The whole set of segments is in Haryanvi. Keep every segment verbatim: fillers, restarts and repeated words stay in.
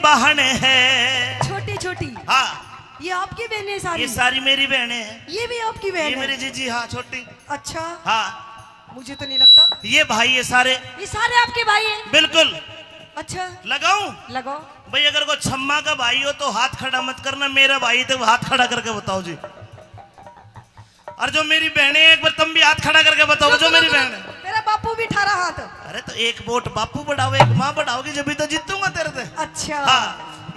बहन है। छोटी छोटी। हाँ। ये आपकी बहनें सारी? ये सारी मेरी बहनें हैं। ये भी आपकी बहन ये है? मेरी जीजी, हाँ, छोटी। अच्छा। हाँ। मुझे तो नहीं लगता। ये भाई, ये सारे। ये सारे आपके भाई हैं? बिल्कुल। अच्छा। लगाऊं? लगाओ। भाई, अगर कोई छम्मा का भाई हो तो हाथ खड़ा मत करना, मेरा भाई तो हाथ खड़ा करके बताओ जी। और जो मेरी बहनें हैं, एक बार तुम भी हाथ खड़ा करके बताओ, जो मेरी बहन है। तेरा बापू भी अठारह हाथ। अरे, तो एक वोट बापू बढ़ाओ, एक माँ बढ़ाओगी, जब भी तो जीतूंगा तेरे से। अच्छा। हाँ,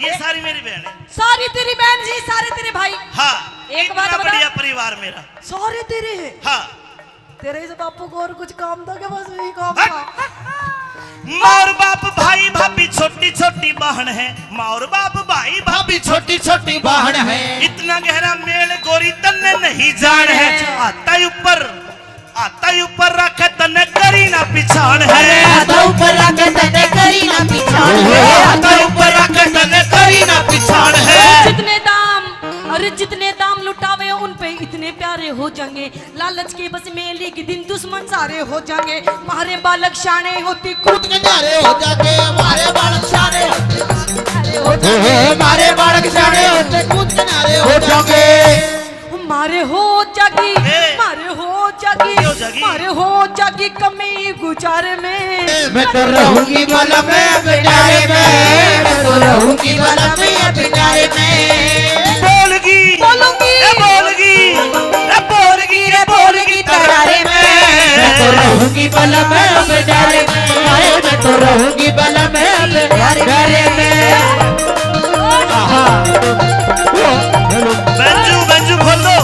ये सारी मेरी बहन है। सारी तेरी बहन जी, सारे तेरे भाई। हाँ, एक बात बता। बढ़िया परिवार मेरा। सारे तेरे हैं। हाँ। तेरे इस बापू को और कुछ काम था क्या? बस यही काम था। माँ और बाप, भाई भाभी, छोटी छोटी बहन है। माँ और बाप, भाई भाभी, छोटी छोटी बहन है। इतना गहरा मेल गोरी तन्ने नहीं जान है। अच्छा। आता ही ऊपर, आता ही ऊपर रख, तन्ने करी ना पिछाण है। अरे आता ऊपर रख, तन्ने करी ना पिछाण है। आता ऊपर रख, तन्ने करी ना पिछाण है। जितने दाम, अरे जितने दाम लुटावे उन पे इतने प्यारे हो जाएंगे। लालच के बस में एक दिन दुश्मन सारे हो जाएंगे। मारे बालक शाणे होती कूद के न्यारे हो जाएंगे। मारे बालक शाणे होते कूद के न्यारे हो जाएंगे। मारे बालक शाणे होते कूद के न्यारे हो जाएंगे। मारे हो जागी, मारे हो जागी, मारे हो जागी कमी गुजारे में। मैं तो रहूंगी बलम में प्यारे में, मैं तो रहूंगी बलम में प्यारे में। बोलगी, बोलूंगी, ए बोलगी, ए बोलगी, रे बोलगी तगारे में। मैं तो रहूंगी बलम में प्यारे में, मैं तो रहूंगी बलम में प्यारे में। आहा। बेंजू, बेंजू खोल दो।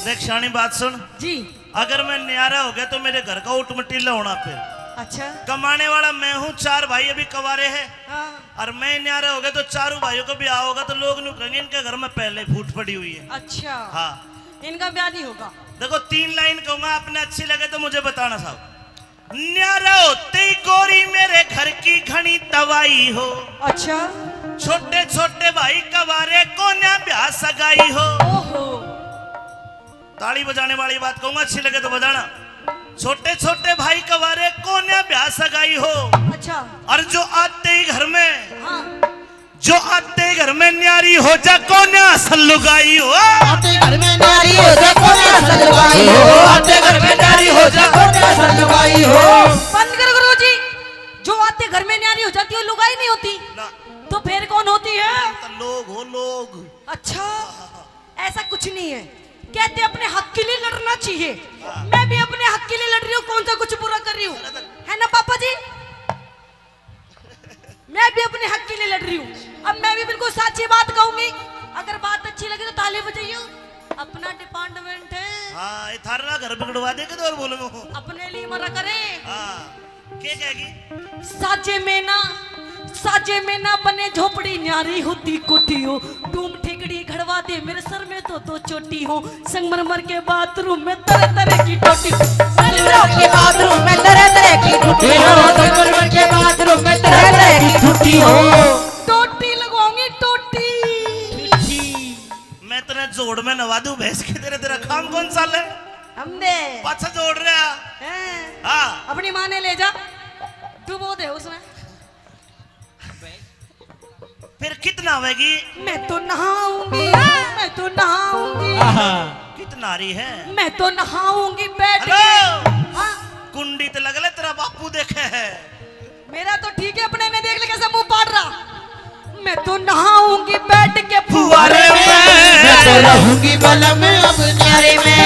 देख, शानी बात सुन। जी। अगर मैं न्यारा हो गया तो मेरे घर का उठमटीला होना फिर। अच्छा। कमाने वाला मैं हूँ, चार भाई अभी कवारे हैं। हाँ। और मैं न्यारा हो गया तो चारों भाइयों को ब्याह होगा तो लोग न्यू कहेंगे, "इनके घर में पहले फूट पड़ी हुई है।" अच्छा। हाँ। इनका ब्याह नहीं होगा। देखो, तीन लाइन कहूंगा, आपने अच्छी लगे तो मुझे बताना साहब। न्यारा होते ही गोरी मेरे घर की घणी तबाही हो। अच्छा। छोटे छोटे भाई कवारे कोन्या ब्याह सगाई हो। ओहो। ताली बजाने वाली बात कहूंगा, अच्छी लगे तो बजाना। छोटे छोटे भाई कवारे कोन्या ब्याह सगाई हो। अच्छा। और जो आते ही घर में, हाँ। जो आते ही घर में न्यारी हो जा कोन्या असल लुगाई हो। आते घर में न्यारी हो जा कोन्या असल लुगाई हो। आते घर में न्यारी हो जा कोन्या असल लुगाई हो। बंद करो गुरु जी, जो आते घर में न्यारी हो जाती हो लुगाई नहीं होती ना। तो फिर कौन होती है? तो लोग हो लोग। अच्छा। ऐसा कुछ नहीं है, कहते अपने हक के लिए लड़ना चाहिए। मैं भी अपने हक के लिए लड़ रही हूँ, कौन सा कुछ बुरा कर रही हूँ, है ना पापा जी? मैं भी अपने हक के लिए लड़ रही हूँ। अब मैं भी बिल्कुल साची बात कहूंगी, अगर बात अच्छी लगे तो ताली बजाइयो। अपना डिपार्टमेंट है। हाँ, ये थारा घर बिगड़वा दे के तो और बोलूंगा। अपने लिए मरा करे। हाँ। के कहेगी? साजे में ना, साजे में ना बने झोपड़ी, न्यारी होती कोठी हो। डूम ठेकड़ी घड़वा दे, मेरे सर में तो दो चोटी हो। संगमरमर के बाथरूम में तरह तरह की टोटी। संगमरमर के बाथरूम में तरह तरह की टोटी हो। संगमरमर के बाथरूम में तरह तरह की टोटी हो। टोटी लगवाऊंगी, टोटी। मैं तने जोड़ में नवा दूं भैंस के, तेरे, तेरा काम कौन सा ले? हम दे। पाछा जोड़ रहा। हैं? हाँ। अपनी माँ ने ले जा, डुबो दे उसमें। फिर कितना आवेगी? मैं तो नहाऊंगी, मैं तो नहाऊंगी। आहा। कितना आ रही है? मैं तो नहाऊंगी बैठ के। हेलो। हाँ। कुंडी तो लग ले, तेरा बापू देखे है। मेरा तो ठीक है, अपने में देख ले कैसा मुंह पाड़ रहा। मैं तो नहाऊंगी बैठ के फुहारे में। मैं तो रहूंगी बलम अब न्यारे में।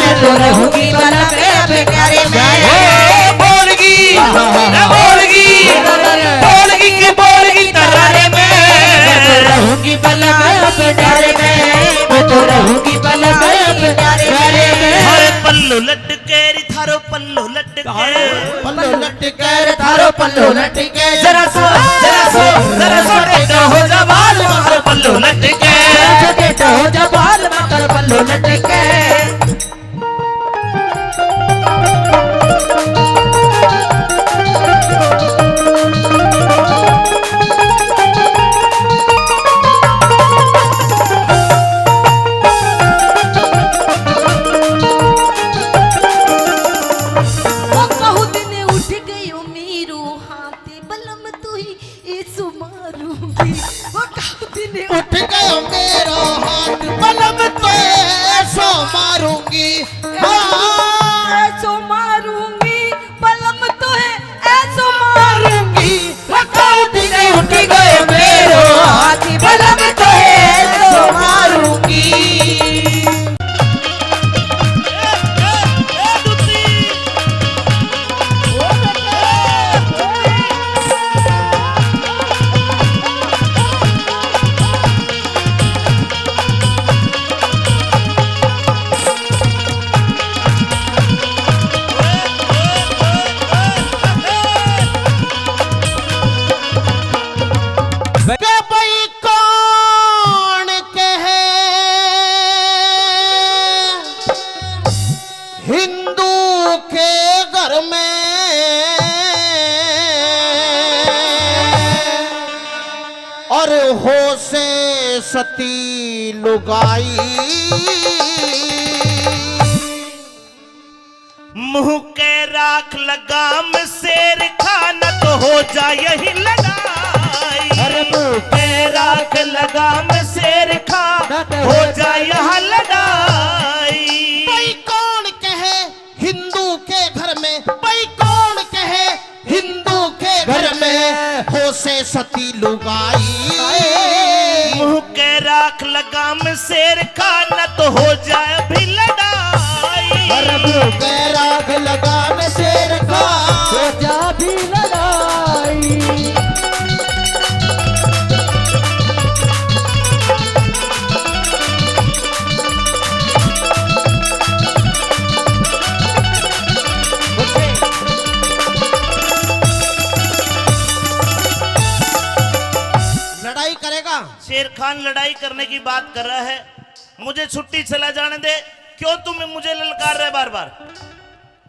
मैं तो रहूंगी बलम अब न्यारे में। ओ बोलगी, ए बोलगी, बोलगी के बोलगी तरारे में। मैं तो रहूंगी बलम अब न्यारे में। मैं तो रहूंगी बलम अब न्यारे में। हर पल्लू लटके री थारो पल्लू लटके। पल्लू लटके रे थारो पल्लू लटके। जरा सो, जरा सो, जरा सो टेढ़ा हो जा बाल, मारो पल्लू लटके। जरा सो टेढ़ा हो जा बाल, मारो पल्लू लटके। ओ कहू दिन उठ गयो मेरो हाथ, बलम तू ही ऐसो मारूंगी। ओ कहू दिन उठ गयो मेरो हाथ, बलम तो ऐसो मारूंगी। हाँ। ऐसो मारूंगी, बलम तो है ऐसो मारूंगी। ओ कहू दिन उठ गयो मेरो हाथ, बलम तो है ऐसो मारूंगी। के भाई कौन कहे हिंदू के घर में और हो से सती लुगाई। मुंह के राख लगाम शेर खान तो हो जा यही लड़ाई। अरे मुंह के राख लगाम शेर खान तो हो जा यहाँ लड़ाई। भाई कौन कहे हिंदू के घर में, भाई कौन कहे हिंदू के घर में हो से सती लुगाई। मुंह के राख लगाम शेर खान तो हो जाए भी लड़ाई। अरे मुंह के राख लगाम शेर खान हो जा भी लड़ाई। लड़ाई करेगा। शेर खान लड़ाई करने की बात कर रहा है, मुझे छुट्टी चला जाने दे। क्यों तुम मुझे ललकार रहे बार बार?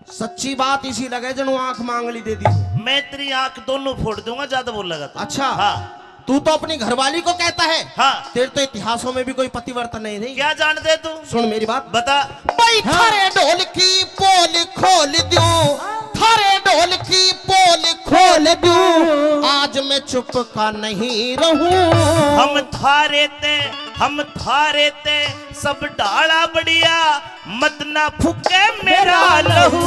सच्ची बात इसी लगे जणु आंख मांगली दे दी। मैं तेरी आंख दोनों फोड़ दूंगा, ज्यादा बोलेगा तो। अच्छा। हाँ। तू तो अपनी घरवाली को कहता है। हाँ। तेरे तो इतिहासों में भी कोई पतिव्रता नहीं रही। क्या जानते तू? सुन मेरी बात। बता। भाई हाँ। थारे ढोल की पोल खोल दूं, थारे ढोल की पोल खोल दूं, आज मैं चुप का नहीं रहूं। हम थारे ते, हम थारे ते सब डाला बढ़िया, मत ना फूके मेरा लहू।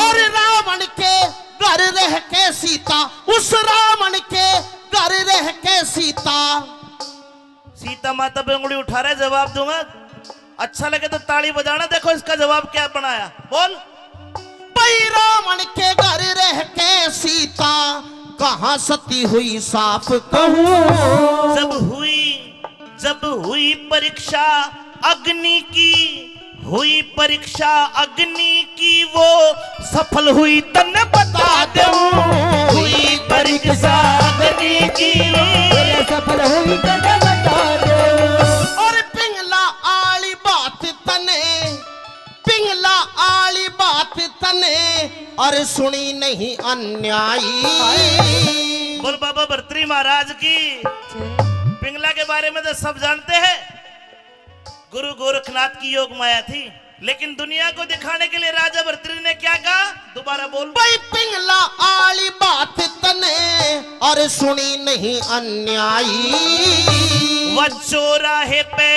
और रावण के घर रह के सीता, उस रावण के घर रह के सीता। सीता माता पे उंगली उठा रहे, जवाब दूंगा। अच्छा लगे तो ताली बजाना। देखो इसका जवाब क्या बनाया, बोल। भाई रावण के घर रह के सीता, कहाँ सती हुई साफ कहूँ। जब हुई, जब हुई परीक्षा अग्नि की, हुई परीक्षा अग्नि की, वो सफल हुई तन्ने बता दूं। हुई परीक्षा अग्नि की, सफल हुई तन्ने बता दूं। और पिंगला आली बात तने, पिंगला आली बात तने, और सुनी नहीं अन्यायी। बोल बाबा भरतरी महाराज की। पिंगला के बारे में तो सब जानते हैं, गुरु गोरखनाथ की योग माया थी। लेकिन दुनिया को दिखाने के लिए राजा भरतरी ने क्या कहा? दोबारा बोल। भाई पिंगला आली बात तने और सुनी नहीं अन्यायी। वह चौराहे पे,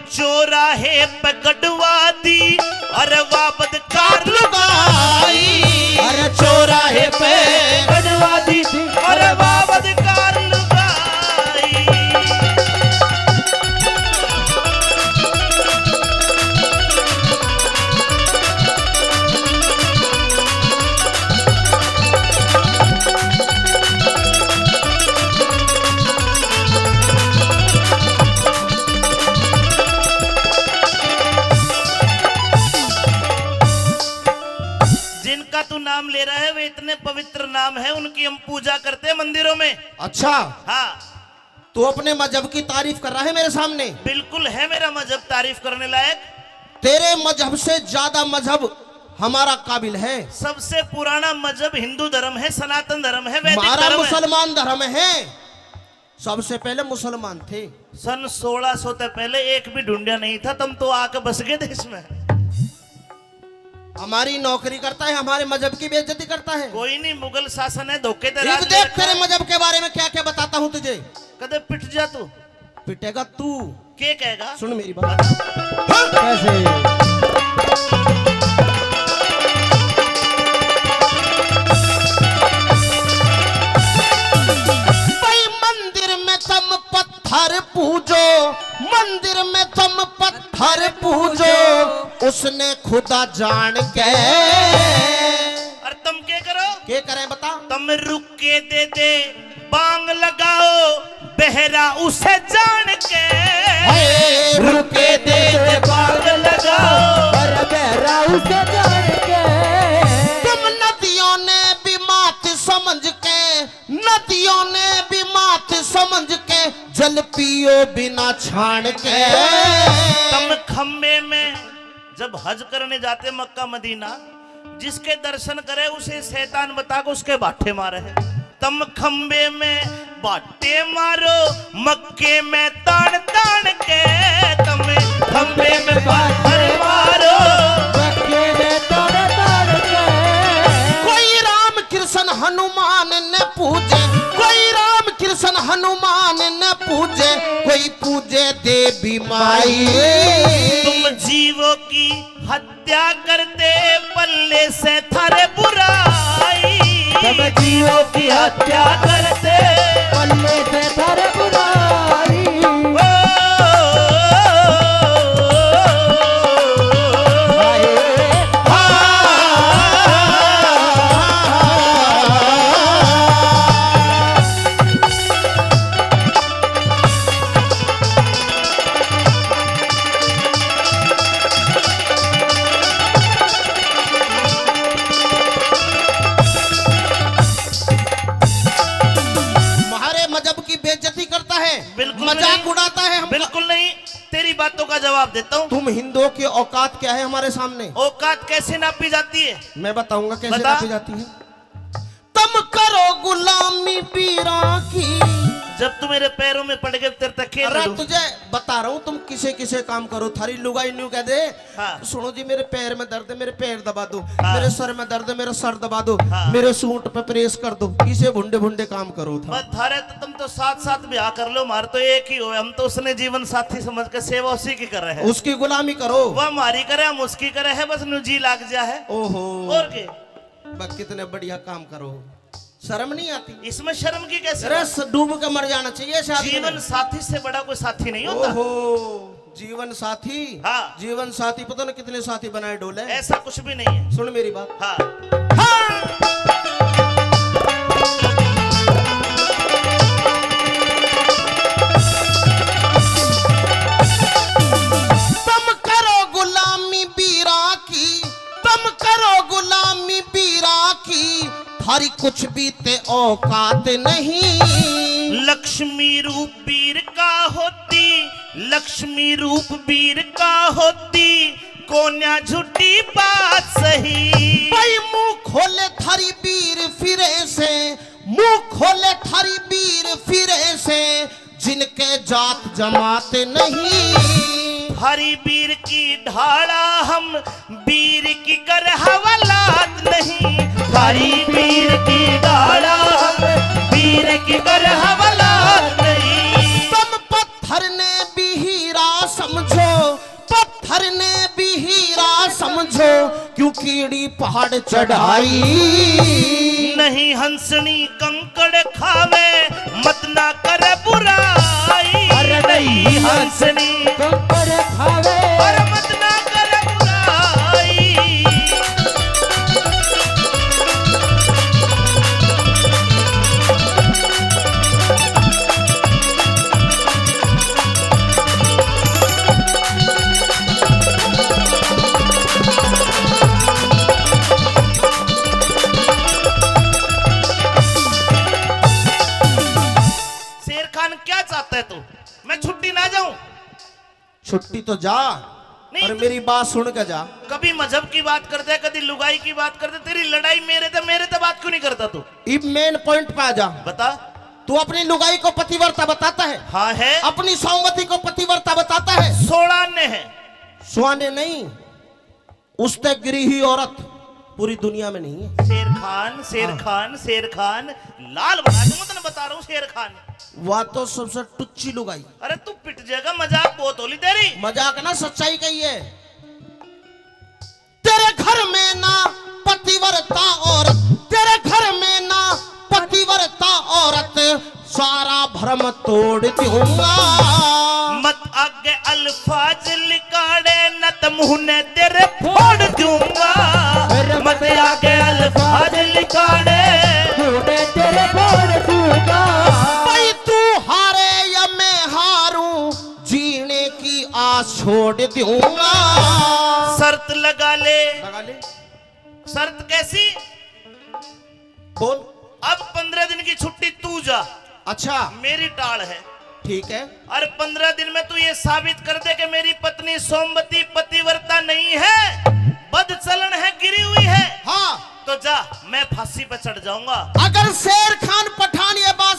चौराहे पे गडवा दी, अरे वाबद कार लुगाई। अरे चौराहे पे गडवा दी थी, अरे वाबद कार लुगाई। जिनका तू नाम ले रहा है, वे इतने पवित्र नाम है, उनकी हम पूजा करते हैं मंदिरों में। अच्छा। हाँ। तू अपने मजहब की तारीफ कर रहा है मेरे सामने? बिल्कुल है मेरा मजहब तारीफ करने लायक। तेरे मजहब से ज्यादा मजहब हमारा काबिल है। सबसे पुराना मजहब हिंदू धर्म है, सनातन धर्म है, वैदिक हमारा धर्म है। मुसलमान धर्म है। सबसे पहले मुसलमान थे। सन सोलह सौ से पहले एक भी ढूंढा नहीं था, तुम तो आके बस गए देश में। हमारी नौकरी करता है, हमारे मजहब की बेइज्जती करता है। कोई नहीं, मुगल शासन है, धोखे ते इब राज देख, ले रखा तेरे है। मजहब के बारे में क्या क्या बताता हूँ तुझे। कदे पिट जा तू। पिटेगा तू। के कहेगा? सुन मेरी बात। हाँ? कैसे? भाई मंदिर में तुम पत्थर पूजो, मंदिर में तुम पत्थर पूजो, उसने खुदा जान के। और तुम के करो? के करें बता? तुम रुक के दे दे बांग लगाओ, बहरा उसे जान के। हाय, रुके दे दे बांग लगाओ, अरे बहरा उसे जान के। तुम नदियों ने भी मात समझ के, नदियों ने भी मात समझ के, जल पियो बिना छान के। तुम खम्बे में जब हज करने जाते मक्का मदीना, जिसके दर्शन करे उसे शैतान बता के उसके बाटे मारे। तुम खंबे में बाटे मारो, मक्के में तान तान के। तुम खंबे में बाटे मारो, मक्के में तान तान के। कोई राम कृष्ण हनुमान ने पूजे, कोई राम कृष्ण हनुमान ने पूजे, कोई पूजे देवी माई। तुम जीवों की हत्या करते पल्ले से थारे बुराई। तुम जीवों की हत्या करते पल्ले से थारे बुराई। ओ, हाय। हाँ। हमारे मजहब की बेइज्जती करता है, बिल्कुल मजाक नहीं। उड़ाता है हमका। बिल्कुल नहीं। तेरी बातों का जवाब देता हूँ। तुम हिंदुओं की औकात क्या है हमारे सामने? औकात कैसे नापी जाती है? मैं बताऊंगा कैसे बता। नापी जाती है। तुम करो गुलामी पीरा की। जब तू मेरे पैरों में पड़ गए, तेरे तक खेल अरे लूं। तुझे बता रहा हूँ, तुम किसे किसे काम करो। थारी लुगाई न्यू कह दे, हाँ। सुनो जी, मेरे पैर में दर्द है, मेरे पैर दबा दो। हाँ। मेरे सर में दर्द है, मेरा सर दबा दो। हाँ। मेरे सूट पे प्रेस कर दो। इसे भुंडे भुंडे काम करो था। बस थारे तो, तुम तो साथ साथ ब्याह कर लो, मार तो एक ही हो। हम तो उसने जीवन साथी समझ के सेवा उसी की कर रहे हैं। उसकी गुलामी करो। वह हमारी करे, हम उसकी करे है, बस न्यू जी लाग जा है। ओहो। और के? बस कितने बढ़िया काम करो। शर्म नहीं आती? इसमें शर्म की कैसे अरे, बात? स-, डूब के मर जाना चाहिए ऐसे आदमी जीवन ने। साथी से बड़ा कोई साथी नहीं होता। ओहो, जीवन साथी? हाँ। जीवन साथी पता ना कितने साथी बनाए डोले। ऐसा कुछ भी नहीं है। सुन मेरी बात। हाँ। हाँ। तुम करो गुलामी बीरा की, तुम करो गुलामी बीरा की, थारी कुछ भी ते औकात नहीं। लक्ष्मी रूप बीर का होती, लक्ष्मी रूप बीर का होती, कोन्या झूठी बात सही। भाई मुंह खोले थारी बीर फिरे से, मुंह खोले थारी बीर फिरे से, जिनके जात जमात नहीं। थारी बीर की ढाला हम बीर की कर हवालात नहीं, थारी बीर की ढाला हम बीर की कर हवालात नहीं। तुम पत्थर ने भी हीरा समझो, पत्थर ने भी हीरा समझो, क्यों कीड़ी पहाड़ चढ़ाई। नहीं हंसनी कंकड़ खावे, मत ना कर बुराई। अरे नहीं हंसनी कंकड़ खावे, अरे मत ना कर बुराई। शेर खान, क्या चाहता है तू? मैं छुट्टी ना जाऊं? छुट्टी तो जा, नहीं पर तो मेरी बात सुन के जा। कभी मजहब की बात कर दे, कभी लुगाई की बात कर दे, तेरी लड़ाई मेरे ते, मेरे ते बात क्यों नहीं करता तू? इब मेन पॉइंट पे आ जा। बता। तू अपनी लुगाई को पतिव्रता बताता है? हाँ है। अपनी सौमती को पतिव्रता बताता है? सोलह ने है। सुहाने नहीं, उसते गिरी हुई औरत पूरी दुनिया में नहीं है। शेर खान, शेर हाँ। खान, शेर खान, लाल बना दूंगा, तने बता रहा हूँ शेर खान। वह तो सबसे टुच्ची लुगाई। अरे तू पिट जाएगा, मजाक बहुत होली तेरी। मजाक ना, सच्चाई कही है। तेरे घर में ना पतिव्रता औरत, तेरे घर में ना पतिव्रता औरत, सारा भरम तोड़ दूंगा। मत आगे अल्फाज लिकाड़े, न त मुंह ने तेरे फोड़ दूंगा। मत आगे अल्फाज लिकाड़े, मुंह ने तेरे फोड़ दूंगा। भाई तू हारे या मैं हारूं, जीने की आस छोड़ दूंगा। शर्त लगा ले। लगा ले। शर्त कैसी? बोल। अब पंद्रह दिन की छुट्टी तू जा। अच्छा। मेरी टाल है। ठीक है। और पंद्रह दिन में तू ये साबित कर दे कि मेरी पत्नी सोमवती पतिव्रता नहीं है, बदचलन है, गिरी हुई है। हाँ। तो जा, मैं फांसी पर चढ़ जाऊंगा। अगर शेर खान पठान ये बात,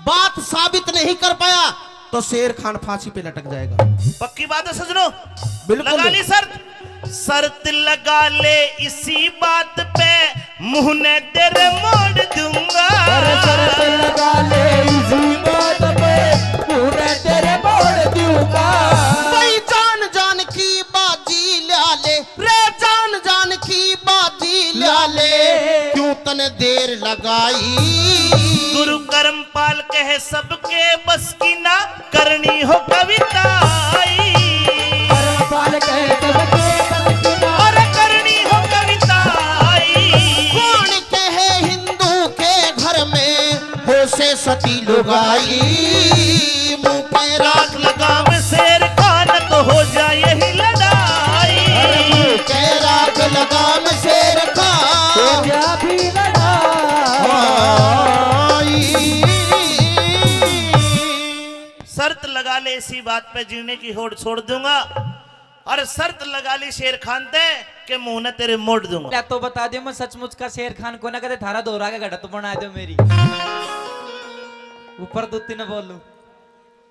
बात साबित नहीं कर पाया तो शेर खान फांसी पे लटक जाएगा। पक्की बात है सजनो? बिल्कुल। लगा ली शर्त? शर्त लगा ले इसी बात पे, मुंह ने तेरे मोड़ दूंगा। अरे शर्त लगा ले इसी बात पे, मुंह ने तेरे मोड़ दूंगा। भाई जान जान की बाजी ला ले रे, जान जान की बाजी ला ले, क्यों तने देर लगाई। गुरु कर्मपाल कहे सबके बस की ना करनी हो कविताई। कर्मपाल कहे सबके बस की ना। अरे करनी हो कविताई। कौन कहे हिंदू के घर में हो से सती लुगाई। मुंह पे राख लगाम शेर खान तो हो जाए ही लड़ाई। अरे मुंह पे राख लगाम शेर खान। हो जा भी लड़ाई। शर्त लगा ले इसी बात पे, जीने की होड़ छोड़ दूंगा। और शर्त लगा ली शेर खान ते के मुंह ने तेरे मोड़ दूंगा। ले तो बता दे, मैं सचमुच का शेर खान को ना, कदे थारा दोहरा के घड़ा तो बना दो मेरी। ऊपर दुत्ती ने बोलूं,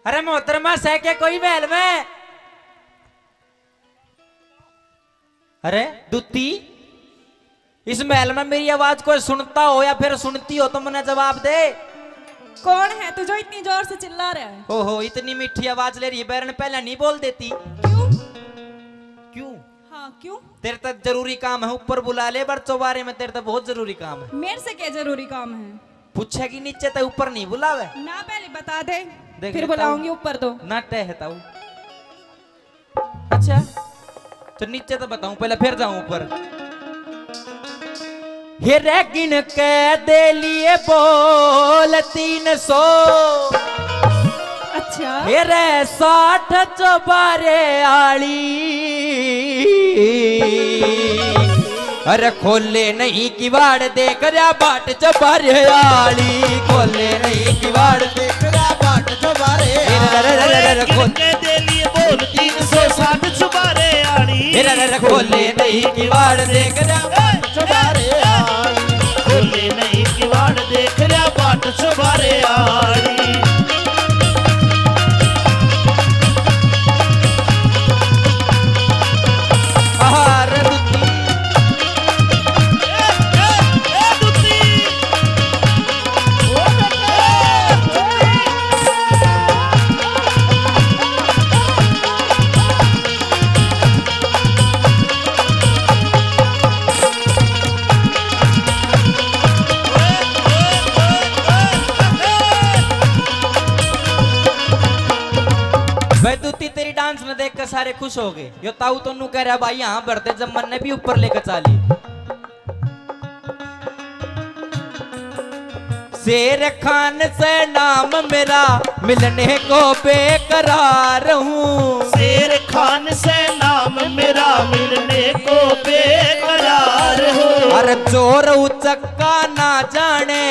अरे मोहतरमा सह के कोई महल में? अरे दुत्ती, इस महल में मेरी आवाज कोई सुनता हो या फिर सुनती हो तो मन्ने जवाब दे। कौन है तू जो इतनी जोर से चिल्ला रहा है? ओहो, इतनी मीठी आवाज ले रही है, बैरन पहले नहीं बोल देती। क्यों? क्यों? हाँ, क्यों? तेरे तक जरूरी काम है, ऊपर बुला ले, बड़ चौबारे में तेरे तक बहुत जरूरी काम है। मेरे से क्या जरूरी काम है? पूछेगी नीचे तक, ऊपर नहीं बुलावे। ना, पहले बता दे, देख फिर लेता हूँ। बुलाऊंगी ऊपर तो। ना टहता हूँ। अच्छा, तो नीचे तो बताऊं, पहले फिर जाऊं ऊपर। हे रे गिन के दे लिए बोल तीन सौ। अच्छा। हे रे साठ चौबारे आली। अरे खोले नहीं किवाड़ देख रहा बाट चौबारे आली, खोले नहीं किवाड़ देख रहा बाट चौबारे आली। अरे, अरे, अरे, अरे, अरे, खोल। के दे लिए बोल तीन सौ साठ चौबारे आली। अरे, अरे, अरे, खोले नहीं किवाड़ देख रहा बाट चौबारे आली। खोले नहीं किवाड़ देख रहा बाट चौबारे आली। तेरी डांस में देख के सारे खुश हो गए। यो ताऊ तो नू कह रहा, भाई, यहाँ भरते जब मन ने भी ऊपर लेकर चाली। शेर खान से नाम मेरा, मिलने को बेकरार हूँ। शेर खान से नाम मेरा, मिलने को बेकरार हूँ। अरे चोर उचक्का ना जाने,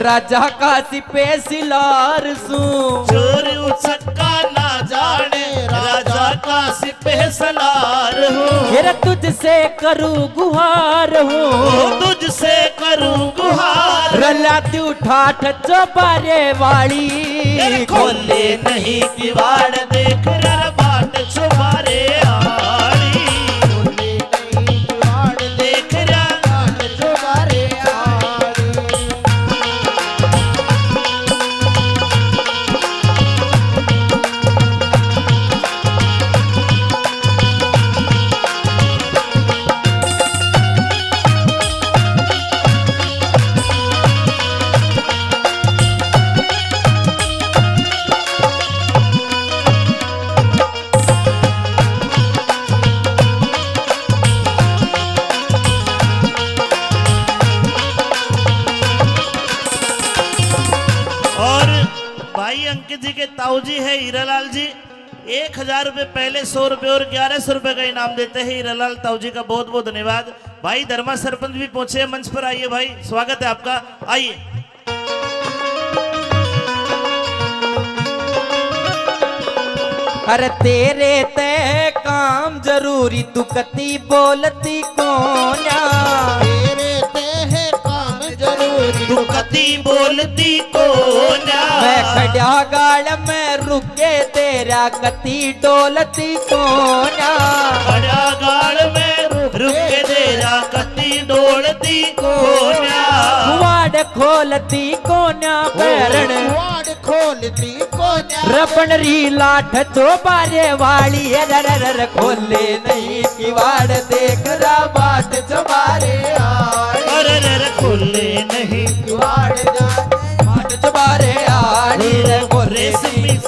राजा का सिपे सिलार सूं। चोर उचक्का ना जाने, राजा का सिपे सलार हूँ। तेरा तुझसे करूँ गुहार हूँ। ओ, तुझसे करूँ गुहार। रला तू ठाठ चौबारे वाली। तेरे खोले नहीं किवाड़, देख रा बाट चौबारे आली। खोले नहीं किवाड़, देख रा बाट चौबारे आली। और भाई अंकित जी के ताऊ जी है हीरालाल जी, एक हजार रुपए पहले, सौ रुपए और ग्यारह सौ रुपए का इनाम देते हैं हीरालाल ताऊ जी का। बहुत बहुत धन्यवाद। भाई धर्मा सरपंच भी पहुंचे हैं मंच पर, आइए भाई, स्वागत है आपका, आइए। अरे तेरे ते काम जरूरी, तू कती बोलती कोन्या। तेरे ते है काम जरूरी, तू कती बोलती कोन्या। मैं खड़ा गाल में रुके तेरा कती डोलती कोन्या। खड़ा गाल में रुके तेरा कती डोलती कोन्या। वाड़ खोलती कोन्या बैरण। वाड़ खोलती कोन्या। रबण री लाठ चौबारे वाली, अरे, अरे, अरे, खोले नहीं किवाड़, देख रा बाट चौबारे आली। अरे, अरे, अरे, खोले नहीं किवाड़, बाट चौबारे आली रे, खोले रेशमी।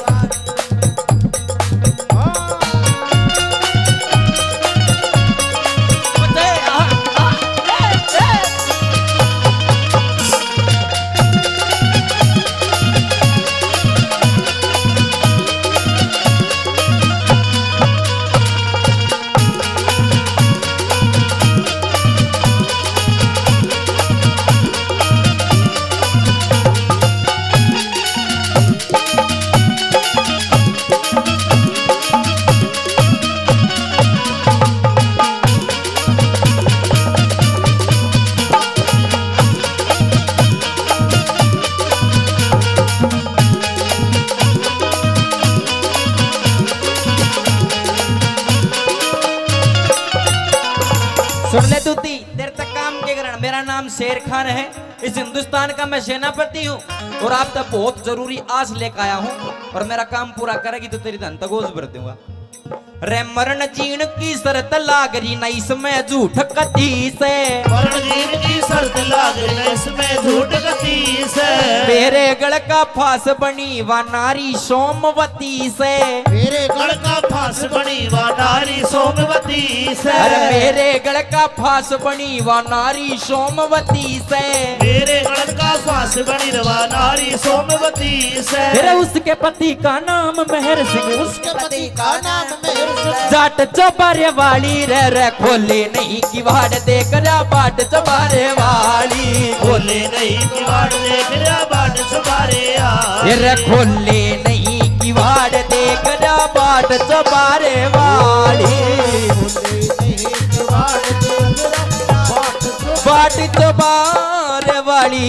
सुन ले दूती, तेरे तक काम के ग्रहण। मेरा नाम शेर खान है, इस हिंदुस्तान का मैं सेनापति हूँ और आप तक बहुत जरूरी आस लेकर आया हूँ और मेरा काम पूरा करेगी तो तेरी धन तक गोज भर दूंगा। रे मरण जीण की शर्त लाग रही ना इसमें झूठ कती से। मरण जीण की शर्त लाग रही ना इसमें झूठ कती से। मेरे गल का फांस बनी वा नारी सोमवती से। मेरे गल का फांस बनी वा नारी सोमवती से। अरे मेरे गल का फांस बनी वा नारी सोमवती से। मेरे गल का फांस बनी रवा नारी सोमवती से। फिर उसके पति का नाम मेहर सिंह। उसके पति का नाम मेहर सिंह। जाट चौबारे वाली रे, रे खोले नहीं किवाड़ देख रा बाट चौबारे वाली। खोले नहीं किवाड़ देख रा बाट चौबारे आ। ये रे खोले नहीं किवाड़ देख रा बाट चौबारे वाली। बाट चौबारे वाली।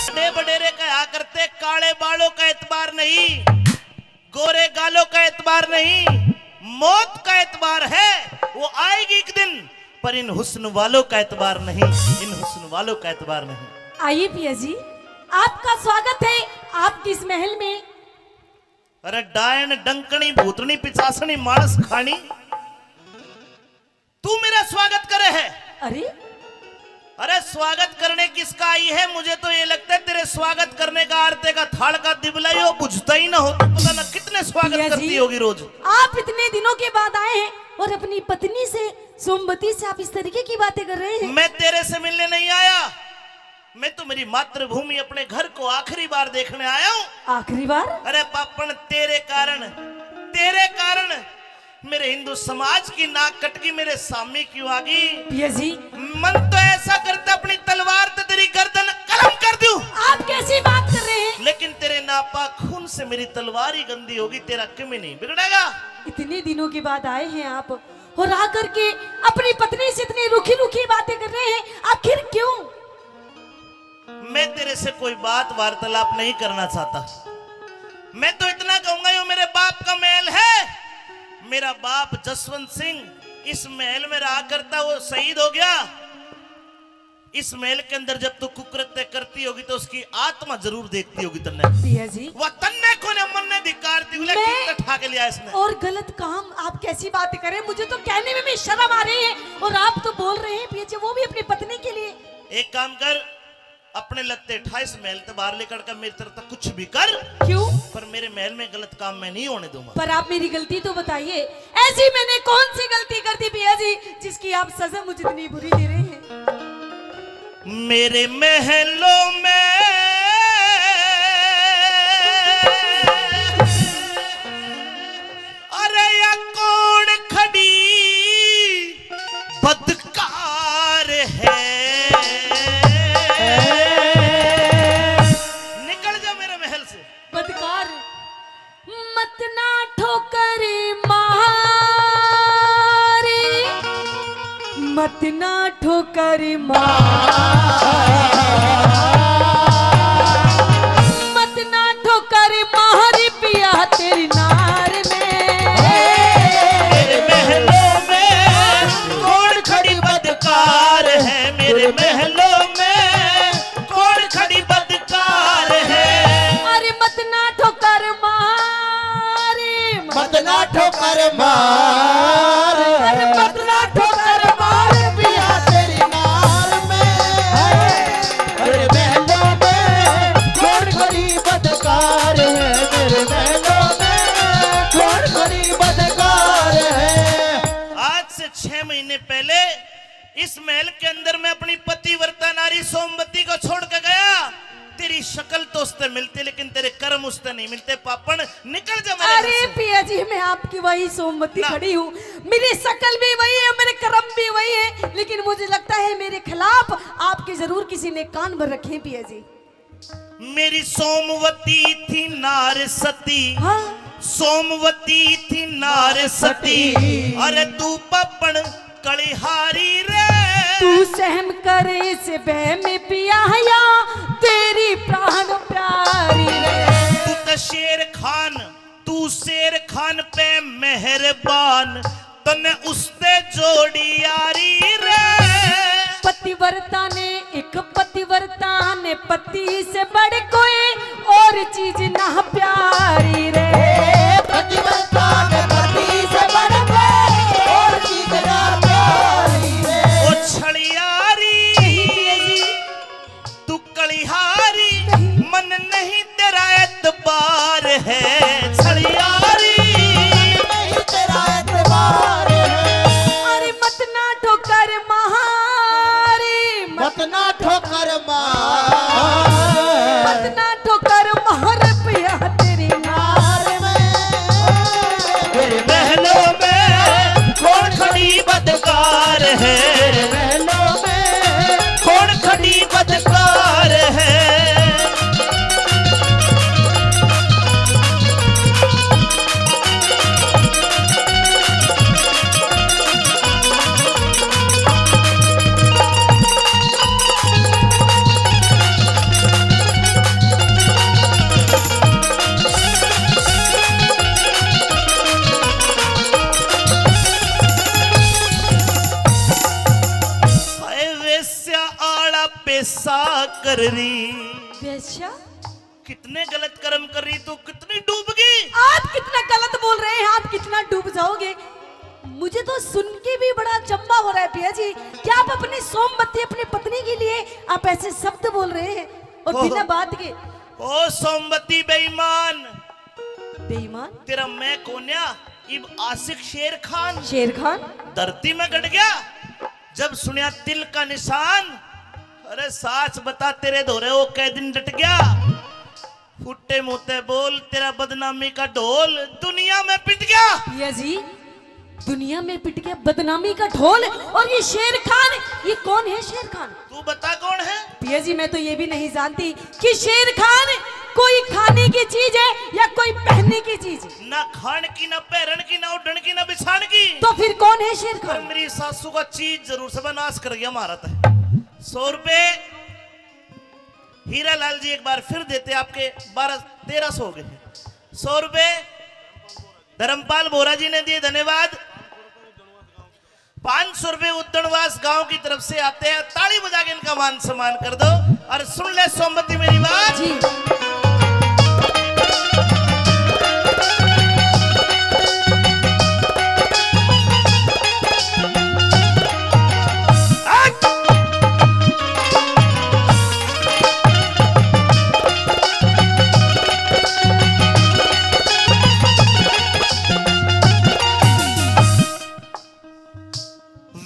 बड़े बडेरे कहा करते, काले बालों का एतबार नहीं, गोरे गालों का एतबार नहीं, मौत का एतबार है, वो आएगी एक दिन, पर इन हुस्न वालों का एतबार नहीं, इन हुस्न वालों का एतबार नहीं। आइए पिया जी, आपका स्वागत है आपके इस महल में। अरे डायन, डंकनी, भूतनी, पिचासनी, मानस खानी, तू मेरा स्वागत करे है। अरे, अरे, स्वागत करने किसका आई है? मुझे तो ये लगता है तेरे स्वागत करने का आरते का थाल का दिबला ही हो, बुझता ही ना हो। तो पता ना कितने स्वागत भैया करती जी, होगी रोज। आप इतने दिनों के बाद आए हैं और अपनी पत्नी से, सोमवती से आप इस तरीके की बातें कर रहे हैं। मैं तेरे से मिलने नहीं आया, मैं तो मेरी मातृभूमि, अपने घर को आखिरी बार देखने आया हूँ। आखिरी बार? अरे पापण, तेरे कारण, तेरे कारण मेरे हिंदू समाज की नाक कटगी, मेरे सामी क्यों आ गई? भैया जी। मन तो ऐसा करता अपनी तलवार तो तेरी गर्दन कलम कर दूं। आप कैसी बात कर रहे हैं? लेकिन तेरे नापाक खून से मेरी तलवार ही गंदी होगी, तेरा किमी नहीं बिगड़ेगा। इतने दिनों के बाद आए हैं आप और आकर के अपनी पत्नी से इतनी रूखी रूखी बातें कर रहे हैं, आखिर क्यों? मैं तेरे से कोई बात वार्तालाप नहीं करना चाहता। मैं तो इतना कहूंगा, यो मेरे बाप का महल है। मेरा बाप जसवंत सिंह इस महल में रहा करता, वो शहीद हो गया। इस महल के अंदर जब तू कुकृत्य करती होगी तो उसकी आत्मा जरूर देखती होगी तन्ने। भैया जी। वह तन्ने को ने मन्ने धिक्कार दी, बोले, मैं कितना ठा के लिया इसने। और गलत काम, आप कैसी बात करें, मुझे तो कहने में भी शर्म आ रही है और आप तो बोल रहे हैं भैया जी, वो भी अपनी पत्नी के लिए। एक काम कर, अपने लत्ते ठा इस महल ते बाहर लेकर के मेरी तरफ तक कुछ भी कर। क्यों? पर मेरे महल में गलत काम मैं नहीं होने दूंगा। पर आप मेरी गलती तो बताइए, ऐसी मैंने कौन सी गलती कर दी भैया जी, जिसकी आप सजा मुझे इतनी बुरी दे रहे हैं? मेरे महलों में, अरे या कौन खड़ी बदकार है। निकल जा मेरे महल से। बदकार। मत ना ठोकर मारी, मत ना ठोकर मारी, मत ना ठोकर मारी पिया तेरी नार में। मेरे महलों में कौन खड़ी बदकार है, मेरे महलों में कौन खड़ी बदकार है। अरे मत ना ठोकर मारी, मत ना ठोकर मार, अरे मत ना ठोकर मार पिया तेरी नार में। अरे महलों में कौन खड़ी बदकार है, मेरे महलों में कौन खड़ी बदकार है। आज से छह महीने पहले इस महल के अंदर मैं अपनी पतिव्रता नारी सोमवती को छोड़ के गया। तेरी शक्ल तो उससे मिलती, लेकिन तेरे कर्म उससे नहीं मिलते। पापण, निकल जा मेरे घर से। अरे पिया जी, मैं आपकी वही सोमवती खड़ी हूँ। मेरी शक्ल भी वही है, मेरे कर्म भी वही है, लेकिन मुझे लगता है मेरे खिलाफ आपके जरूर किसी ने कान भर रखे हैं पिया जी। मेरी सोमवती थी नार सती। हाँ। सोमवती थी नार सती। अरे तू पापण कलिहारी रे। तू सहम करे से बह में पिया या तेरी प्राण प्यारी रे। तू तो शेर खान, तू शेर खान पे मेहरबान, तन्ने उसते जोड़ी यारी रे। पतिव्रता ने, एक पतिव्रता ने पति से बढ़ कोई और चीज ना प्यारी रे। पतिव्रता ने पति से बढ़ कोई और चीज ना प्यारी रे। ओ छलियारी, तू कलिहारी, मन नहीं तेरा एतबार है, छलियारी। नहीं तेरा एतबार है। अरे मत ना ठोकर मारी, मत ना ठोकर मार, मत ना ठोकर मार पिया तेरी नार में। मेरे महलों में कौन खड़ी बदकार है, मेरे महलों में कौन खड़ी बदकार है। हाय वेश्या आला पेशा कर रही। वेश्या? कितने गलत कर्म कर रही तू, कितनी डूबगी। आप कितना गलत बोल रहे हैं, आप कितना डूब जाओगे। मुझे तो सुन के भी बड़ा अचंभा हो रहा है पिया जी, क्या आप अपनी सोमवती, अपनी पत्नी की ऐसे शब्द बोल रहे हैं और ओह। बिना बात के। ओ सोमवती बेईमान, बेईमान? तेरा मैं कोन्या, इब आशिक शेर खान। शेर खान? धरती में गड़ गया जब सुनिया तिल का निशान। अरे साच बता, तेरे धोरे वो कै दिन डट गया? फूटे मुंह ते बोल, तेरा बदनामी का ढोल दुनिया में पिट गया। पिया जी, दुनिया में पिट गया बदनामी का ढोल। और ये शेर खान, ये कौन है शेर खान? तू बता कौन है? पिया जी, मैं तो ये भी नहीं जानती कि शेर खान कोई खाने की चीज है या कोई पहनने की चीज है। ना खान की, ना पहरन की, ना उड़न की, ना बिछान की। तो फिर कौन है शेर खान? मेरी सासू का चीज जरूर से नाश कर गया महाराज। सौ रुपए हीरा लाल जी एक बार फिर देते, आपके बारह, तेरह सौ हो गए हैं। सौ रुपए धर्मपाल बोरा जी ने दिए, धन्यवाद। पाँच सौ रुपए उद्दणवास गांव की तरफ से आते हैं, ताली बजा के इनका मान सम्मान कर दो। और सुन ले सोमवती मेरी बात। जी।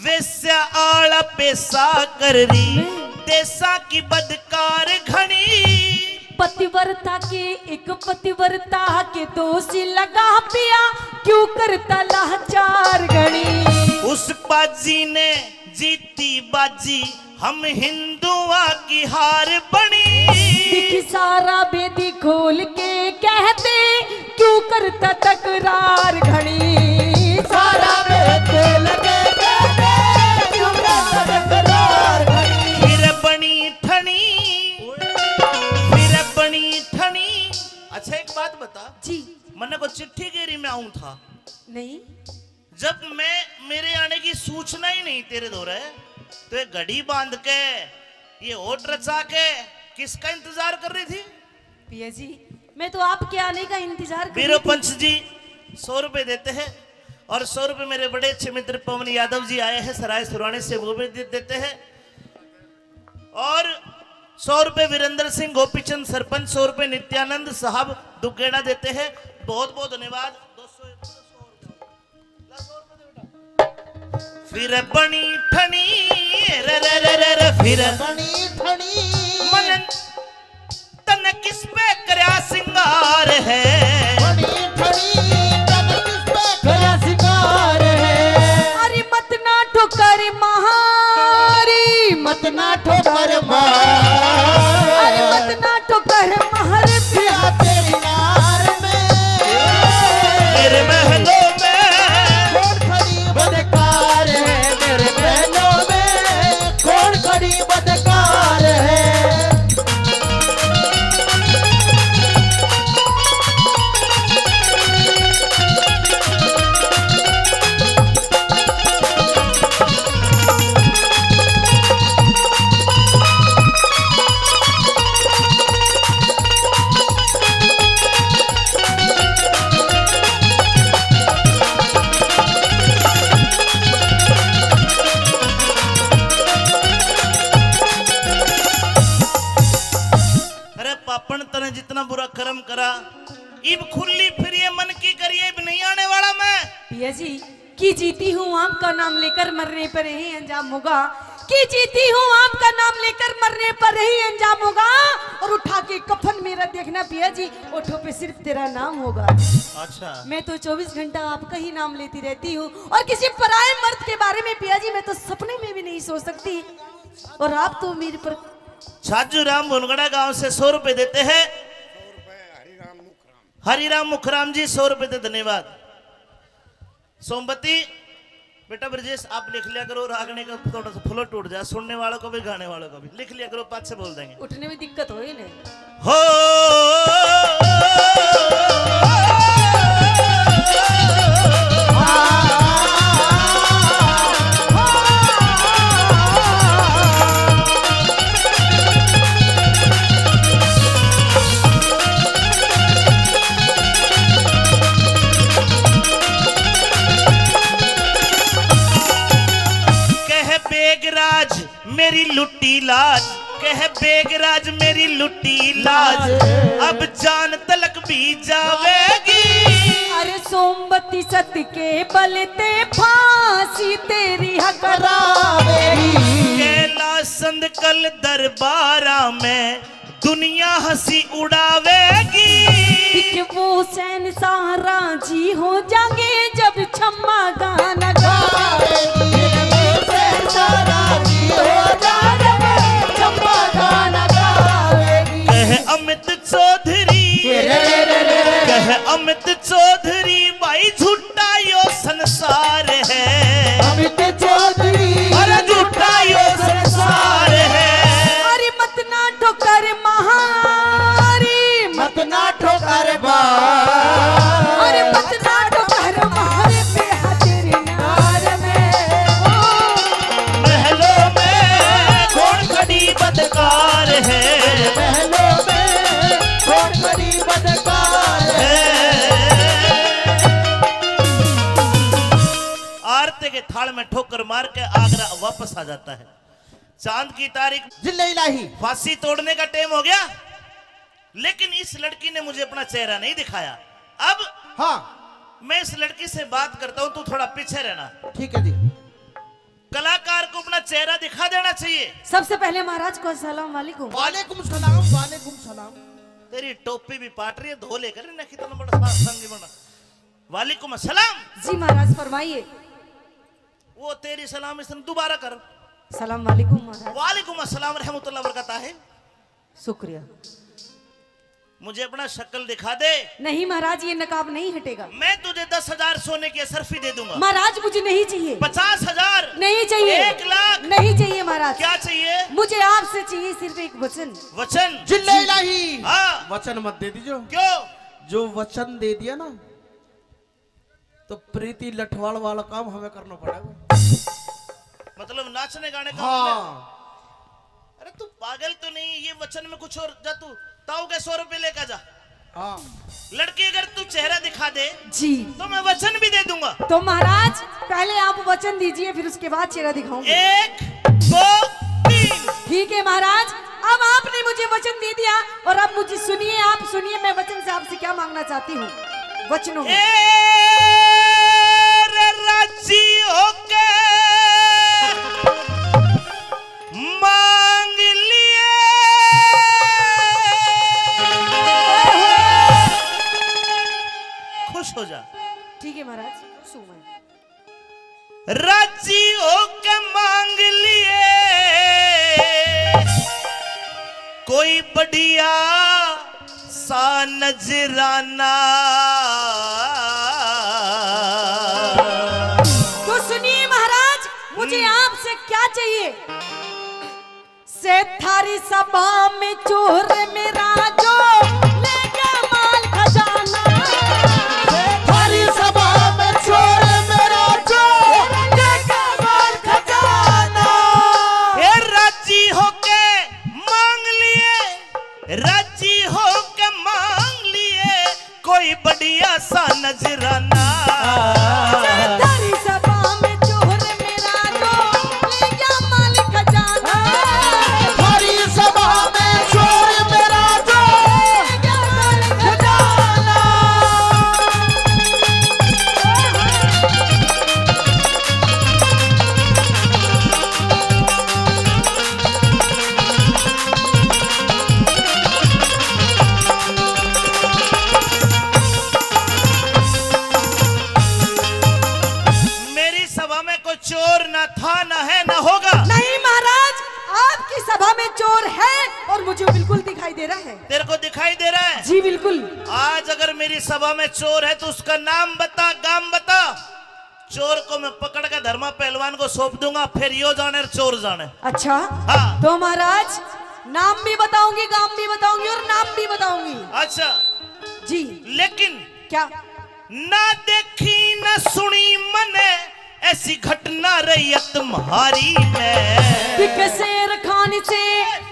वेस्या आला पेशा कर री, देशा की बदकार घणी। पतिव्रता के, एक पतिव्रता के दोष लगा पिया, क्यों करता लाचार घणी। उस बाजी ने जीती बाजी, हम हिंदुआ की हार बणी। दिखी सारा बेदी खोल के कहते, क्यों करता तकरार घणी। सारा बेदी खोल के कहते, क्यों करता तकरार घणी। फिर बणी ठणी, फिर बणी ठणी। अच्छा, एक बात बता। जी। मन्ने को चिट्ठी गेरी मैं आऊं था। नहीं। जब मैं, मेरे आने की सूचना ही नहीं तेरे धोरे, तो ये घड़ी बांध के, ये ओट रचा के किसका इंतजार कर रही थी? पिया जी, मैं तो आपके आने का इंतजार कर रही थी। पंच जी सौ रुपए देते हैं और सौ रुपए मेरे बड़े अच्छे मित्र पवन यादव जी आए हैं सराय सुराने से, वो भी दे देते हैं। और सौ रुपए वीरेंद्र सिंह गोपीचंद सरपंच, सौ रुपए नित्यानंद साहब दुगेड़ा देते हैं। बहुत बहुत धन्यवाद। दो सौ, फिर बणी ठणी, रे रे रे रे रे, फिर बणी ठणी। मन तन किस पे करया सिंगार है? बणी ठणी तन किस पे करया सिंगार है? अरे मत ना ठोकर मारी, मत ना ठोकर मार। अरे मत ना ठोकर मार। पिया तेरी नार में, मेरे महलों में कौन खड़ी बदकार है? मेरे महलों में कौन खड़ी बदकार है? अरे पापण, तने जितना बुरा कर्म करा, इब खुली फिर ये मन की करिए, इब नहीं आने वाला मैं। पिया जी, की जीती हूँ आपका नाम लेकर मरने पर यही अंजाम होगा, की जीती हूँ आपका नाम लेकर मरने पर यही अंजाम होगा। और उठा के कफन मेरा देखना पिया जी, ओठों पे सिर्फ तेरा नाम होगा। अच्छा। मैं तो चौबीस घंटा आपका ही नाम लेती रहती हूँ और किसी पराए मर्द के बारे में पिया जी मैं तो सपने में भी नहीं सोच सकती। और आप तो मेरे पर छाजू राम भुनगड़ा गांव से सौ रुपए देते हैं। हरिराम मुखराम जी सौ रुपए दे, धन्यवाद। सोमवती, बेटा ब्रजेश, आप लिख लिया करो, रागनी का थोड़ा सा flow टूट जाए, सुनने वालों को भी, गाने वालों को भी। लिख लिया करो, पाछे बोल देंगे। उठने में दिक्कत हो ही नहीं। हो। कह बेगराज मेरी लुट्टी लाज, है बेगराज मेरी लुटी लाज, अब जान तलक भी जावेगी। अरे सोमवती सत के बल ते फांसी तेरी हकरावेगी। कैलाश संद कल दरबारा में दुनिया हंसी उड़ावेगी। दिख वो शहंशाह राजी हो जाएंगे जब छम्मा गाना गावेगी। दिख वो शहंशाह राजी हो जाएंगे जब छम्मा गाना गावेगी। कह अमित चौधरी, कह अमित चौधरी, भाई झूठा यो संसार है। अमित चौधरी, अरे झूठा यो संसार है। अरे मत ना ठोकर मारी, मत ना ठोकर मारी। अरे मत ना ठोकर मारी, पे तेरी नार में। महलों में कौन खड़ी बदकार है। महलों में कौन खड़ी बदकार है। आरते के थाल में ठोकर मार के आगरा वापस आ जाता है। चांद की तारीख, जिल्ले इलाही। फांसी तोड़ने का टाइम हो गया, लेकिन इस लड़की ने मुझे अपना चेहरा नहीं दिखाया। अब हाँ। मैं इस लड़की से बात करता हूँ, तू थोड़ा पीछे रहना। ठीक है जी। कलाकार को अपना चेहरा दिखा देना चाहिए। सबसे पहले महाराज को अस्सलाम वालेकुम। वालेकुम सलाम, वालेकुम सलाम। तेरी टोपी भी पाट रही है, धो लेकर ना, कितना बड़ा सा संगी बना। वालेकुम अस्सलाम। जी महाराज, फरमाइए। वो तेरी सलाम, इसने दोबारा कर। सलाम वालेकुम महाराज। वालेकुम अस्सलाम रहमतुल्लाह बरकत है। शुक्रिया। मुझे अपना शक्ल दिखा दे। नहीं महाराज, ये नकाब नहीं हटेगा। मैं तुझे दस हजार सोने की असरफी दे दूंगा। महाराज, मुझे नहीं चाहिए। पचास हजार? नहीं चाहिए। एक लाख? नहीं चाहिए महाराज। क्या चाहिए? मुझे आपसे चाहिए सिर्फ एक वचन। वचन? जिल्ले इलाही। हाँ। वचन मत दे दीजिए। क्यों? जो वचन दे दिया ना, तो प्रीति लठवाल वाला काम हमें करना पड़ेगा। मतलब नाचने गाने का हाँ। मतलब? अरे तू पागल तो नहीं, ये वचन में कुछ और, जा तू ताऊ के सौ रुपए लेकर जा। हाँ। लड़की अगर तू चेहरा दिखा दे जी। तो मैं वचन भी दे दूंगा। तो महाराज पहले आप वचन दीजिए, फिर उसके बाद चेहरा दिखाऊंगी। एक, दो, तीन। ठीक है महाराज, अब आपने मुझे वचन दे दिया और अब मुझे सुनिए, आप सुनिए, मैं वचन से आपसे क्या मांगना चाहती हूँ। वचनों में ए रे राजी होके मांग लिए। खुश हो जा। ठीक है महाराज, खुश हूँ मैं। राजी होके मांग लिए कोई बढ़िया सा नजराना। तो सुनिए महाराज, मुझे हम्म। आपसे क्या चाहिए? से थारी सभा में चोर मेरा जो ले गया माल खजाना। से थारी सभा में चोर मेरा जो ले गया माल खजाना। ए राजी होके मांग लिए, राजी होके मांग लिए कोई बढ़िया सा नजराना। थारी सभा में चोर मेरा जो ले गया माल खजाना। थारी सभा में चोर मेरा जो ले गया माल खजाना। मेरी सभा में कोई चोर ना था, ना है, ना होगा। नहीं महाराज, आपकी सभा में चोर है और मुझे बिल्कुल दिखाई दे रहा है। तेरे को दिखाई दे रहा है? जी बिल्कुल। आज अगर मेरी सभा में चोर है तो उसका नाम बता, गाम बता। चोर को मैं पकड़ के धर्मा पहलवान को सौंप दूंगा, फिर यो जाने और चोर जाने। अच्छा। हाँ। तो महाराज, नाम भी बताऊंगी, गाम भी बताऊंगी और नाम भी बताऊंगी। अच्छा। जी। लेकिन क्या? ना देखी ना सुनी मने ऐसी घटना रैयत म्हारी में। दिख शेर खान से।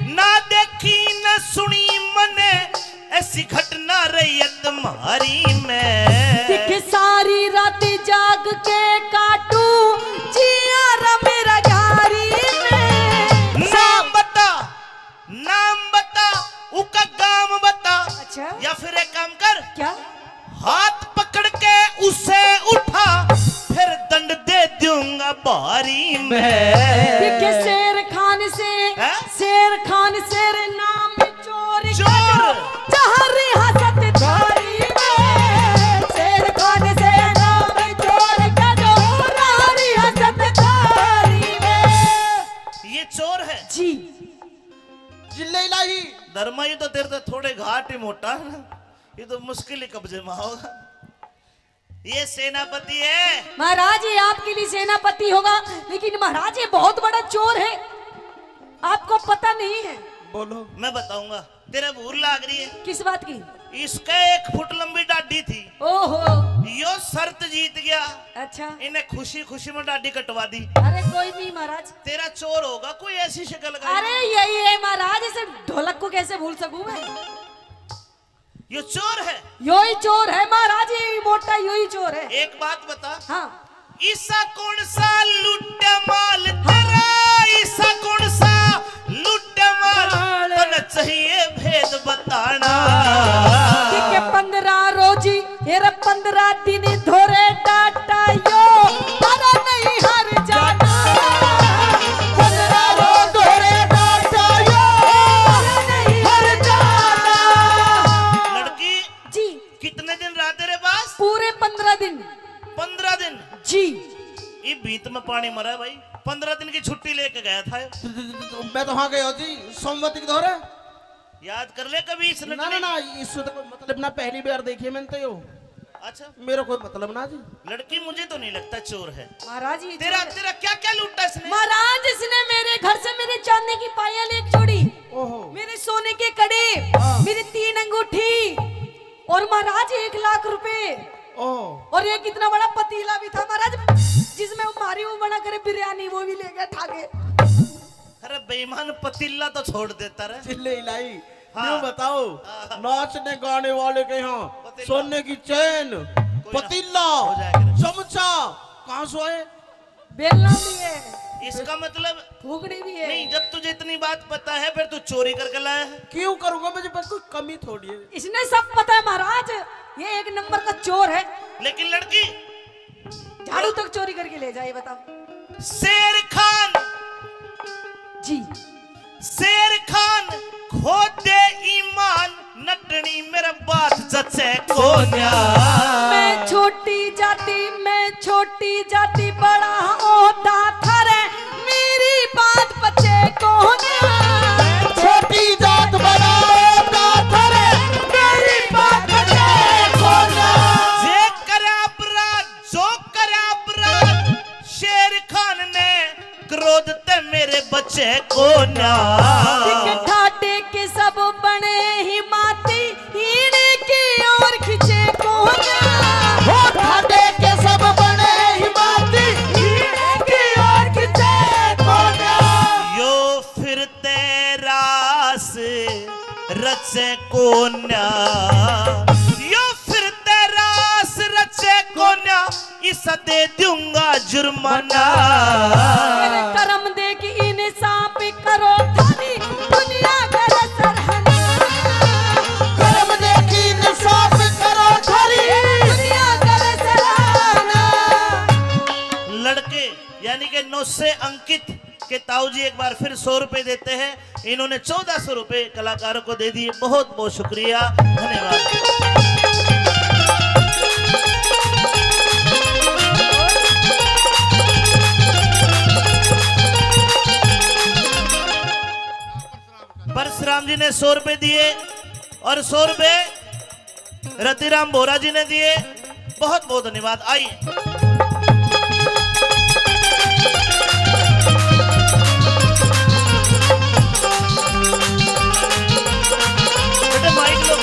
ना देखी ना सुनी मने ऐसी घटना रैयत म्हारी में। दिख सारी रात जाग के काटू जिया रा मेरा गारी में। नाम बता, में। दिखे शेर खान से, हैं? शेर खान शेर नाम चोर का चोर। जो जहर रियासत थारी में। शेर खान से नाम चोर का जो जहर रियासत थारी में। ये चोर है। जी। जिल्ले इलाही। धर्मा, ये तो तेरे तो थोड़े घाट ही मोटा है ना, ये तो मुश्किल ही कब्जे में होगा। ये सेनापति है। महाराज, ये आपके लिए सेनापति होगा, लेकिन महाराज, ये बहुत बड़ा चोर है, आपको पता नहीं है। बोलो। मैं बताऊंगा, तेरे भूल लाग रही है। किस बात की? इसके एक फुट लंबी डाडी थी। ओहो। यो शर्त जीत गया। अच्छा। इन्हें खुशी खुशी में डाडी कटवा दी। अरे कोई नहीं महाराज। तेरा चोर होगा कोई ऐसी शक्ल का। अरे यही है महाराज, इसे ढोलक को कैसे भूल सकूं मैं? यो चोर है। यो ही चोर है महाराज, यो ही मोटा, यो ही चोर है। एक बात बता। हाँ। ईसा कौन सा लुट माल तेरा, ईसा कौन सा लुट माल, तन चाहिए भेद बताना। ठीक है, पन्द्रह रोजी, ये रे पन्द्रह दिन धोरे डाटा यो, तारा नहीं हर जाना। पन्द्रह रोज धोरे डाटा यो, तारा नहीं हर जाना। लड़की, जी। कितने दिन रहा तेरे पास? पूरे पन्द्रह दिन। पन्द्रह दिन? जी। ये भीत में पानी मरा है भाई, पन्द्रह दिन की छुट्टी लेके गया था। तो, तो, तो, तो मैं तो वहां गया जी, सोमवती के धोरे। याद कर ले कभी इसने ना, ना, नहीं। ना, इससे तो कोई मतलब ना, पहली बार देखी मैंने तो यो। अच्छा। मेरा कोई मतलब ना जी। लड़की, मुझे तो नहीं लगता चोर है। महाराज, ये तेरा, चोर है। तेरा क्या क्या लूटा इसने? महाराज, इसने मेरे घर से मेरे चांदी की पायल एक जोड़ी, ओहो। मेरे सोने के कड़े, हाँ। मेरी तीन अंगूठी और महाराज एक लाख रुपए। ओहो। और एक इतना बड़ा पतीला भी था महाराज, जिसमें वो मारी वो बना करे बिरयानी, वो भी ले गया ठाके। अरे बेईमान, पतीला तो छोड़ देता रे। जिल्ले इलाही, हाँ। यूं बताओ, हाँ। नाचने गाने वाले के यहाँ पतीला। सोने की चैन, कोई ना। पतीला, हो जाएगा रे। चमचा, कहाँ से आए? बेलना भी है। इसका मतलब फूकनी भी है। नहीं, जब तुझे इतनी बात पता है, फिर तू चोरी करके लाया है। क्यों करूंगा, मुझे बस कोई कमी थोड़ी है। इसने सब पता है महाराज, ये एक नंबर का चोर है। लेकिन लड़की, झाड़ू तक चोरी करके ले जाए, बताओ। शेर खान। जी। शेर खान खो दे ईमान, नटनी मेरे बात जचे कोन्या। मैं छोटी जाति, मैं छोटी जाति, बड़ा ओहदा थारे, मेरी बात पचे कोन्या। मैं छोटी जात, बड़ा ओहदा थारे, मेरी बात पचे कोन्या। जे करे अपराध, जो करे अपराध, शेर खान ने क्रोध ते मेरे बचे कोन्या। दिख ठाडे के सब बने ही माती, हीने की ओर खींचे कोन्या। हो ठाडे के सब बने ही माती, हीने की ओर खींचे कोन्या। यो फिर ते रास रचे कोन्या, यो फिर ते रास रचे कोन्या, इसा दे दूंगा जुर्माना। मेरे करम देख इंसाफ करो थारी दुनिया करे सराहना। करम देख इंसाफ करो थारी दुनिया करे सराहना। लड़के यानी कि नौ से अंकित के ताऊ जी एक बार फिर सौ रुपए देते हैं। इन्होंने चौदह सौ रुपए कलाकारों को दे दिए। बहुत बहुत शुक्रिया, धन्यवाद। परशुराम जी ने सौ रुपए दिए और सौ रुपए रतिराम बोरा जी ने दिए। बहुत बहुत धन्यवाद। आइए बेटे, माइक लो।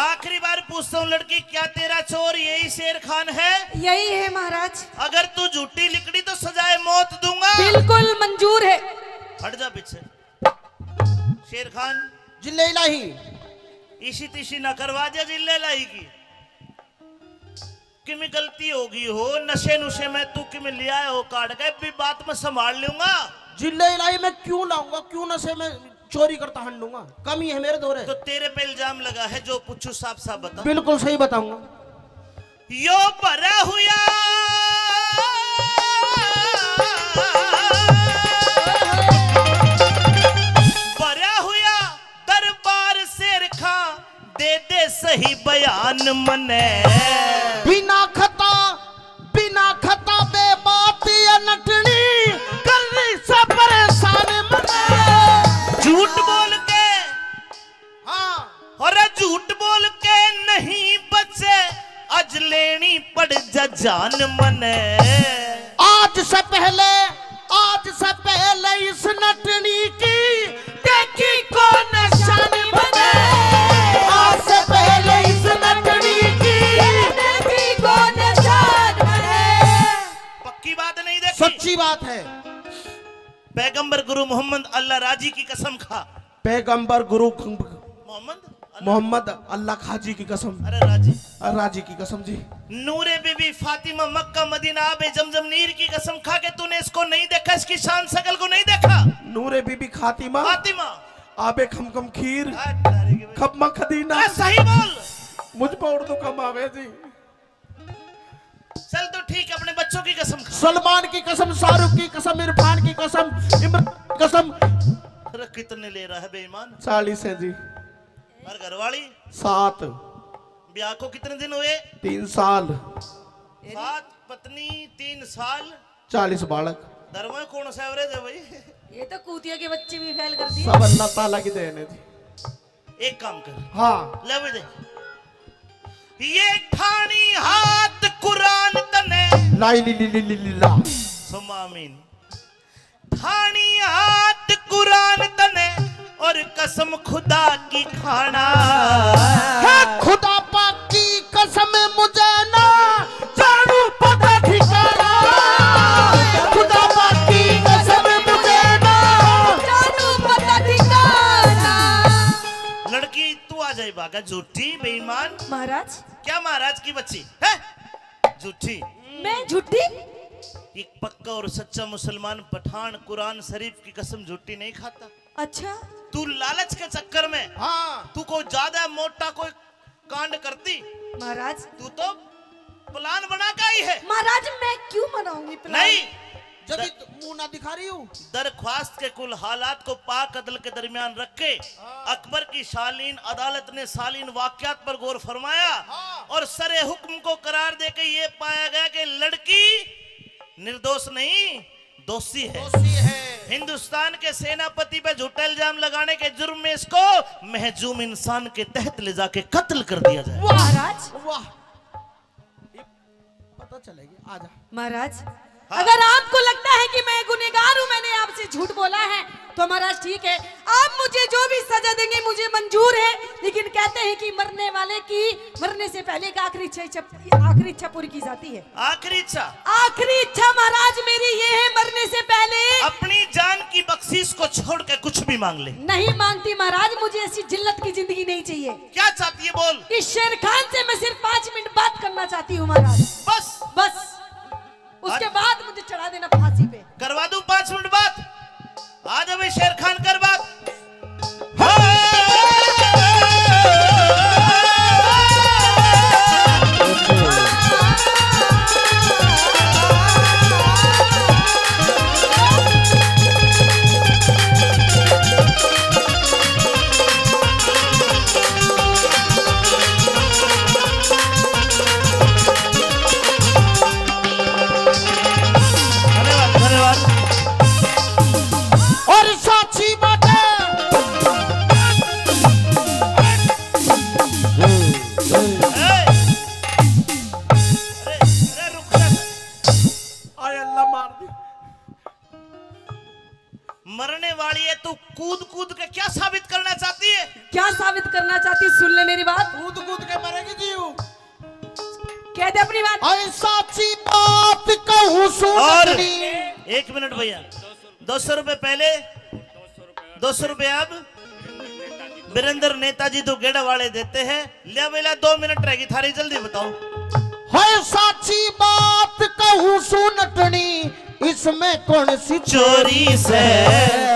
आखिरी बार पूछता हूँ लड़की, क्या तेरा चोर यही शेर खान है? यही है महाराज। अगर तू झूठी लिकड़ी तो सजाए मौत दूंगा। बिल्कुल मंजूर है। हट जा पीछे। शेर खान। जिल्ले इलाही। इसी तिसी ना करवा दिया जिल्ले इलाही की। किमी गलती होगी हो, नशे नुशे में तू किमी ले आया हो काट के, भी बात में संभाल लूंगा। जिल्ले इलाही मैं क्यों लाऊंगा, क्यों नशे में चोरी करता हंडूंगा, कमी है मेरे धोरे। तो तेरे पे इल्जाम लगा है, जो पूछू साफ साफ बता। बिल्कुल सही बताऊंगा। यो भरा हुआ, भरा हुआ दरबार शेर खां, दे दे सही बयान मने। बिना खता, बिना खता बे बात ये नटनी, कर रही से परेशान मने। झूठ बोल के, हाँ। अरे झूठ बोल के नहीं बचे, आज लेनी पड़ जा जान मने। आज से पहले, आज से पहले इस नटनी की देखी कौन शान मने। आज से पहले इस नटनी की देखी कौन शान मने। पक्की बात नहीं देखी। सच्ची बात है। पैगंबर गुरु मोहम्मद अल्लाह राजी की कसम खा। पैगंबर गुरु ख-, मोहम्मद अल्लाह, मोहम्मद अल्लाह खाजी की कसम। अरे राजी। अरे राजी की कसम जी। नूरे बीबी फातिमा मक्का मदीना आबे जमजम नीर की कसम खा के तूने इसको नहीं देखा, इसकी शान शकल को नहीं देखा। नूरे बीबी खातिमा। फातिमा। आबे खमखम खीर। आ, तारे के भाई। खपमा खदीना। आ, सही बोल। मुझ पर उर्दू कम आवे जी। चल तो ठीक है, अपने बच्चों की कसम खा। सलमान की कसम, शाहरुख की कसम, इरफान की कसम, इमरान की कसम। अरे कितने ले रहा है बेईमान? चालीस है जी। और घरवाली? सात। ब्याह को कितने दिन हुए? तीन साल। सात पत्नी, तीन साल। चालीस बालक। धर्म में कौन सा एवरेज है भाई? ये तो कूतिया के बच्चे भी फेल कर दिए। सब अल्लाह ताला की देन है जी। एक काम कर। हाँ। ले भी दे। ये ठानी हाथ कुरान तने। लाई ली ली ली ली ली ला। सुम्मा आमीन। ठानी हाथ कुरान तने और कसम खुदा की खाना। है खुदा पाक की कसम मुझे ना जानू पता ठिकाना। खुदा पाक की कसम मुझे ना जानू पता ठिकाना। लड़की तू आ जाए भागा, झूठी बेईमान। महाराज। क्या महाराज की बच्ची है? झूठी। मैं झूठी? एक पक्का और सच्चा मुसलमान पठान कुरान शरीफ की कसम झूठी नहीं खाता। अच्छा। तू लालच के चक्कर में, हाँ। तू को ज्यादा मोटा कोई कांड करती। महाराज। तू तो प्लान बना के आई है। महाराज, मैं क्यों बनाऊंगी प्लान? नहीं। जब दर-, ये मुंह ना दिखा रही हूँ। दरख्वास्त के कुल हालात को पाक अदल के दरमियान रख के हाँ। अकबर की शालीन अदालत ने शालीन वाकयात पर गौर फरमाया हाँ। और सरे हुक्म को करार देके ये पाया गया कि लड़की निर्दोष नहीं, दोषी है। दोषी है। हिंदुस्तान के सेनापति पे झूठा इल्जाम लगाने के जुर्म में इसको महजूम इंसान के तहत ले जाके कत्ल कर दिया जाए। वाह, महाराज। वाह। ये पता चलेगी। आजा। महाराज, हाँ। अगर आपको लगता है कि मैं गुनहगार हूँ, मैंने आपसे झूठ बोला है, तो महाराज ठीक है, आप मुझे जो भी सजा देंगे मुझे मंजूर है, लेकिन कहते हैं कि मरने वाले की मरने से पहले एक आखिरी इच्छा, इच्छा, आखिरी इच्छा पूरी की जाती है। आखिरी इच्छा? आखिरी इच्छा महाराज मेरी ये है, मरने से पहले अपनी जान की बख्शीश को छोड़ के कुछ भी मांग ले। नहीं मांगती महाराज, मुझे ऐसी जिल्लत की जिंदगी नहीं चाहिए। क्या चाहती है बोल। इस शेर खान से मैं सिर्फ पाँच मिनट बात करना चाहती हूँ महाराज। बस? बस। उसके आज बाद मुझे चढ़ा देना फांसी पे। करवा दूं पाँच मिनट बात? आ जा भाई शेर खान, कर बात। धन्यवाद, धन्यवाद। और साची बात है। ए, अरे, अरे, रुक जा। आय अल्लाह, मार दी। मरने वाली है, तू कूद कूद के क्या साबित करना चाहती है? क्या साबित करना चाहती, सुन ले मेरी बात। कूद कूद के मरेगी जी वो। कह दे अपनी बात। ऐ साची बात कहूँ सुन और अपनी। एक मिनट भैया, दो सौ रुपए पहले, दो सौ रुपए अब। वीरेंद्र नेताजी तो गेड़ा वाले देते हैं। ले बेला, दो मिनट रहेगी थारी, जल्दी बताओ। है साची बात कहूँ सू नटनी, इसमें कौन सी चोरी से?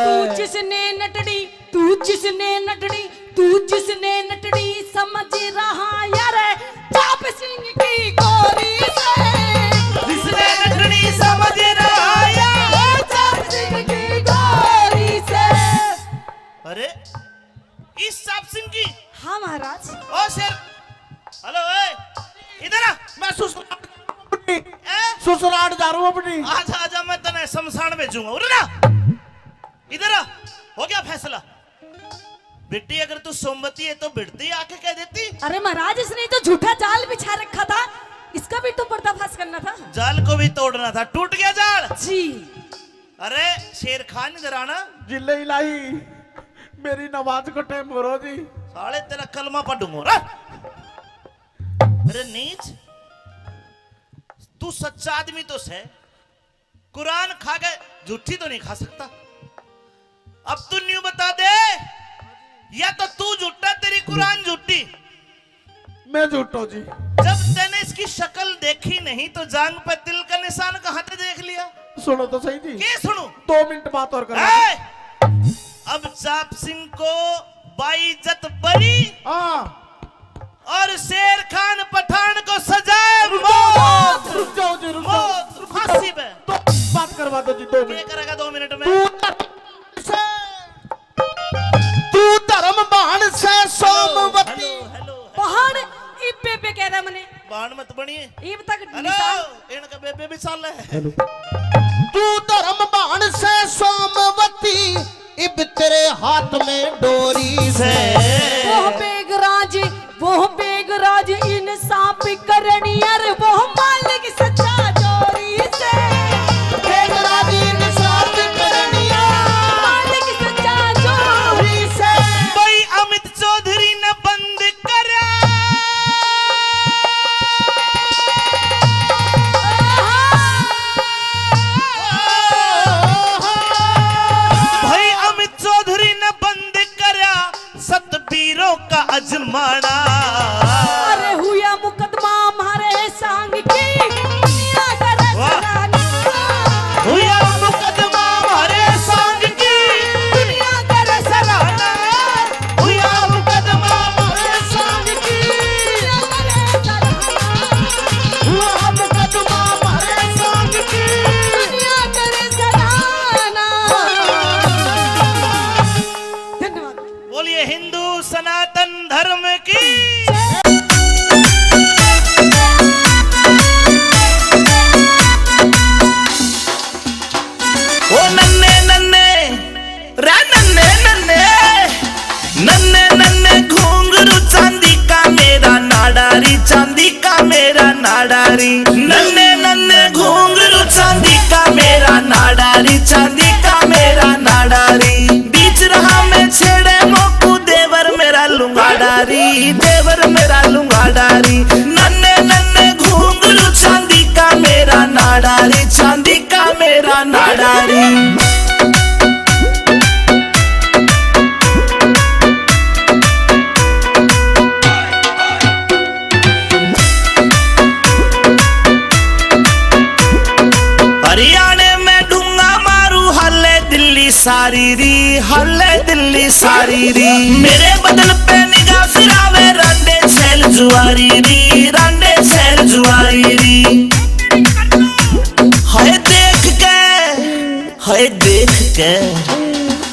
तू जिसने नटनी, तू जिसने नटनी, तू जिसने नटनी समझ रहा यार, चाप सिंह की गोरी से। जिसने नटनी समझ रहा यार, चाप सिंह की गोरी से। अरे, इस चाप सिंह की? हाँ महाराज। ओ शेर, हेलो, ए, इधर आ। मैं ससुराल, ए? ससुराल जा रहा हूँ अपनी। आजा, आजा, मैं तने शमशान भेजूंगा। उरे ना, इधर आ। हो गया फैसला। बेटी, अगर तू सोमवती है तो भिड़ती आके कह देती। अरे महाराज, इसने तो झूठा जाल बिछा रखा था, इसका भी तो पर्दाफाश करना था। जाल को भी तोड़ना था, टूट गया जाल। जी। अरे शेर खान, इधर आना। जिले इलाही, मेरी नमाज को टाइम हो रहा जी। साले, तेरा कलमा पढ़ूंगा रे। अरे नीच, तू सच्चा आदमी तो सै, कुरान खा के झूठी तो नहीं खा सकता। अब तू न्यू बता दे, या तो तू झूठा, तेरी कुरान झूठी। मैं झूठो जी। जब तैने इसकी शक्ल देखी नहीं तो जांग पे तिल का निशान कहाँ से देख लिया? सुनो तो सही जी। के सुनू? दो मिनट बात और करो। ए! अब चाप सिंह को बाइज्जत बरी। हाँ। और शेर खान पठान को सजाए मौत। रुक जाओ जी, रुक जाओ। मौत, फांसी पे। तो बात करवा दो जी, दो मिनट। क्या करेगा दो मिनट में? तू धर्म से, तू धर्म बहन से सोमवती। Hello, hello, hello. बहन, इब बेबे कह रहा मने। बहन मत बनिए। इब तक हेलो, निशान। इनका बेबे भी साला है। हेलो। तू धर्म बहन से सोमवती, इब तेरे हाथ में डोरी से। वो बेगराज, वो बेगराज इंसाफ करनी, अरे वो मालिक सच्चा जोरी से। बेगराज इंसाफ करनी, मालिक सच्चा जोरी से। भाई अमित चौधरी ने बंद करया। भाई अमित चौधरी ने बंद करया सतबीरों का अजमाना। अरे हुआ मुकदमा म्हारे सांग की, दुनिया करे वाह। सराहना। हुआ मुकदमा म्हारे सांग की, दुनिया करे सराहना। हुआ मुकदमा म्हारे सांग की, दुनिया करे सराहना। हुआ मुकदमा म्हारे सांग की, दुनिया करे सराहना। धन्यवाद। बोलिए हिंदू सनातन धर्म की। ओ नन्ने नन्ने, रे नन्ने नन्ने, नन्ने नन्ने घुंघरू चांदी का मेरा नाड़ा री, चांदी का मेरा नाड़ा री। नन्ने नन्ने घुंघरू चांदी का मेरा नाड़ा री, चांदी का मेरा नाड़ा री। बीच रहा मैं छेड़े मोकू देवर मेरा लुंगाड़ा री, देवर मेरा लुंगाड़ा री। नन्ने नन्ने घुंघरू चांदी का मेरा नाड़ा री, चांदी का मेरा नाड़ा री। हरियाणे में ढूंगा मारू, हाले दिल्ली सारी री, हाले दिल्ली सारी री। मेरे बदन पे निगाह फिरावे, रांडे छैल जुआरी री, रांडे छैल जुआरी री। हाय देख के, हाय देख के,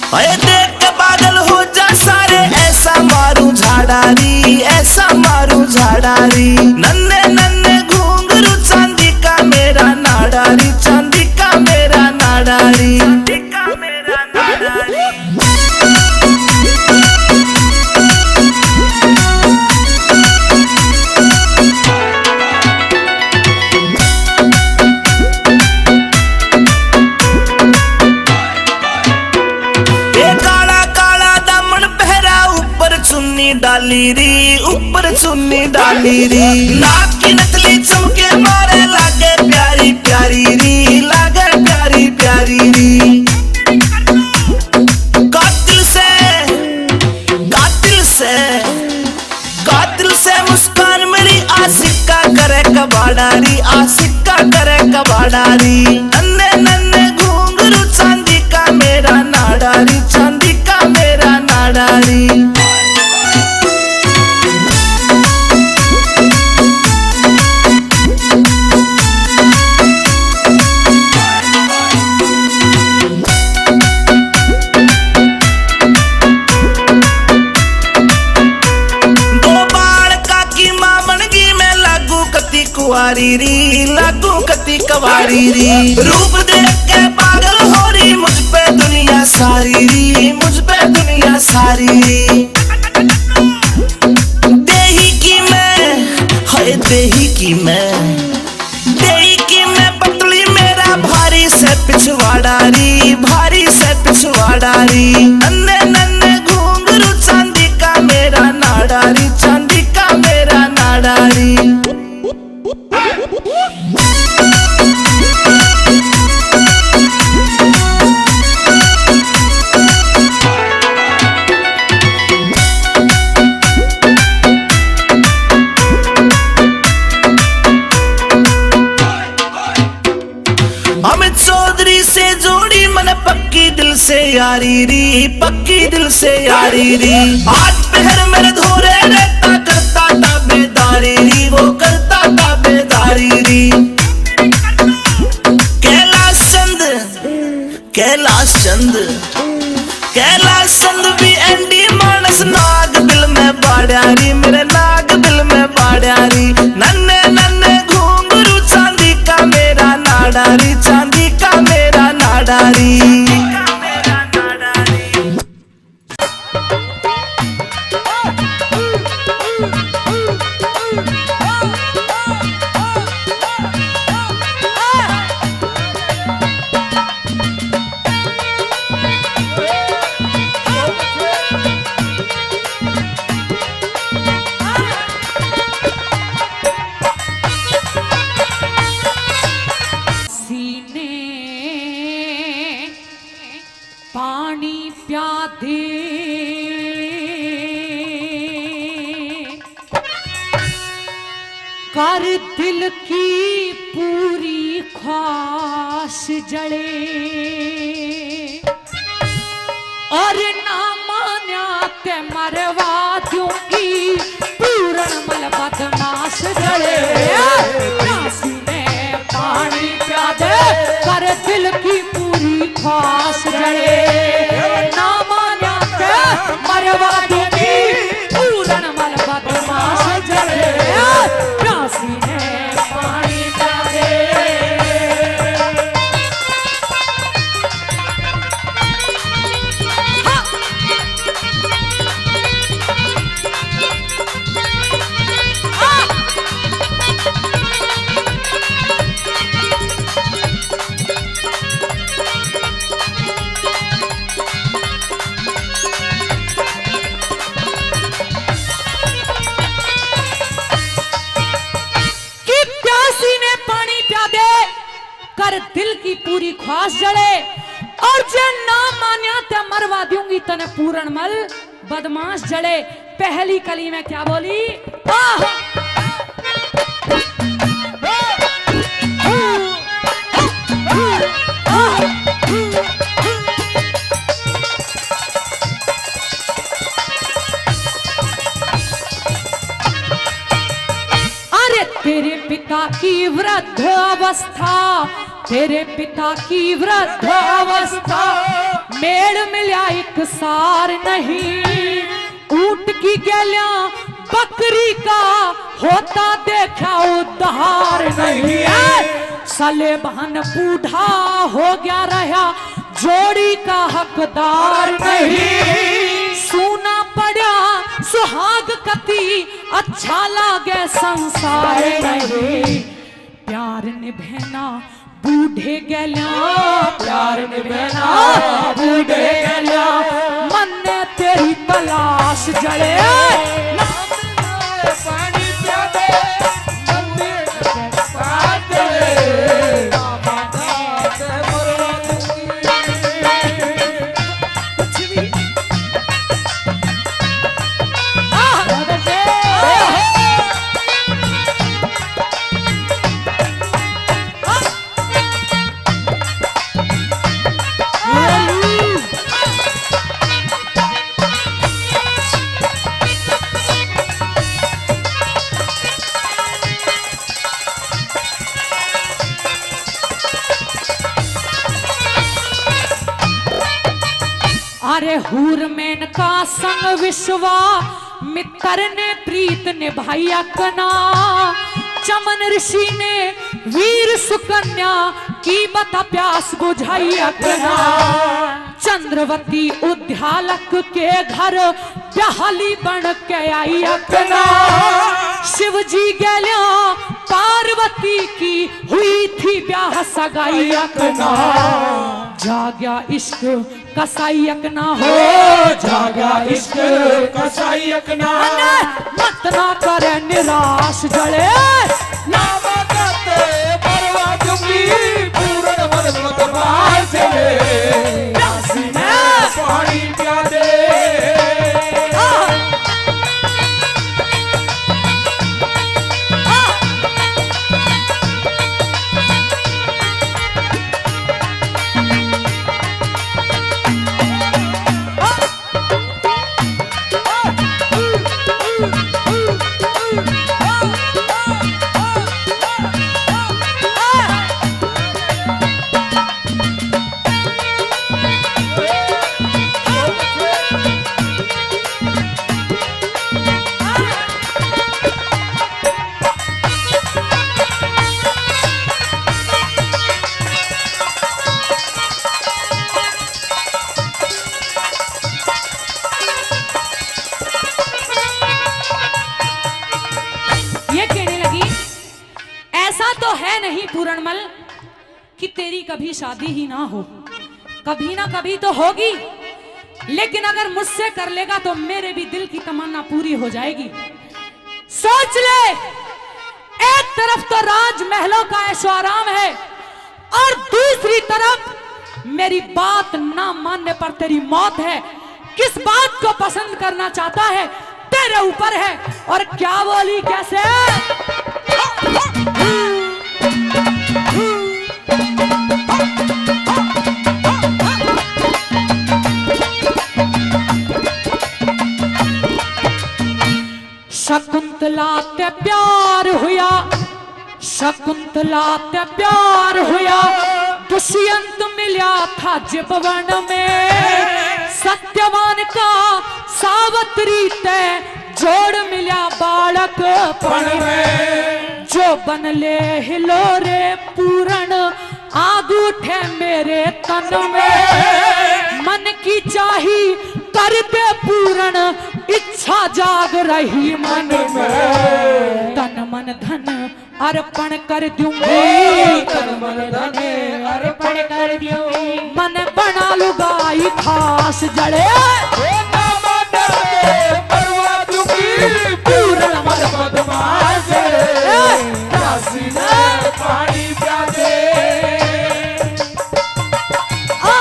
हाय देख के पागल हो जा सारे, ऐसा मारू झाड़ा री, ऐसा मारू झाड़ा री। नन्ने नन्ने घुंघरू चांदी का मेरा नाड़ा री, चांदी का मेरा नाड़ा री, चांदी का मेरा नाड़ा री। ए काला काला दामन पहरा, ऊपर चुन्नी डाली री, ऊपर चुन्नी डाली री। नाक की नथली चमके मारे, लागे प्यारी प्यारी री, लागे प्यारी प्यारी री। कातिल से, कातिल से, कातिल से मुस्कान मेरी, आशिक का करे कबाड़ा री, आशिक का करे कबाड़ा री। नन्ने नन्ने घुंघरू चांदी का मेरा नाड़ा री, चांदी का मेरा नाड़ा। री। दो बालका की माँ बन गई मैं, लागू कती कुंवारी री, लागू कती कुंवारी री। रूप देख के पागल हो रही मुझ पे दुनिया सारी री, मुझ पे दुनिया सारी री। देही की मैं, हाय देही की मैं, देही की मैं पतली, मेरा भारी से पिछवाड़ा री, भारी से पिछवाड़ा री। नन्ने नन्ने घुंघरू चांदी का मेरा नाड़ा री, चांदी का मेरा नाड़ा री। अमित चौधरी से जोड़ी मन पक्की दिल से यारी री, पक्की दिल से यारी री। आज पहर मेरे धोरे रहता, करता ताबेदारी री, वो करता ताबेदारी री। कैलाश चंद, कैलाश चंद, कैलाश चंद भी एंडी मानस, नाग दिल में बाड़ा री, मेरे नाग दिल में बाड़ा री। नन्ने नन्ने घुंघरू चांदी का मेरा नाड़ा री, चांदी का मेरा नाड़ा री। सीने पानी प्यादे कर दिल की पूरी ख्वाहिश जले, और ना मान्या ते मरवा दूंगी पूरण मल बदमाश जले। प्यासी ने पानी प्यादे कर दिल की पूरी ख्वाहिश जले, ना मान्या ते मरवा दूंगी पूरण मल बदमाश जले। प्यासी ने पानी प्यादे। कि प्यासी ने पानी प्यादे कर दिल की पूरी ख्वाहिश जले, और जे ना मान्या ते मरवा दूंगी तने पूरण मल बदमाश जले। पहली कली में क्या बोली? आह! अरे तेरे पिता की वृद्ध अवस्था, तेरे पिता की वृद्ध अवस्था, मेल मिल्या एक सार नहीं। ऊंट की गैल्या बकरी का होता देखा उद्धार नहीं है। सलेमान बूढ़ा हो गया रहा, जोड़ी का हकदार नहीं। सूना पड़ा सुहाग कती अच्छा लागे संसार नहीं। प्यार निभैना बूढ़े गैल्या, प्यार निभैना बूढ़े गैल्या, मन्ने तेरी तलाश जले। पानी प्यादे, मन्ने तेरी तलाश जले। हूर मेनका संग विश्वामित्र ने प्रीत निभाई अकना। चमन ऋषि ने वीर सुकन्या की बता प्यास बुझाई अकना। चंद्रवती उद्यालक के घर ब्याहली बन के आई अकना। शिव जी गैल्या पार्वती की हुई थी ब्याह सगाई अकना। जाग्या इश्क कसाई अकना हो। जाग्या इश्क कसाई अकना। अने मत ना करे निराश जले। ना मदद परवा दूंगी, पूर्ण मन मत बाजले। प्यासी ने पानी प्या दे। ये कहने लगी, ऐसा तो है नहीं पूरणमल कि तेरी कभी शादी ही ना हो, कभी ना कभी तो होगी, लेकिन अगर मुझसे कर लेगा तो मेरे भी दिल की तमन्ना पूरी हो जाएगी। सोच ले, एक तरफ तो राजमहलों का ऐशो आराम है और दूसरी तरफ मेरी बात ना मानने पर तेरी मौत है। किस बात को पसंद करना चाहता है, तेरे ऊपर है। और क्या बोली, कैसे? शकुंतला ते प्यार हुया, शकुंतला ते प्यार हुया, दुष्यंत मिल्या था जिब वन में। सत्यवान का सावत्री ते जोड़ मिल्या बालक पण में। जो बन ले हिलोरे पूरण आग उठे मेरे तन में। मन की चाही कर दे पूरण, इच्छा जाग रही मन में। तन मन धन अर्पण कर दूंगी, तन मन धन अर्पण कर दूंगी। मन बना लुगाई खास जड़े। ओ ना मदद परवा दूंगी, पूरण मन बदमाश जड़े। ए! प्यासी ने पानी प्या दे। आ!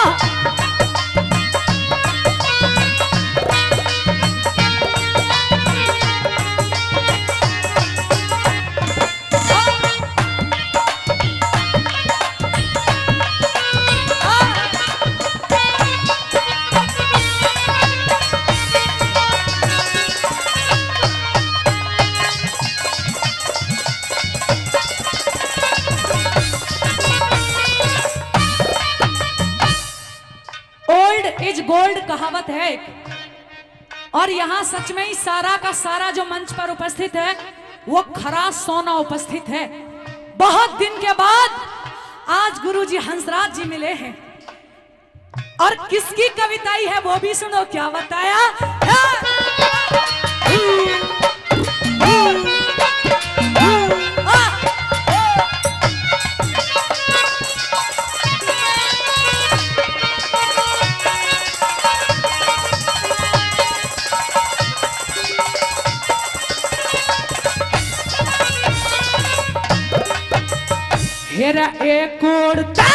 Old is gold कहावत है एक, और यहाँ सच में ही सारा का सारा जो मंच पर उपस्थित है, वो खरा सोना उपस्थित है। बहुत दिन के बाद आज गुरुजी हंसराज जी मिले हैं, और किसकी कविताई है वो भी सुनो, क्या बताया। हेरा एक ओड़ ते,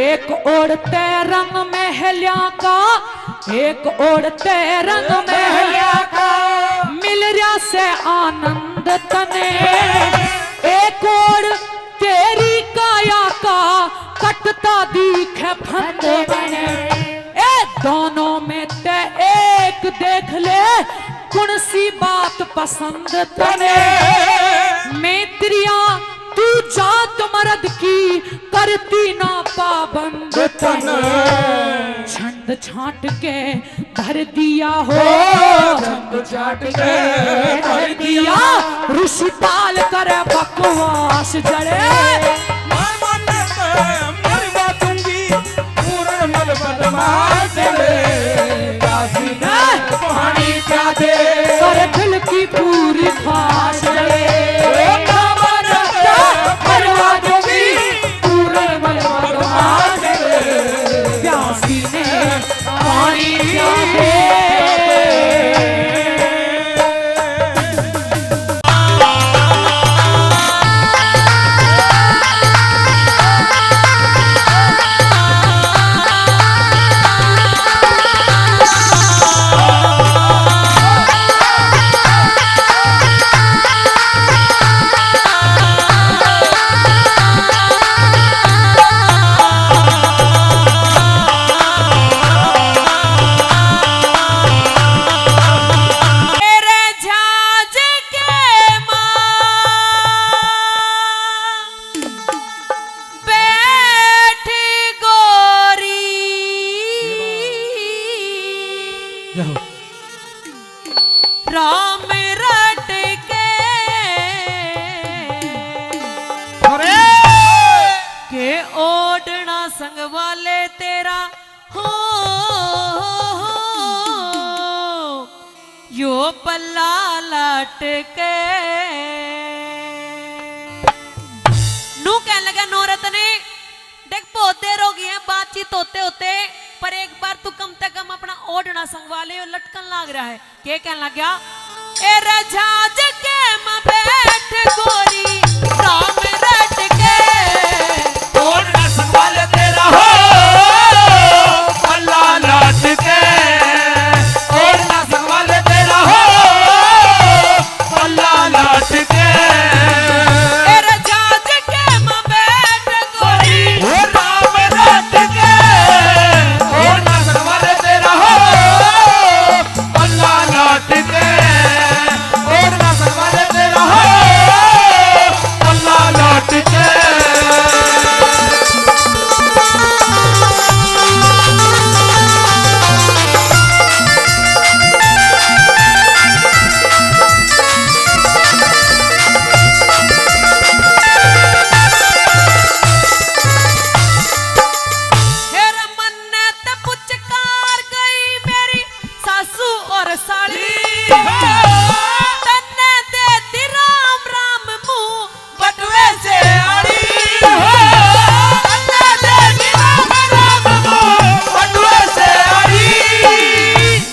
एक ओड़ ते रंग महलिया का, एक ओड़ ते रंग महलिया का, मिल रहा से आनंद तने। एक ओड़ तेरी काया का, कटता दीखे फंद बने। ए दोनों में ते एक देख ले, कौन सी बात पसंद तने। मेत्रिया तू जात मर्द की, करती ना पाबंद तने। छांट के धर दिया हो, छंद छांट के धर दिया। ऋषि पाल करे बकवास जड़े। मैं मन पे मरवा दूंगी, पूर्ण मल बदमाश रे। काशी ने पानी प्यादे। कर दिल की पूरी ख्वाहिश जड़े। मैं मन पे मरवा दूंगी, पूर्ण मल बदमाश रे। प्यासी ने पानी प्यादे। तेरे झाज के माँ बैठी गोरी। जय हो। राम रट के। अरे। के ओढ़ना संग वाले तेरा हो, यो पल्ला लटके। नू कहने लगा नौरत ने, देख, बहुत देर हो गई है बातचीत होते होते, पर एक बार तू कम से कम अपना ओढ़ना संगवा ले, यो लटकन लाग रहा है। के कहने लग गया? ए रे झाज के में बैठ गोरी, राम रट के। ओढ़ना संगवा ले तेरा हो, पल्ला लटके। ओढ़ना संगवा ले तेरा हो, पल्ला लटके। ए रे झाज के में बैठ गोरी। ओ राम रट के। ओढ़ना संगवा ले तेरा हो, पल्ला लटके। ओढ़ना संगवा ले तेरा हो, पल्ला लटके। फिर मन्ने ते पुचकार गई मेरी सासू और साली। तन्ने दे दी राम राम मुंह बटुए से आड़ी। तन्ने दे दी राम राम मुंह बटुए से आड़ी।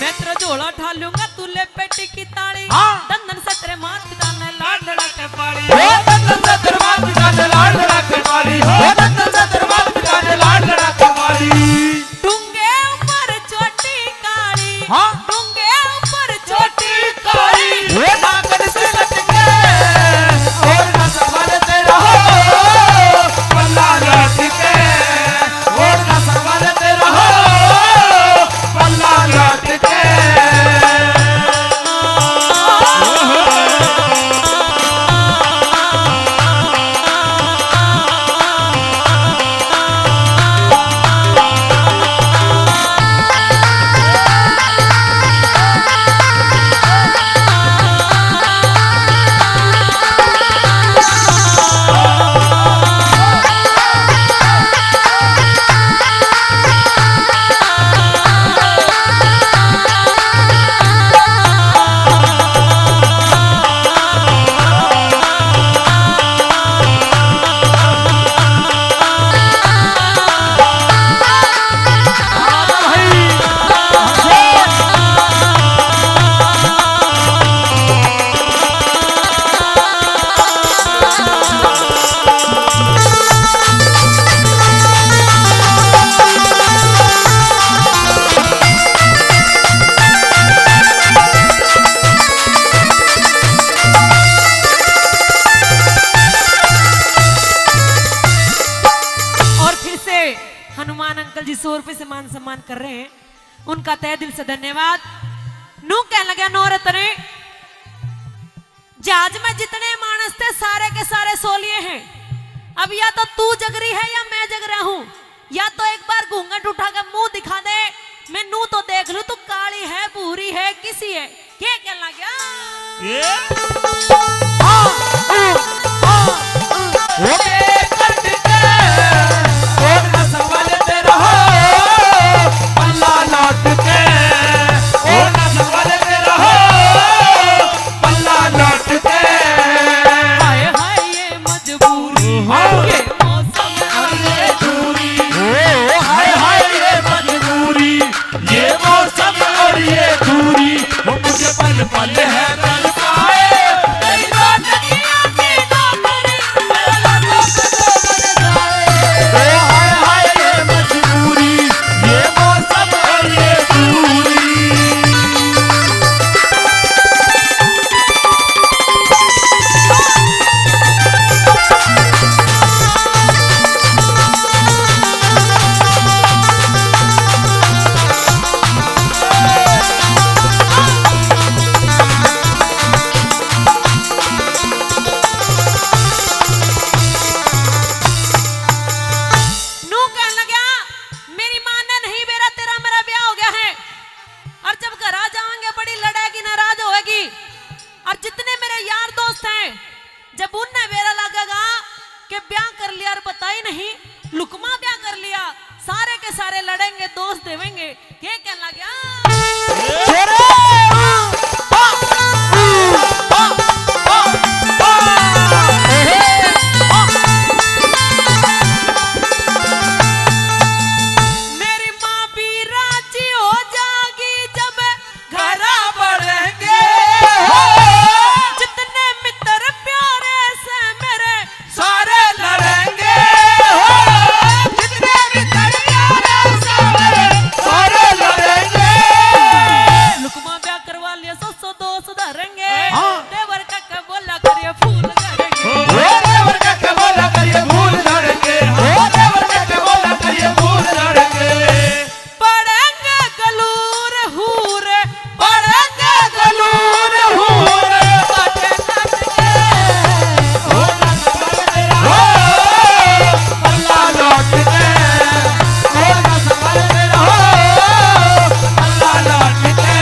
मैं तेरा झोला ठा लूंगा, तू ले पेटी की ताली। हाँ। दंदन सतरे मात पिता ने लाड लड़ा के पाली। ओ दंदन सतरे मात पिता ने लाड लड़ा के पाली। ओ दंदन सतरे मात पिता ने लाड लड़ा के पाली। डूंगे ऊपर चोटी काली। हाँ। डूंगे ऊपर चोटी काली। ओ नागन से लटके। और ना संभाल तेरा हो पल्ला लटके। और ना संभाल तेरा हो पल्ला लटके। और फिर से हनुमान अंकल जी सौ रुपए से मान सम्मान कर रहे हैं, उनका तहे दिल से धन्यवाद। नू कहने लगा नौरत ने, जहाज में जितने मानस थे, सारे के सारे सो लिए हैं। अब या तो तू जग रही है या मैं जग रहा हूं, या तो एक बार घूंघट उठा के मुंह दिखा दे, मैं नू तो देख लूं, तू काली है, भूरी है, किसी है? के कहन लग गया? ये? हाँ, हाँ, हाँ, हाँ। वो के कट के, वो नस वाले ते रहो, पल्ला लाट के, वो नस वाले ते रहो, पल्ला लाट के। हाय हाय ये मजबूरी, हाँ। ये मौसम और ये दूरी। ओ, हाय हाय ये मजबूरी, ये मौसम और ये दूरी, वो मुझे पल पल है तड़पाए। तेरी बात की आंखें ना भरी, मेरा लगा तो जाए। ओ हाय हाय ये मजबूरी, ये मौसम और ये दूरी। नू कहन लग्या, मेरी माँ ने नहीं बेरा, तेरा मेरा ब्याह हो गया है। और जब घर आ जाएंगे, बड़ी लड़ेगी, नाराज होएगी। और जितने मेरे यार दोस्त हैं, जब उन्हें बेरा लगेगा कि ब्याह कर लिया और बताई नहीं, लुकमा ब्याह कर लिया, सारे के सारे लड़ेंगे, दोष देवेंगे। के कहन लग गया? मेरी माँ भी राजी हो जाएगी जब घरा बढ़ेंगे। जितने मित्र प्यारे से मेरे सारे लड़ेंगे। जितने मित्र प्यारे से मेरे सारे लड़ेंगे। लुकमा ब्याह करवा लिया, सौ सौ दो सुधारेंगे। हाँ। देवर का के बोला करिए फूल झड़ेंगे। ओ देवर का के बोला करिए फूल झड़ेंगे। ओ देवर का के बोला करिए फूल झड़ेंगे। पड़ेंगे गलूर हूर, पड़ेंगे गलूर हूर। काटे काट के, ओ नस वाले तेरा हो, पल्ला लाट के, ओ नस वाले तेरा हो, पल्ला लाट के।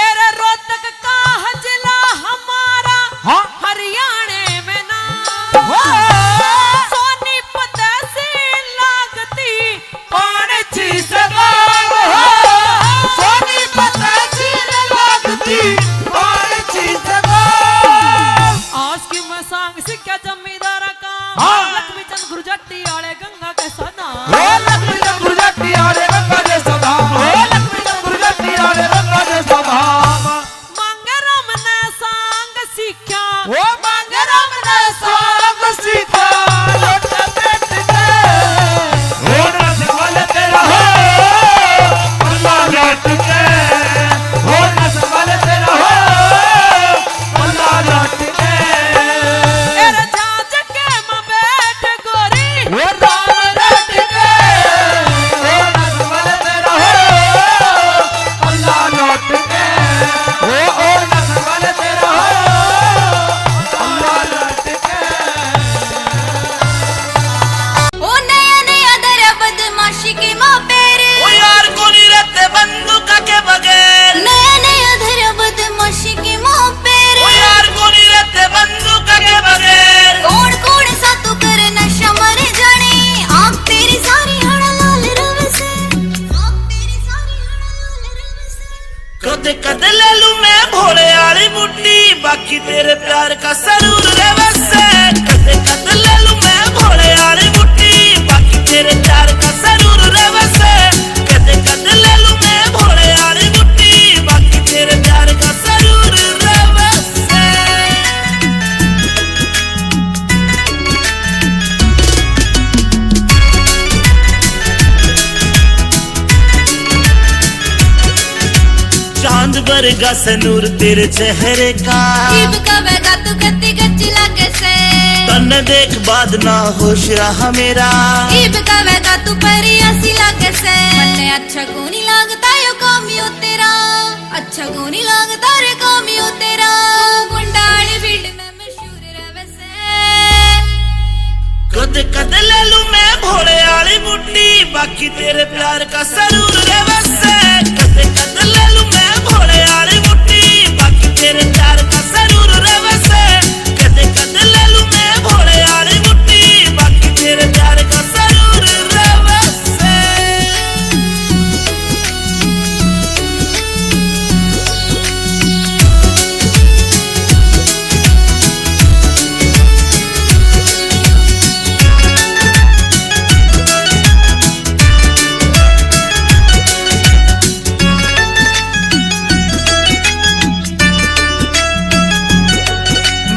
अरे रोहतक का है जिला हमारा, हाँ। हरियाणे में ना। वाह। सोनीपत तहसील लागती पाणछी से गाम हो। सोनीपत तहसील लागती पाणछी से गाम। आज की मैं सांग सीख्या जमींदारा का। हाँ। लक्ष्मी चंद गुरजट्टी आले गंगा के सदा। ओ लक्ष्मी चंद गुरजट्टी आले गंगा के सदा। ओ लक्ष्मी चंद गुरजट्टी आले गंगा के सदा। मांगे राम ने सांग सीख्या। ओ मांगे राम ने सांग सीख्या। लोट पेट के। ओ नस वाले तेरा हो, पल्ला लाट के। ओ नस वाले तेरा हो, पल्ला लाट के। ए रे बाकी तेरे प्यार का सरूर रहवे से। कद कद ले लूं मैं भोले आली मुट्ठी, बाकी तेरे प्यार का सरूर रहवे से। कद कद ले लूं मैं भोले आली मुट्ठी, बाकी तेरे प्यार का सरूर रहवे से। चांद वर्गा से नूर तेरे चेहरे का। इब कवेगा तू कत्ती गच्ची लागे से। तन्ने देख बाद ना होश रहा मेरा। इब कवेगा तू परी आसी लागे से। मन्ने अच्छा कोनी लागता यो कामियो तेरा। अच्छा कोनी लागता रे कामियो तेरा। तू गुंडाली फील्ड में मशहूर रहवे से। कद कद ले लूं मैं भोले आली मुट्ठी, बाकी तेरे प्यार का सरूर रहवे से। कद कद ले लूं मैं भोले आली मुट्ठी, बाकी तेरे प्यार का सरूर रहवे से। कद कद ले लूं मैं भोले आली मुट्ठी, बाकी तेरे प्यार का सरूर रहवे से।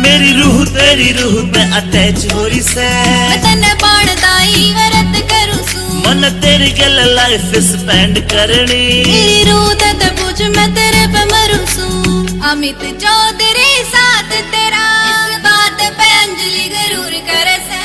मेरी रूह तेरी रूह पे अटैच हो रही से। मैं तन्ने बाण दाई व्रत करूं सू। मन तेरी गल लाइफ स्पेंड करनी। मेरी रूह ते पूछ मैं तेरे पे मरूं सू। अमित चौधरी साथ तेरा। इस बात पे अंजलि गरूर करे से।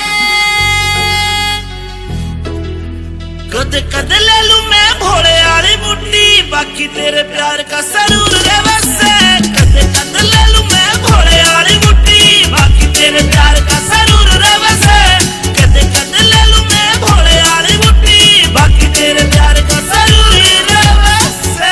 कद कद ले लूं मैं भोले आली मुट्ठी, बाकी तेरे प्यार का सरूर रहवे से। कद कद ले लूं मैं भोले आली मुट्ठी, बाकी तेरे प्यार का सरूर रहवे से। कद कद ले लूं मैं भोले आली मुट्ठी, बाकी तेरे प्यार का सरूर रहवे से।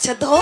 छदो।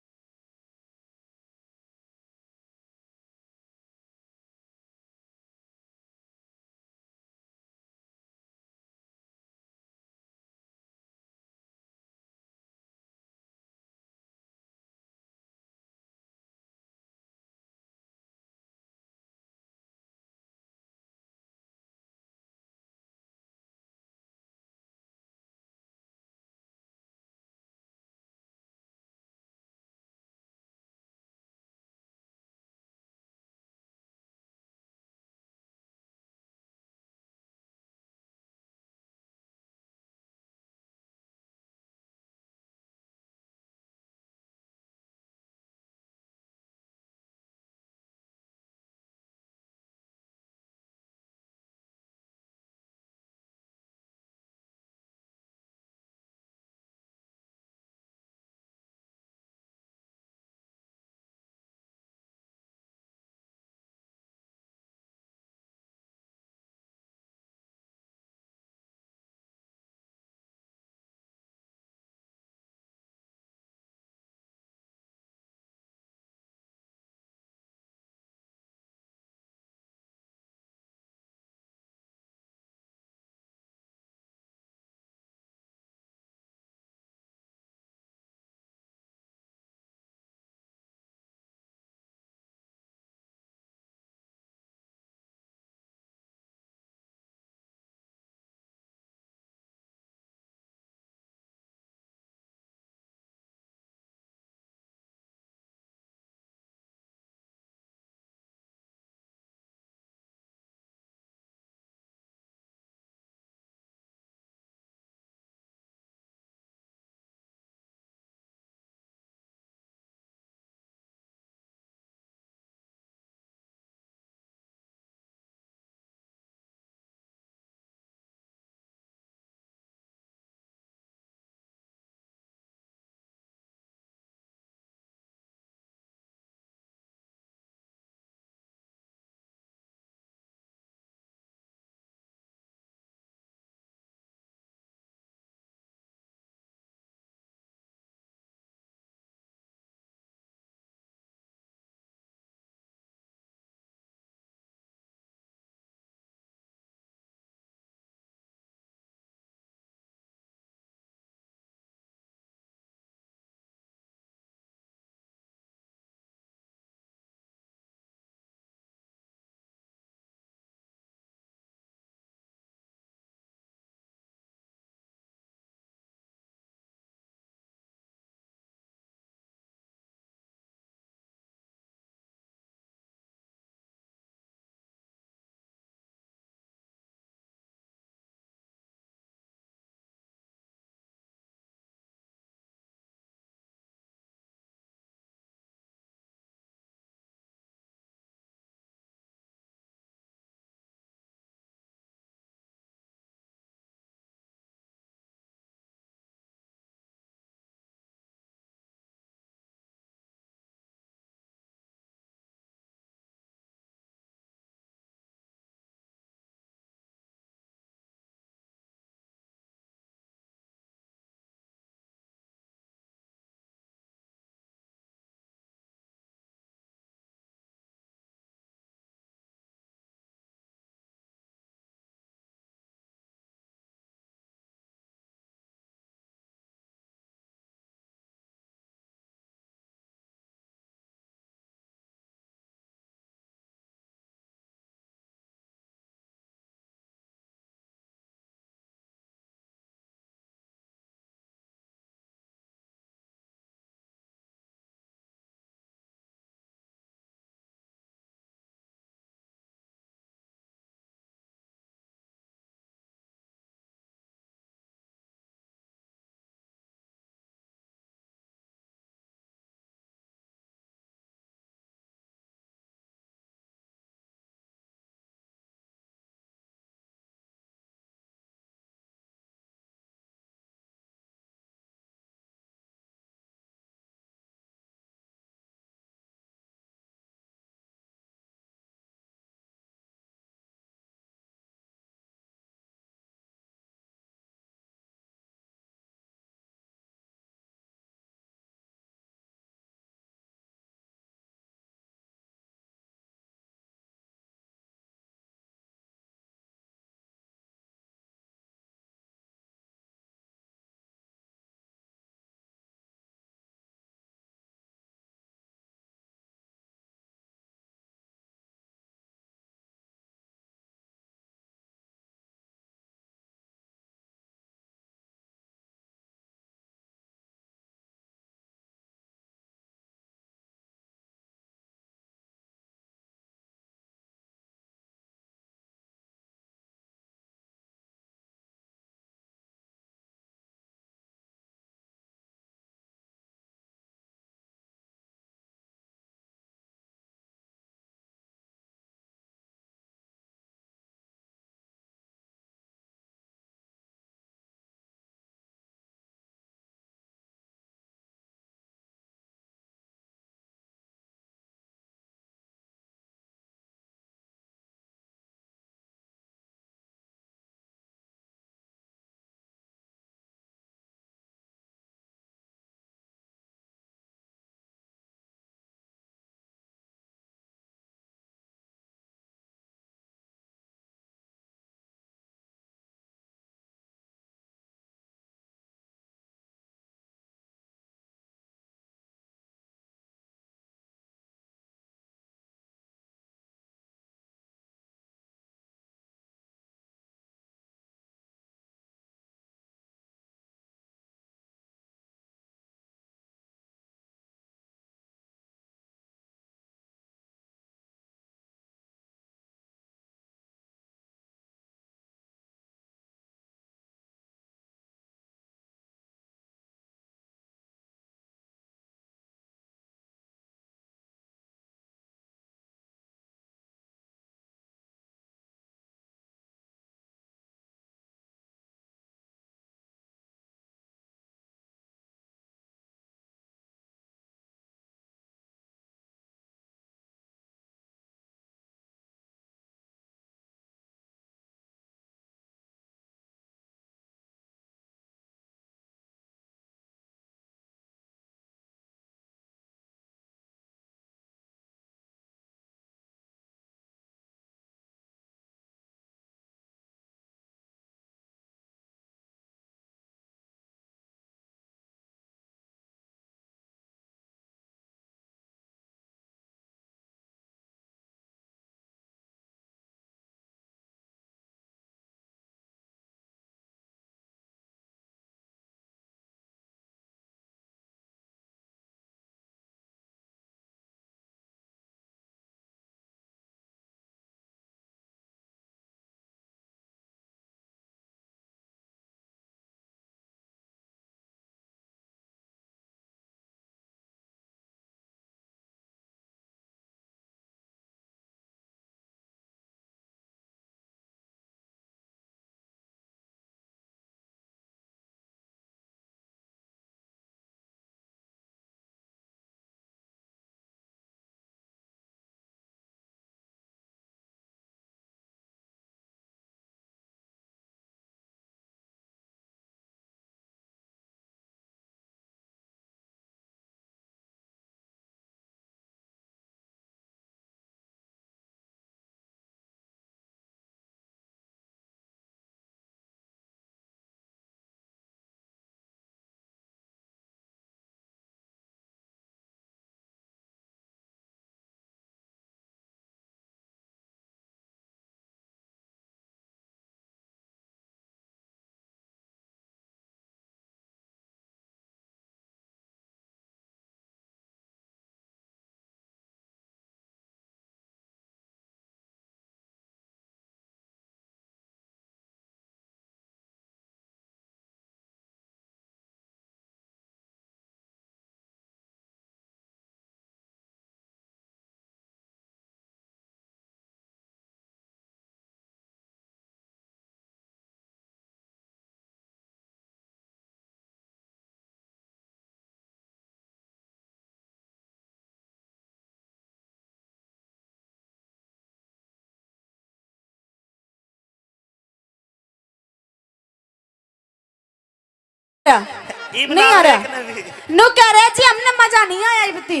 इब नहीं ना आ रहा। देखना भी। नु कह रहे जी, हमने मजा नहीं आया इब ती।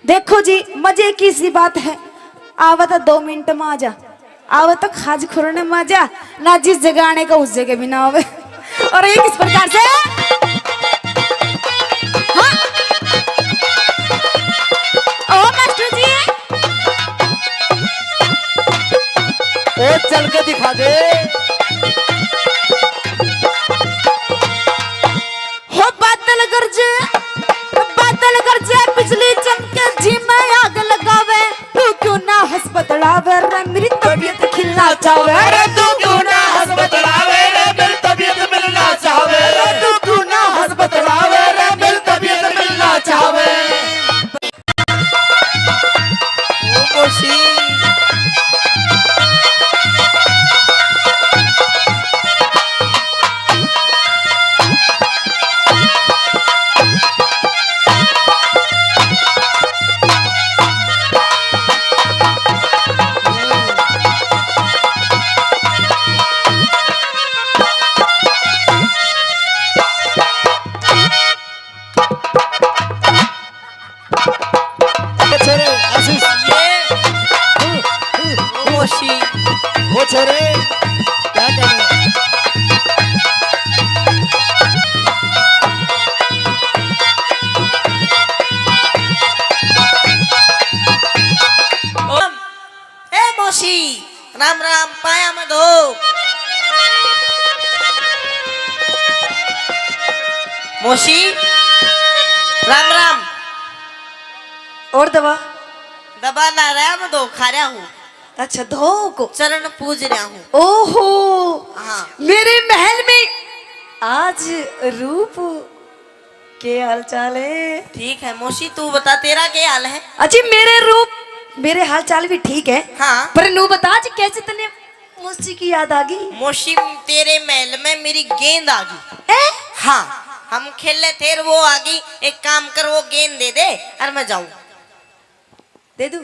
देखो जी, मजे की सी बात है, आवे तो दो मिनट में आ जा, आवे तो खाज खुरने में आ जा, ना जिस जगह आने का उस जगह भी ना आवे। और ये किस प्रकार से? हाँ। ओ मास्टर जी। ओ चल के दिखा दे। हो बादल गरजे, बादल गरजे, बिजली चमके, जी में आग लगावे। तू क्यों ना हंस बतलावे रे, मेरी तबीयत खिलना चाहवे रे। तू क्यों ना हंस बतलावे रे, मेरी तबीयत मिलना चाहवे रे। तू क्यों ना हंस बतलावे रे, मेरी तबीयत मिलना चाहवे। ओ मौसी। ओ छोरे, आशीष। ये। ओ मौसी। ओ छोरे, क्या कर रहे हो? ओ, ए मौसी। राम राम, पाया में धो। मौसी, राम राम। और दबा? दबा ना रहा, मैं धो खा रहा हूँ। अच्छा, धो को? चरण पूज रहा हूँ। ओहो, हाँ। मेरे महल में आज रूप के हाल चाल है? ठीक है मौसी, तू बता, तेरा के हाल है? अजी, मेरे रूप, मेरे हाल चाल भी ठीक है। हाँ। पर नू बता जी, कैसे तन्ने मौसी की याद आ गई? मौसी, तेरे महल में मेरी गेंद आ गई। ए? हाँ, हम खेले थे, वो आ गई। एक काम कर, वो गेंद दे दे और मैं जाऊँ। दे दूं?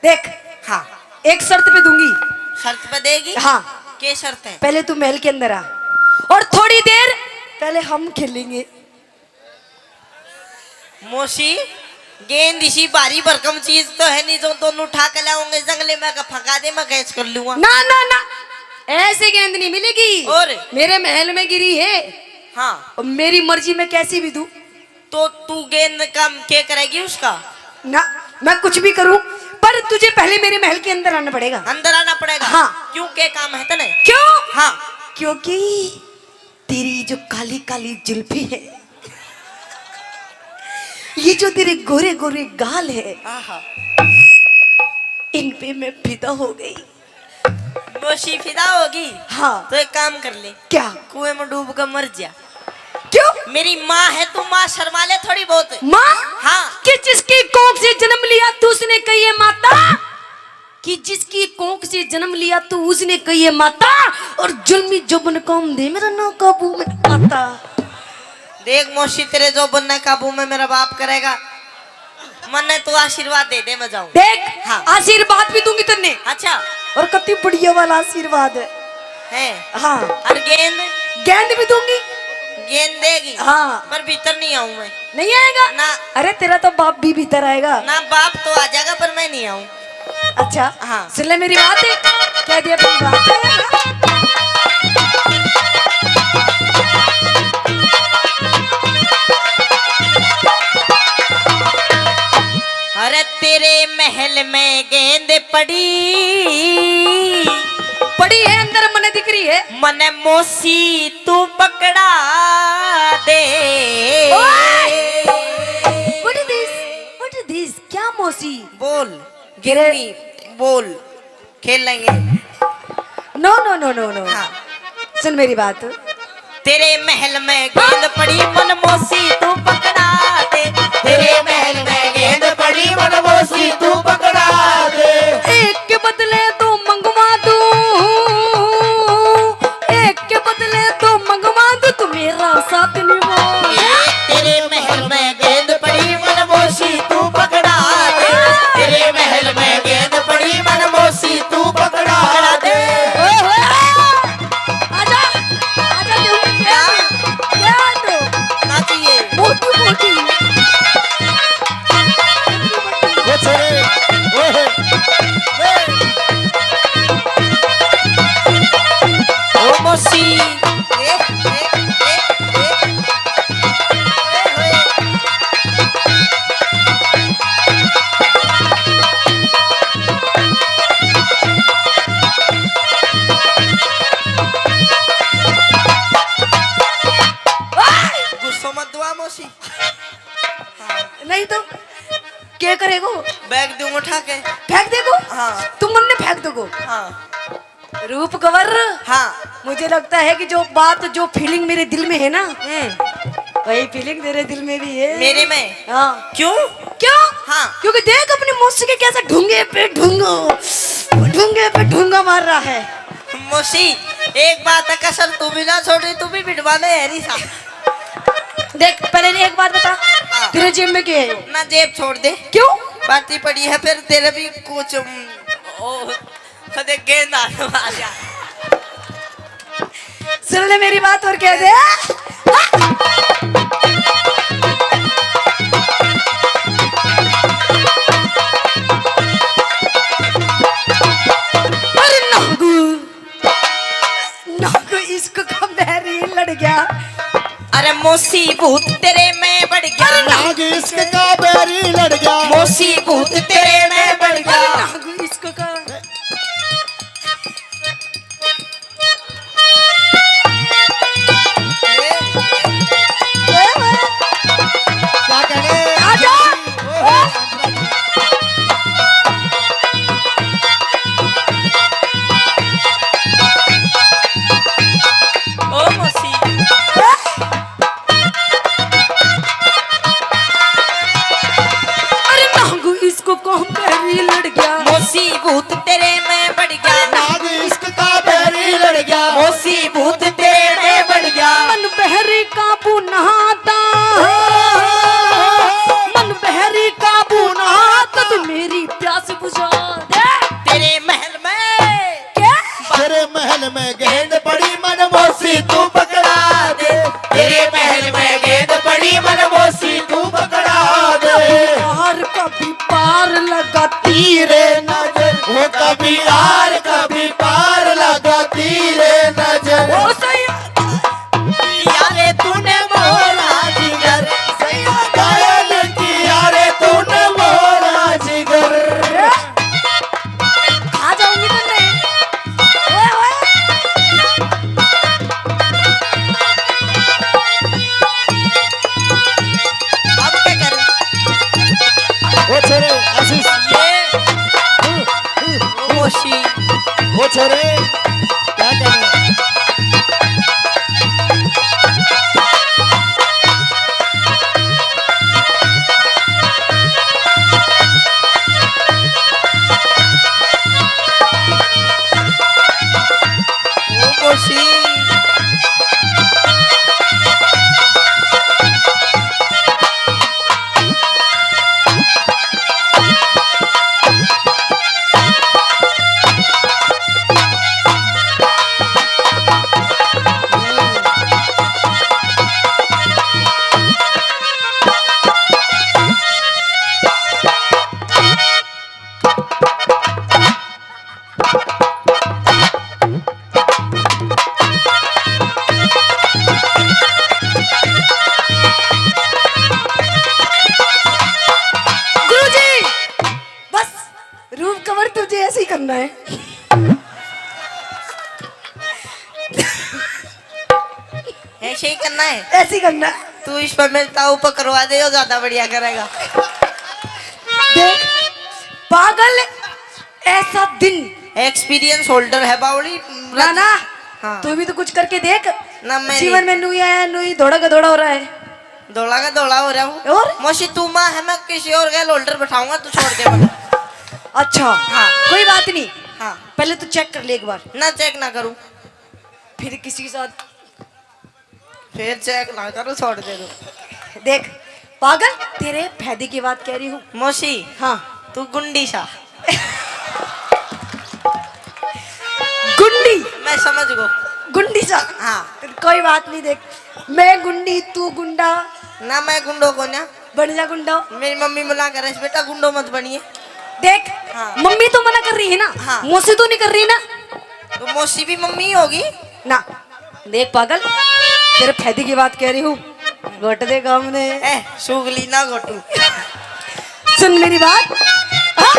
देख, हाँ। एक शर्त पे दूंगी। शर्त पे देगी? हाँ। के शर्त है? पहले तू महल के अंदर आ और थोड़ी देर पहले हम खेलेंगे। मौसी, गेंद इसी भारी भरकम चीज तो है नहीं जो दोनों उठा के लाऊंगे, जंगले में का फंका दे, मैं कैच कर लूंगा। ना, ना, ना, ऐसी गेंद नहीं मिलेगी। और? मेरे महल में गिरी है। हाँ। और मेरी मर्जी में कैसी भी दूं। तो तू गेंद का क्या करेगी उसका? ना, मैं कुछ भी करूं, पर तुझे पहले मेरे महल के अंदर आना पड़ेगा। अंदर आना पड़ेगा? हाँ। क्यों, के काम है तने? क्यों? हाँ। क्योंकि तेरी जो काली काली जुल्फी है, ये जो तेरे गोरे गोरे गाल है, आहा। इन पे मैं फिदा हो गई। मौसी फिदा होगी? हाँ। तो एक काम कर ले। क्या? कुएं में डूब कर मर जा। क्यों? मेरी माँ है तू, माँ शर्मा ले थोड़ी बहुत। माँ? हाँ। कि जिसकी कोख से जन्म लिया तू, उसने कही है माता, कि जिसकी कोख से जन्म लिया तू, उसने कही है माता, और जुल्मी जोबन काम दे मेरा ना काबू में आता। देख मौसी, तेरे जोबन ने काबू में मेरा बाप करेगा। मन्ने तू आशीर्वाद दे दे, मैं जाऊं। देख, हाँ। आशीर्वाद भी दूंगी तन्ने। अच्छा। और कति बढ़िया वाला आशीर्वाद है। है। हाँ। और गेंद? गेंद भी दूंगी। गेंद देगी? हाँ। पर भीतर नहीं आऊं मैं। नहीं आएगा? ना। अरे, तेरा तो बाप भी भीतर आएगा। ना, बाप तो आ जाएगा, पर मैं नहीं आऊं। अच्छा। हाँ। सुन ले मेरी बात, कह दे अपनी बात। अरे तेरे महल में गेंद पड़ी। पड़ी है अंदर, मने दिख रही है। मने मौसी तू पकड़ा दे। ओए! What is this? What is this? क्या मौसी? बोल, तेरे गिन्नी, बोल, खेलेंगे। No, no, no, no, no। हाँ। सुन मेरी बात। तेरे महल में गेंद पड़ी, मन मौसी तू पकड़ा दे। तेरे महल में गेंद पड़ी, मन मौसी तू पकड़ा दे। एक के बदले दो मंगवा दूं, एक के बदले दो मंगवा दूं, तू मेरा साथ निभा। ए, तेरे महल में गेंद पड़ी, मन मौसी तू पकड़ा दे। तेरे महल में गेंद पड़ी, मन मौसी तू पकड़ा दे। ओए होए। आजा, आजा, क्यों? उठा के। फेंक देगो? हाँ। तुम मन ने फेंक दोगो? हाँ। रूप कवर। हाँ। मुझे लगता है कि जो बात, जो फीलिंग मेरे दिल में है ना, हम्म। वही फीलिंग तेरे दिल में भी है। मेरे में? हाँ। क्यों? क्यों? हाँ। क्योंकि देख अपनी मौसी के कैसे ढूंगे पे ढूंगा, ढूंगे पे ढूंगा मार रहा है। मौसी, एक बात है, कसर तू भी ना छोड़ रही, तू भी बिठवा ले, हैरी सा। देख, पहले एक बात बता, हाँ। तेरे जेब में क्या है? ना, जेब छोड़ दे। क्यों? बाती पड़ी है, फिर तेरे भी कुछ, उम, ओ, कदे गेंद आ मार जा। सुन ले मेरी बात और कह दे। अरे नागू, नागू इश्क का बैरी लड़ गया। अरे मौसी भूत तेरे में बढ़ गया। अरे नाग इश्क का बैरी लड़ गया। मौसी भूत तेरे में बढ़ गया। अरे नागू इश्क का क्या कहने? आजा। ओ मौसी। अरे नागू इश्क का बैरी लड़ गया। मौसी भूत तेरे में बढ़ गया। नाग इश्क का बैरी लड़ गया। मौसी भूत तेरे में बढ़ गया। मन बहरी काबू ना आता। मन बहरी काबू ना आता, तू मेरी प्यास बुझा दे। तेरे महल में। क्या? तेरे महल में गेंद पड़ी मन मौसी तू पकड़ा दे। तेरे महल में गेंद पड़ी मन मौसी तू पकड़ा दे। और कभी पार लगा तीरे नजर। वो कभी आर कभी पार लगा तीरे नजर। ओ सैया। यारे तूने मोरा जिगर। सैया घायल किया रे तूने मोरा जिगर। खा जाऊंगी तुमने। ओए, ओए। अब क्या करूं? ओ छोरे, आशीष। ये। ओ मौसी। ओ छोरे, क्या कर रहे हो? ओ मौसी। गुरुजी, बस रूप कंवर तुझे ऐसे ही करना है। ऐसे ही करना है। ऐसे ही करना है। तू इस पर मेरे ताऊ पर करवा दे, वो ज्यादा बढ़िया करेगा। देख पागल, ऐसा दिन। एक्सपीरियंस होल्डर है बावली। ना ना। हाँ। तू भी तो कुछ करके देख। ना, मैं जीवन नहीं। में नुई आया, नुई धोड़ा का धोड़ा हो रहा है। धोला का धोला हो रहा हूँ। और? मौसी, तू माँ है, मैं किसी और गैल होल्डर बैठाऊंगा, तू छोड़ दे मत। अच्छा। हाँ। कोई बात नहीं। हाँ। पहले तू चेक कर ले एक बार। ना, चेक ना करूँ। फिर किसी के साथ? फिर चेक ना करूँ, छोड़ दे दो। देख पागल, तेरे फायदे की बात कह रही हूँ। मौसी। हाँ। तू गुंडी सा। गुंडी। मैं समझ गो। गुंडी सा। हाँ। कोई बात नहीं, देख मैं गुंडी, तू गुंडा। ना, मैं गुंडो को ना। बन जा गुंडो। मेरी मम्मी मना करे, "बेटा गुंडो मत बनिए।" देख, हाँ। मम्मी तो मना कर रही है ना, हाँ। मौसी तो नहीं कर रही ना। तो मौसी भी मम्मी ही होगी ना। देख पागल, तेरे फायदे की बात कह रही हूँ। घोट दे काम ने। ए, सुगली ना घोटू। सुन मेरी बात। हाँ?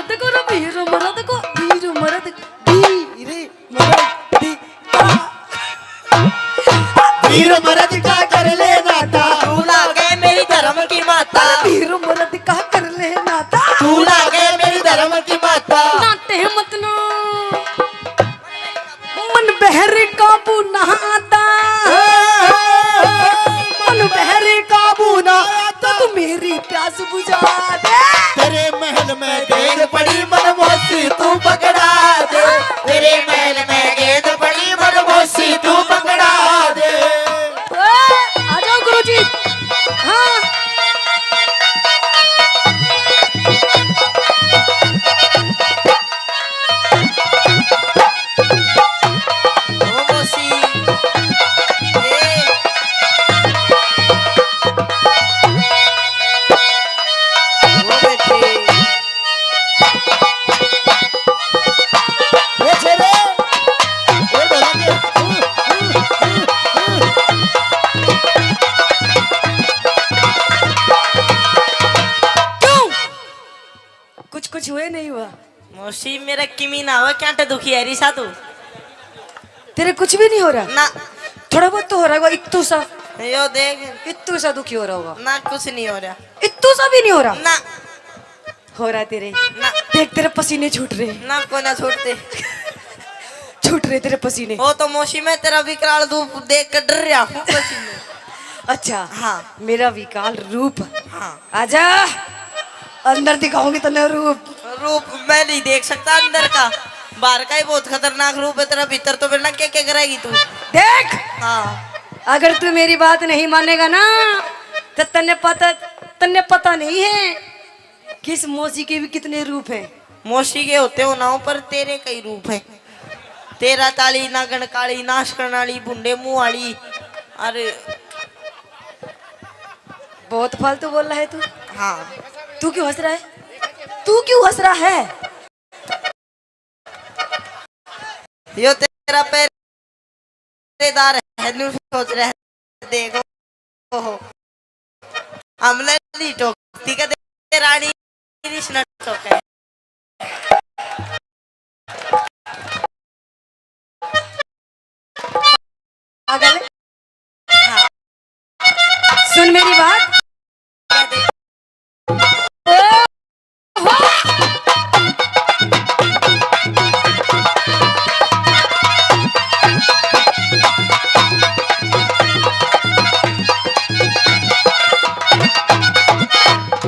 देखो रे भीर मरद को, भीर मरद, भीर मरद दी, आ। भीर मरद का कर ले नाता, तू लागे मेरी धर्म की माता। भीर मरद का कर ले नाता, तू लागे मेरी धर्म की माता। नाटे मत ना। मन बहरे काबू ना आता, मन बहरे काबू ना आता, तू मेरी प्यास बुझा दे। तेरे महल में गेंद पड़ी मनमोसी तू पकड़ा दे, तेरे महल में गेंद पड़ी मनमोसी तू पकड़ा दे। ओए, आ जाओ गुरुजी। हाँ। ओ मौसी, ए। ओ बेटे। ओ छोरे। ओ ढोलक। क्यों? कुछ कुछ हुए नहीं हुआ? मौसी, मेरा किमी ना हो, क्या टे दुखी है रिसा तू? तेरे कुछ भी नहीं हो रहा? ना। थोड़ा बहुत तो हो रहा होगा, इत्तू सा। यो देख। इत्तू सा दुखी हो रहा होगा। ना, कुछ नहीं हो रहा। इत्तू सा भी नहीं हो रहा? ना। हो रहा तेरे। ना। देख, तेरे पसीने छूट रहे। ना, कोई ना छूटते। छूट रहे तेरे पसीने। वो तो मौसी, मैं तेरा विकराल रूप देख के डर रहा हूँ पसीने। अच्छा। हाँ। मेरा विकराल रूप। हाँ। आजा, अंदर दिखाऊंगी तन्ने रूप। रूप मैं नहीं देख सकता अंदर का, बाहर का ही बहुत खतरनाक रूप है तेरा, भीतर तो बिना के के करेगी तू। देख, हाँ। अगर तू मेरी बात नहीं मानेगा ना, तो तन्ने पता, तन्ने पता नहीं है कि इस मौसी के भी कितने रूप हैं। मौसी के होते हो ना हो, पर तेरे कई रूप हैं। तेरा ताली, नागण काली, नाश करने वाली, भुंडे मुंह वाली। अरे, बहुत फालतू बोल रहा है तू। हाँ। तू क्यों हंस रहा है? तू क्यों हंस रहा है? यो तेरा पहरेदार है, न्यू सोच रहा है, देखो। ओहो। हमने नहीं टोकती, कहते रानी कृष्ण टोके। पागल। हाँ। सुन मेरी बात।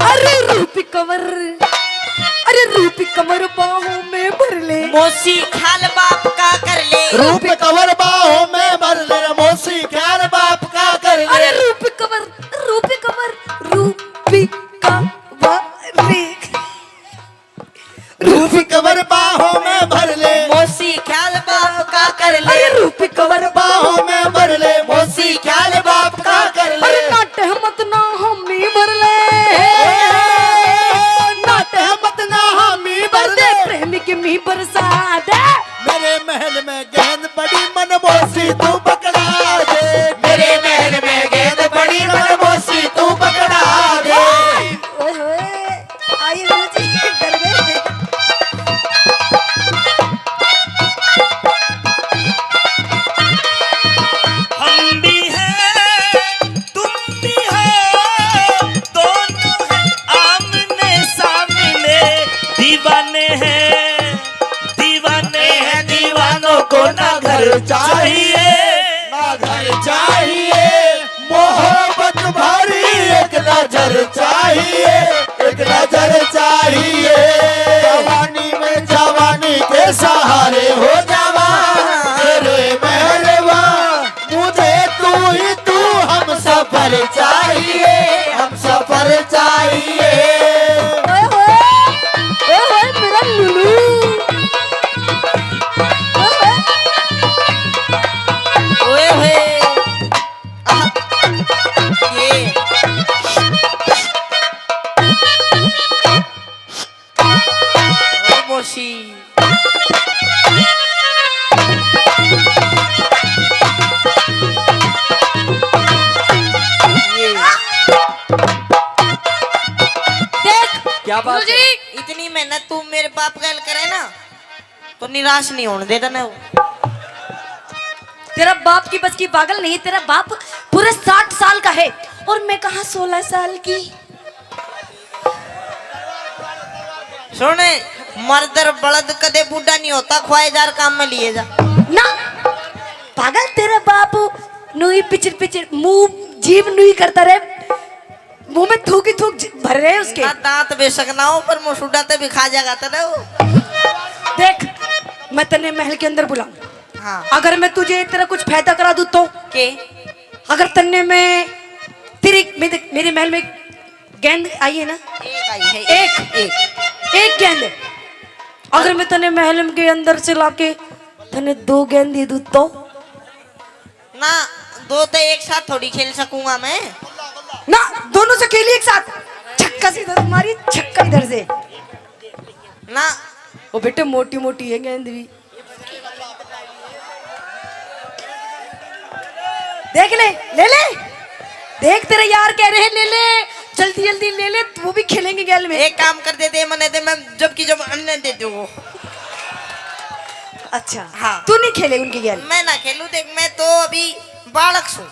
अरे रूप कवर, अरे रूप कवर बाहों में भर ले। मौसी ख्याल बाप का कर ले। रूप कवर बाहों में भर ले, मौसी ख्याल बाप का कर ले। अरे रूप कवर, रूप कवर, रूप कवर। रूप कवर बाहों में भर ले। मौसी ख्याल बाप का कर ले। अरे रूप कवर बाहों में भर ले, मौसी ख्याल बाप का कर ले। अरे नाटे मत ना हामी भर ले। नाटे मत ना हामी भर दे। प्रेमी की मी बरसा दे। मेरे महल में गेंद पड़ी मनमोसी तू पकड़ा दे। मेरे महल में गेंद पड़ी मनमोसी तू पकड़ा दे। ओए होए, आइए गुरु जी, डर गए। हम भी हैं, तुम भी हो, दोनों हैं आमने सामने। दीवाने हैं, दीवाने हैं, दीवानों को ना घर चाहिए, ना घर चाहिए। मोहब्बत भरी एक नजर चाहिए, एक नजर चाहिए। जवानी में जवानी के सहारे हो जावा, तेरे महलवा, मुझे तू ही तू हम सफर चाहिए, हम सफर चाहिए। ओए होए, ओए होए, मेरा लुलू। ओए होए। ओए होए। आह, ये। ओ मौसी। ये। देख, क्या बात गुरु जी। है? इतनी मेहनत तू मेरे बाप गैल करे ना, तो निराश नहीं होने देता ना वो। तेरा बाप की बस की पागल नहीं, तेरा बाप पूरे साठ साल का है और मैं कहाँ सोलह साल की। सुन, मर्दर बलद कदे बूढ़ा नहीं होता, ख्वाहिजार काम में लिए जा। ना पागल, तेरा बाप नुई पिचर पिचर मुंह जीभ नुई करता रहे, मुंह में थूक ही थूक ज-, भर रहे उसके। ना दांत बेशक ना हो, पर मुंह सुडा ते भी खा जाएगा तने वो। देख, मैं तन्ने महल के अंदर बुलाऊं। हाँ। अगर मैं तुझे तेरा कुछ फायदा करा दूं तो? के? अगर तन्ने मैं तेरी, मेरे, मेरे महल में गेंद आई है ना? एक आई है, एक। एक, एक गेंद। अगर मैं तन्ने महल के अंदर से लाके तन्ने दो गेंद दे दूं तो? ना, दो तो एक साथ थोड़ी खेल सकूंगा मैं। ना, दोनों से खेली एक साथ। छक्का से इधर मारी, छक्का इधर से। ना। वो बेटे, मोटी मोटी है गेंद भी। देख ले, ले ले। देख, तेरे यार कह रहे हैं, ले ले, जल्दी जल्दी ले ले, वो भी खेलेंगे गेल में। एक काम कर दे, दे मने दे, मैं जबकि जब अन्य दे दूंगा। अच्छा, हाँ। तू नहीं खेले उनके गेल? मैं ना खेलूं, देख, मैं तो अभी बालक सूं।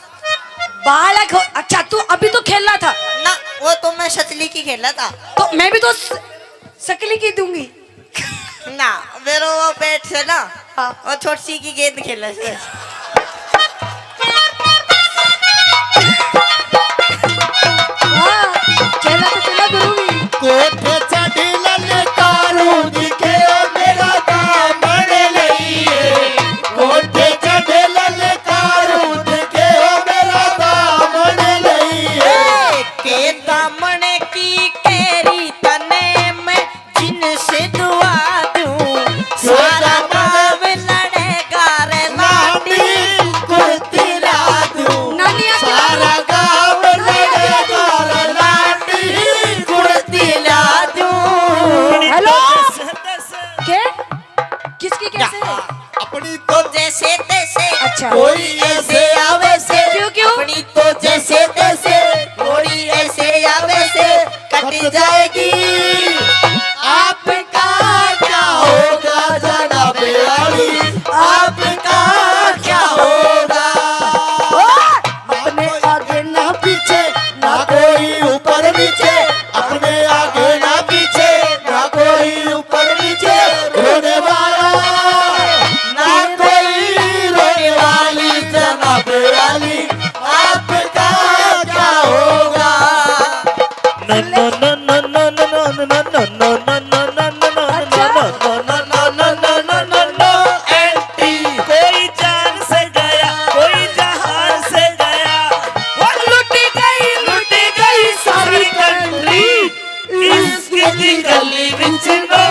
बालक हो? अच्छा, तू अभी तो खेल रहा था। ना, वो तो मैं सचली की खेला था। तो मैं भी तो स-, सकली की दूंगी। ना, मेरो वो बैट से ना, हाँ। वो छोटी सी की गेंद खेले से। वाह, चला तो चला गुरु भी। कोठे चढ़ी ललकारूं दिखे ओ मेरा दामन लइए। कोठे चढ़े ललकारूं दिखे ओ मेरा दामन लइए। के दामन की केरी तने मैं जिनसे दुआ दूं, सारा गांव लड़ेगा रे लाडी कुर्ती ला दूं। नानिया की सारा गांव लड़ेगा रे लाडी कुर्ती ला दूं। हेलो, के? किसकी कैसे है? अपनी तो जैसे तैसे, अच्छा। कोई ऐसे आवे से। क्यों, क्यों? अपनी तो जैसे तैसे, कोई ऐसे आवे से कट जाएगी। आपका क्या होगा जनाबे आली, आपका क्या होगा? ओ! अपने आगे ना पीछे, ना कोई ऊपर नीचे, अपने आगे ना पीछे, ना कोई ऊपर नीचे होने वाला, ना कोई रोने वाली। जनाब आली, आपका क्या होगा? कोई जान से गया, कोई जहान से गया, वो लुट गई, लुट गई सारी कंट्री। इश्क दी गली विच no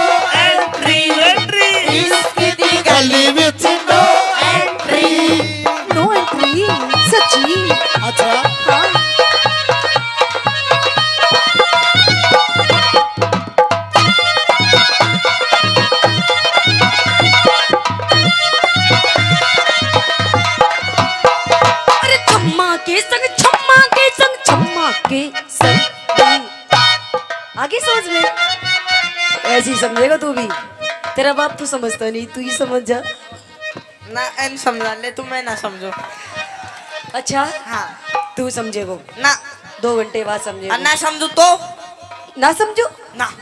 entry, entry। इश्क दी गली विच no entry। No entry, सच्ची। अच्छा। हाँ। अरे छम्मा के संग, छम्मा के संग, छम्मा के संग। आगे समझ में? ऐसे ही समझेगा तू भी। तेरा बाप तो समझता नहीं, तू ही समझ जा। ना, एन समझा ले तू, मैं ना समझो। अच्छा? हाँ। तू समझेगो? ना। दो घंटे बाद समझेगो? आ, ना समझू तो? ना समझो? ना।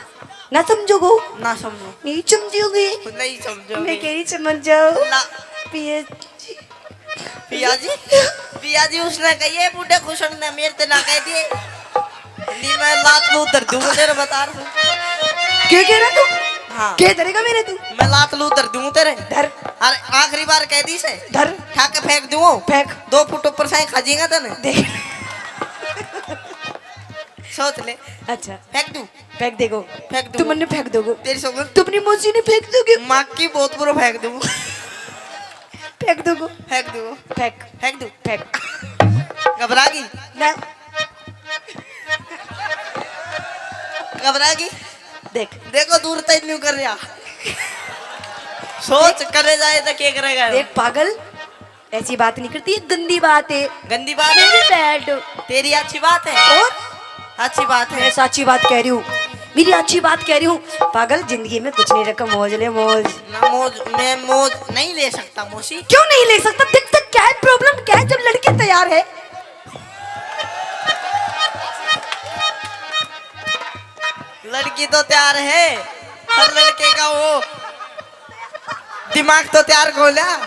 ना समझोगो? ना समझो। नहीं समझोगे? नहीं समझोगे। मैं कह रही समझ जाओ। ना। पिए पिया जी, पिया जी, उसने कही, "ये बूढ़े खुसड़ ने मेरे ते ना कह दिए।" नहीं, मैं लात लू धर दूंगा तेरे, बता रहा हूँ। क्या कह रहा तू? हाँ। क्या धरेगा मेरे तू? मैं लात लू धर दूंगा तेरे। धर। अरे, आखिरी बार कह दी से। धर। ठा के फेंक दूंगा। फेंक। दो फुट ऊपर से खा जाएगा तने। देख। सोच ले। अच्छा। फेंक दूं? फेंक देगो। फेंक दूं। तू मन्ने फेंक दोगो। तेरी समझ। तू अपनी मौसी ने फेंक दोगे। माँ की बहुत बुरा फेंक दूं। फेंक दोगो। फेंक दूं। फेंक। फेंक दूं। फेंक। घबरा गई? ना। घबरा गई? देख। देखो, दूर तक न्यू कर रहा। सोच, करे जाए तो क्या करेगा? देख पागल, ऐसी बात नहीं करती, ये गंदी बात है। गंदी बात है? मेरी bad। तेरी अच्छी बात है। और? अच्छी बात है। मैं साची बात कह रही हूँ। मेरी अच्छी बात कह रही हूँ। पागल, जिंदगी में कुछ नहीं रखा, मौज ले मौज। ना मौज, मैं मौज नहीं ले सकता मौसी। क्यों नहीं ले सकता? देख देख, क्या है प्रॉब्लम, क्या है? जब लड़की तैयार है। लड़की तो तैयार है, पर लड़के का वो दिमाग तो तैयार को लिया।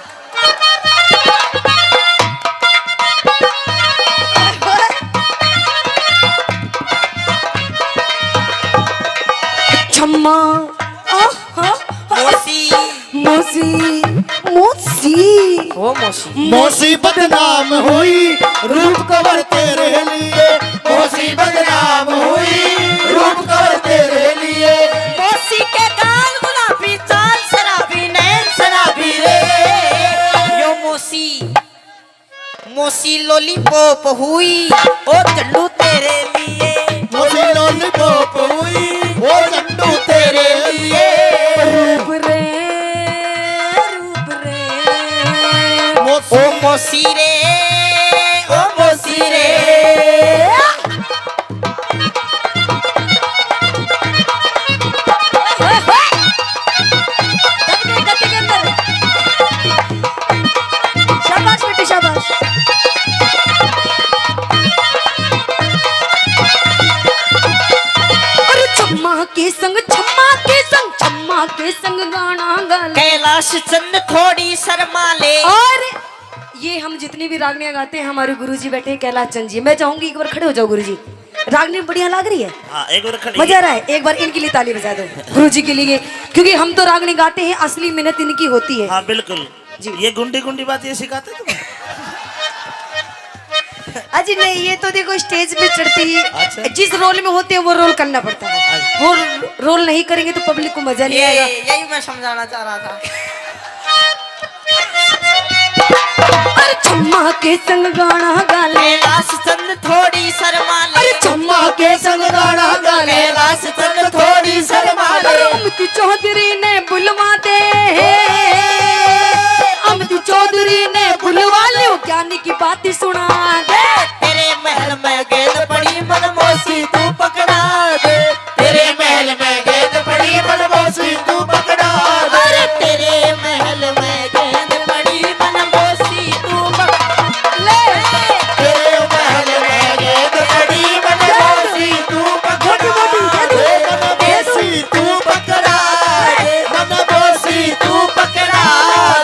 छम्मा, आह, हाँ, हाँ। मौसी। मौसी, मौसी। ओ मौसी। मौसी बदनाम हुई रूप कवर तेरे लिए, मौसी बदनाम हुई रूप कवर तेरे लिए। मौसी के गाल गुलाबी, चाल शराबी, नैन शराबी रे। यो मौसी, मौसी लॉलीपॉप हुई, ओ झंडू तेरे लिए। मौसी लॉलीपॉप हुई, ओ झंडू तेरे लिए। रूप रे, रूप रे। मौसी। ओ मौसी रे, ओ मौसी रे। ओए, ओए। दब गए गति के अंदर। शाबाश बेटी, शाबाश। अरे छम्मा के संग, छम्मा के संग, छम्मा के संग गाना गा ले। कैलाश चंद थोड़ी शर्मा ले। और ये हम जितनी भी रागनियां गाते हैं, हमारे गुरुजी बैठे हैं कैलाश चंद जी। मैं चाहूंगी एक बार खड़े हो जाओ गुरुजी, रागनी बढ़िया लग रही है। हाँ, एक बार खड़ी। मजा आ रहा है, एक बार इनके लिए ताली बजा दो गुरुजी के लिए, क्योंकि हम तो रागनी गाते हैं, असली मेहनत इनकी होती है। हाँ, बिल्कुल। जी। ये गुंडी गुंडी बात ये सिखाते तुम्हें? अजी नहीं, ये तो देखो स्टेज पे चढ़ते ही अच्छा। जिस रोल में होते हैं वो रोल करना पड़ता है। अच्छा। वो रोल नहीं करेंगे तो पब्लिक को मजा नहीं ये, आएगा। यही मैं समझाना चाह रहा था। अरे छम्मा के संग गाना गा ले। कैलाश चंद थोड़ी शर्मा ले। अरे छम्मा के संग गाना गा ले। कैलाश चंद थोड़ी शर्मा ले। अरे अमती चौधरी ने बुलवा दे। अमती चौधरी ने बुलवा लियो, ज्ञानी की बात सुना दे। तेरे महल में गेंद पड़ी मन मौसी तू पकड़ा दे। तेरे महल में गेंद पड़ी मन मौसी तू पकड़ा दे। अरे तेरे महल में गेंद पड़ी मन मौसी तू पकड़ा ले। तेरे महल में गेंद पड़ी मन मौसी तू पकड़ा दे। मन मौसी तू पकड़ा दे। मन मौसी तू पकड़ा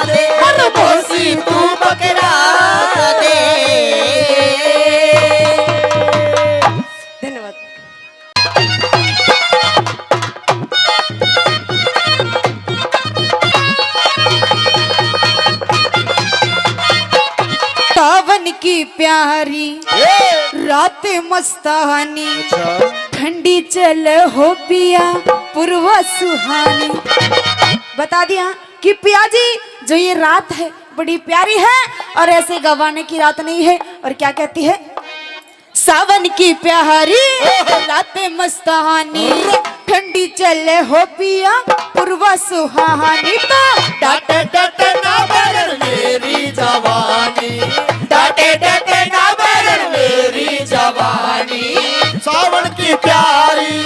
दे। मन मौसी तू पकड़ा दे। धन्यवाद। सावन की प्यारी ये। रात मस्तानी, अच्छा। ठंडी चल हो पिया पुरवा सुहानी। बता दिया कि पिया जी, जो ये रात है बड़ी प्यारी है और ऐसे गवाने की रात नहीं है। और क्या कहती है? सावन की प्यारी रात मस्तानी, ठंडी चले हो पिया पुरवा सुहानी। तो डाटे डाटे ना बरन मेरी जवानी, डाटे डाटे ना बरन मेरी जवानी। सावन की प्यारी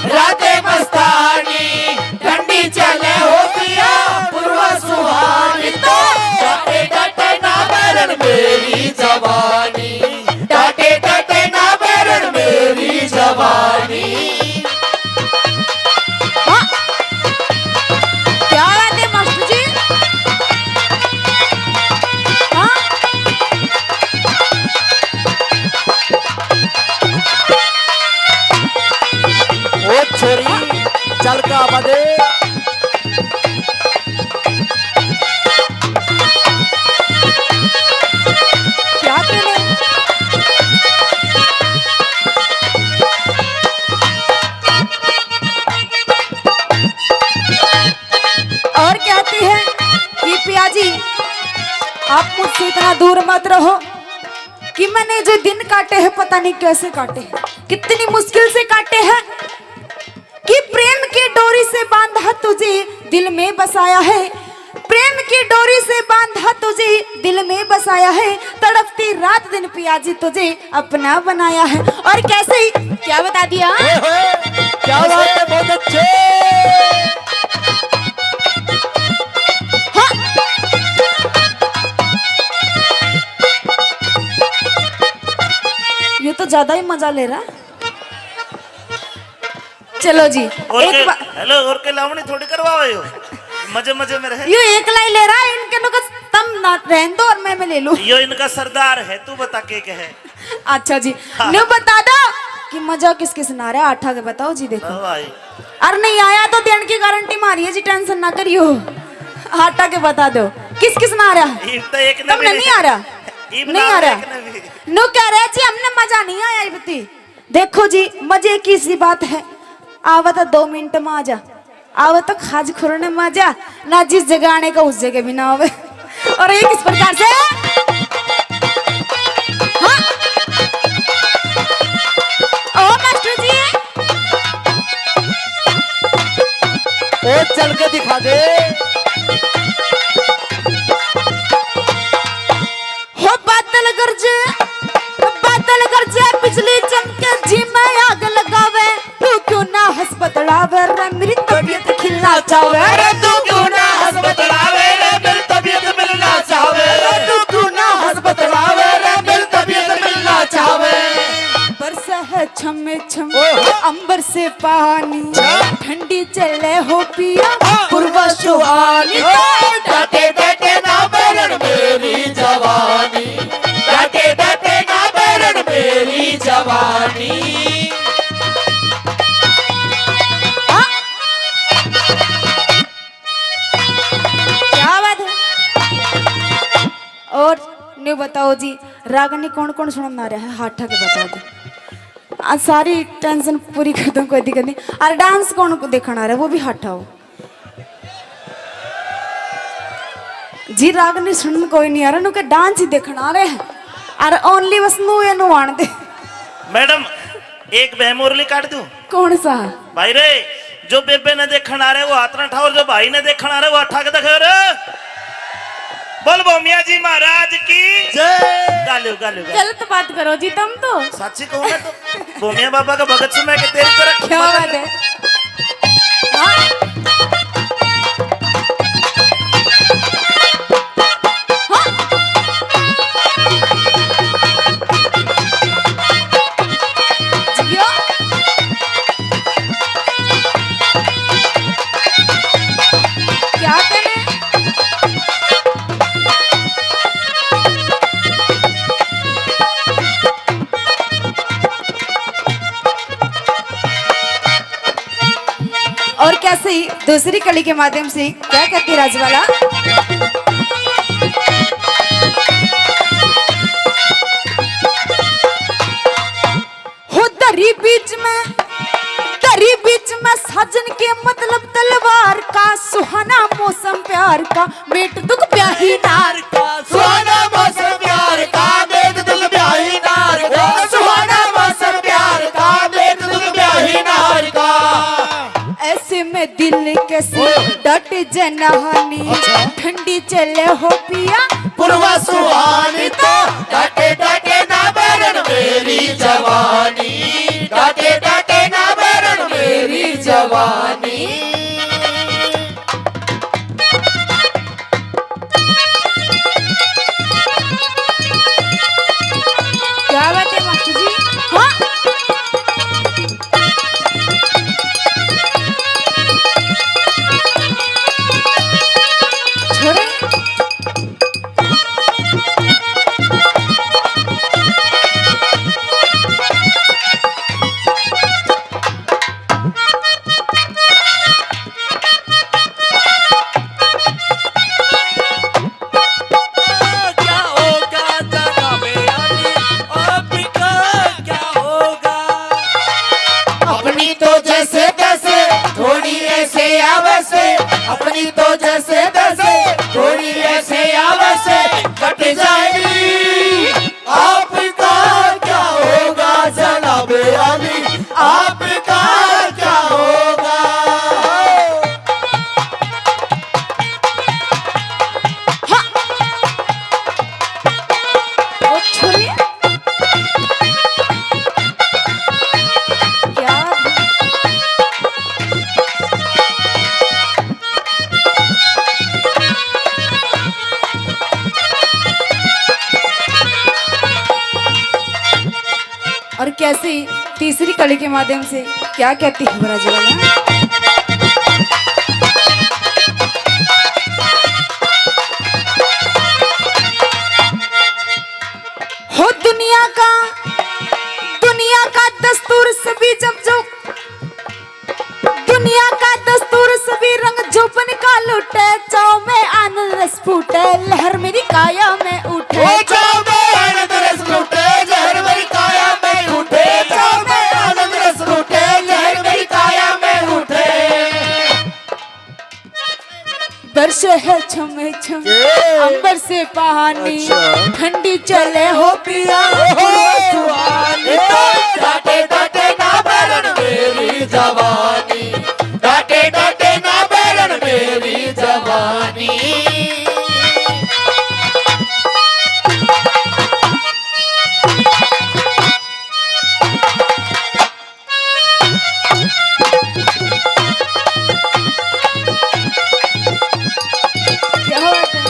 रात मस्तानी, ठंडी चले हो पिया पुरवा सुहानी। तो डाटे डाटे ना बरन मेरी जवानी, डाटे डाटे ना बरन मेरी जवानी। हाँ। क्या बात है मास्टर जी? हाँ। ओ छोरी, चल का बदे। क्या करें? और कहती है कि पिया जी, आप मुझसे इतना दूर मत रहो कि मैंने जो दिन काटे हैं, पता नहीं कैसे काटे हैं, कितनी मुश्किल से काटे हैं। कि प्रेम की डोरी से बांधा तुझे दिल में बसाया है, प्रेम की डोरी से बांधा तुझे दिल में बसाया है, तड़पती रात दिन पिया जी तुझे अपना बनाया है। और कैसे ही क्या बता दिया। ओए होए। क्या बात है, बहुत अच्छे। हाँ। ये तो ज्यादा ही मजा ले रहा। चलो जी, और एक के, बा- हेलो, और के लावणी थोड़ी करवाओ यो। मजे मजे में रहे। यो एकला ही ले रहा है, इनके नुकस तम ना रहन दो और मैं, मैं ले लूं। यो इनका सरदार है, तू बता के, के है। अच्छा जी, हाँ। न्यू बता दो कि मजा किस किस ना रहा है, हाथ आके बताओ जी, देखो। हाँ भाई। अरे नहीं आया तो देने की गारंटी मारी है जी, टेंशन ना करियो। हाथ आके बता दो किस किस ना रहा है। इब तो एक ने तुमने भी नहीं आ रहा। इब नहीं ना आ रहा। एक ने भी। न्यू कह रहे जी, हमने मजा नहीं आया इब ती। देखो जी, मजे की सी बात है, आवे तो दो मिनट में आ जा, आवे तो खाज खुरने में आ जा, ना जिस जगह आने का उस जगह भी ना आवे। और ये किस प्रकार से? हाँ? ओ मास्टर जी, ओ चल के दिखा दे। हो बादल गरजे, बादल गरजे, बिजली चमके, जी में आग लगावे। तू क्यों ना हंस बतलावे रे, मेरी तबीयत खिलना चाहवे। अरे तू क्यों ना हंस बतलावे रे, मेरी तबीयत मिलना चाहवे। अरे तू क्यों ना हंस बतलावे रे, मेरी तबीयत मिलना चाहवे। बरसा है छम छम ओए हो। अंबर से पानी, अच्छा। ठंडी चले हो पिया, हाँ। पुरवा सुहानी। ओए, डाटे डाटे ना बैरन मेरी जवानी, डाटे डाटे ना बैरन मेरी जवानी। हाँ। क्या बात है। और न्यू बताओ जी, रागनी कौन कौन सुनना रहा है, हाथ आके बता दो। आज सारी टेंशन पूरी कर दूं, कोई दिक्कत नहीं। और डांस कौन को देखना रहा है, वो भी हाथ आओ जी। रागनी सुनन कोई नहीं आ रहा, नुके डांस ही देखना रहे हैं। और ओनली बस नु ये नु आन दे। मैडम, एक बहमोरली काट दूं? कौन सा? भाई रे, जो बेबे ने देखण आ रहे, वो हाथ ना उठाओ, और जो भाई ने देखण आ रहे, वो हाथ उठा के दिखाओ रे। बोल भोमिया जी महाराज की जय। गालो, गालो, गालो। गलत बात करो जी तुम तो। साची कहूँ मैं तो, भोमिया बाबा का भगत सुन मैं के तेरी तरह क्या बात है? हाँ। हाँ। जियो। क्या करे? और क्या सही दूसरी कली के माध्यम से क्या कहती राजवाला? हो दरी बीच में, दरी बीच में साजन के मतलब तलवार का, सुहाना मौसम प्यार का, मेट दुख ब्याही नार का। सुहाना मौसम प्यार का, मेट दुख ब्याही नार का। सुहाना मौसम प्यार का, मेट दुख ब्याही नार का। ऐसे में दिल कैसे ओए। डट जनानी, अच्छा। ठंडी चले हो पिया। पुरवा सुहानी तो डाटे डाटे ना बैरन मेरी जवानी, डाटे डाटे ना बैरन मेरी जवानी। क्या बात है मास्टर जी? हाँ। छोरे। ऐसी तीसरी कड़ी के माध्यम से क्या कहती है ब्रज वाला? हो दुनिया का, दुनिया का दस्तूर सभी जब जो दुनिया का दस्तूर सभी रंग जोबन का लूटे, चाव में आनंद रस फूटे, लहर मेरी काया में उठे। ओ चाव में आनंद रस फूटे, लहर मेरी काया में उठे, चाव में आनंद रस फूटे, लहर मेरी काया में उठे। बरसे है छम छम ये। अंबर से पानी, अच्छा। ठंडी चले हो पिया। ओहो। सुहानी तो डाटे डाटे ना बैरन मेरी जवानी, डाटे डाटे ना बैरन मेरी जवानी। क्या बात है?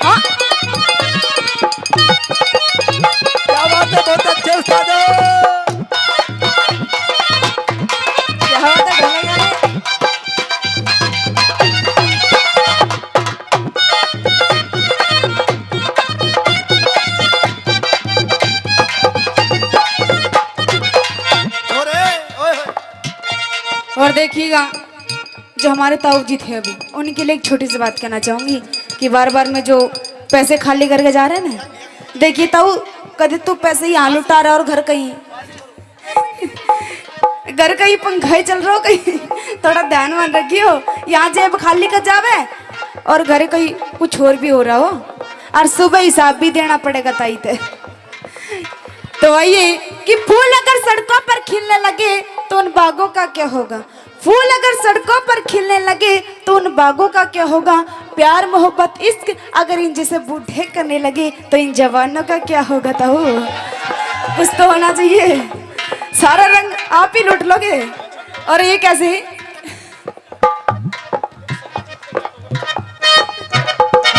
हाँ। क्या बात है, बहुत अच्छे उस्ताद हो। क्या बात है, ढोलक वाले। और देखिएगा, जो हमारे ताऊ जी थे अभी, उनके लिए एक छोटी सी बात कहना चाहूंगी कि बार बार में जो पैसे खाली करके जा रहे हैं ना, देखिए ताऊ, कभी तू पैसे यहाँ लुटा रहा और घर कहीं घर का ही पंखा ही चल रहा हो कहीं। थोड़ा ध्यान मान रखियो, यहाँ जेब खाली कर जावे और घर कहीं कुछ और भी हो रहा हो, और सुबह हिसाब भी देना पड़ेगा ताई ते। तो आइए कि फूल अगर सड़कों पर खिलने लगे तो उन बागों का क्या होगा, फूल अगर सड़कों पर खिलने लगे तो उन बागों का क्या होगा, प्यार मोहब्बत इश्क अगर इन जैसे बूढ़े करने लगे तो इन जवानों का क्या होगा। तो कुछ तो होना चाहिए, सारा रंग आप ही लूट लोगे। और ये कैसे?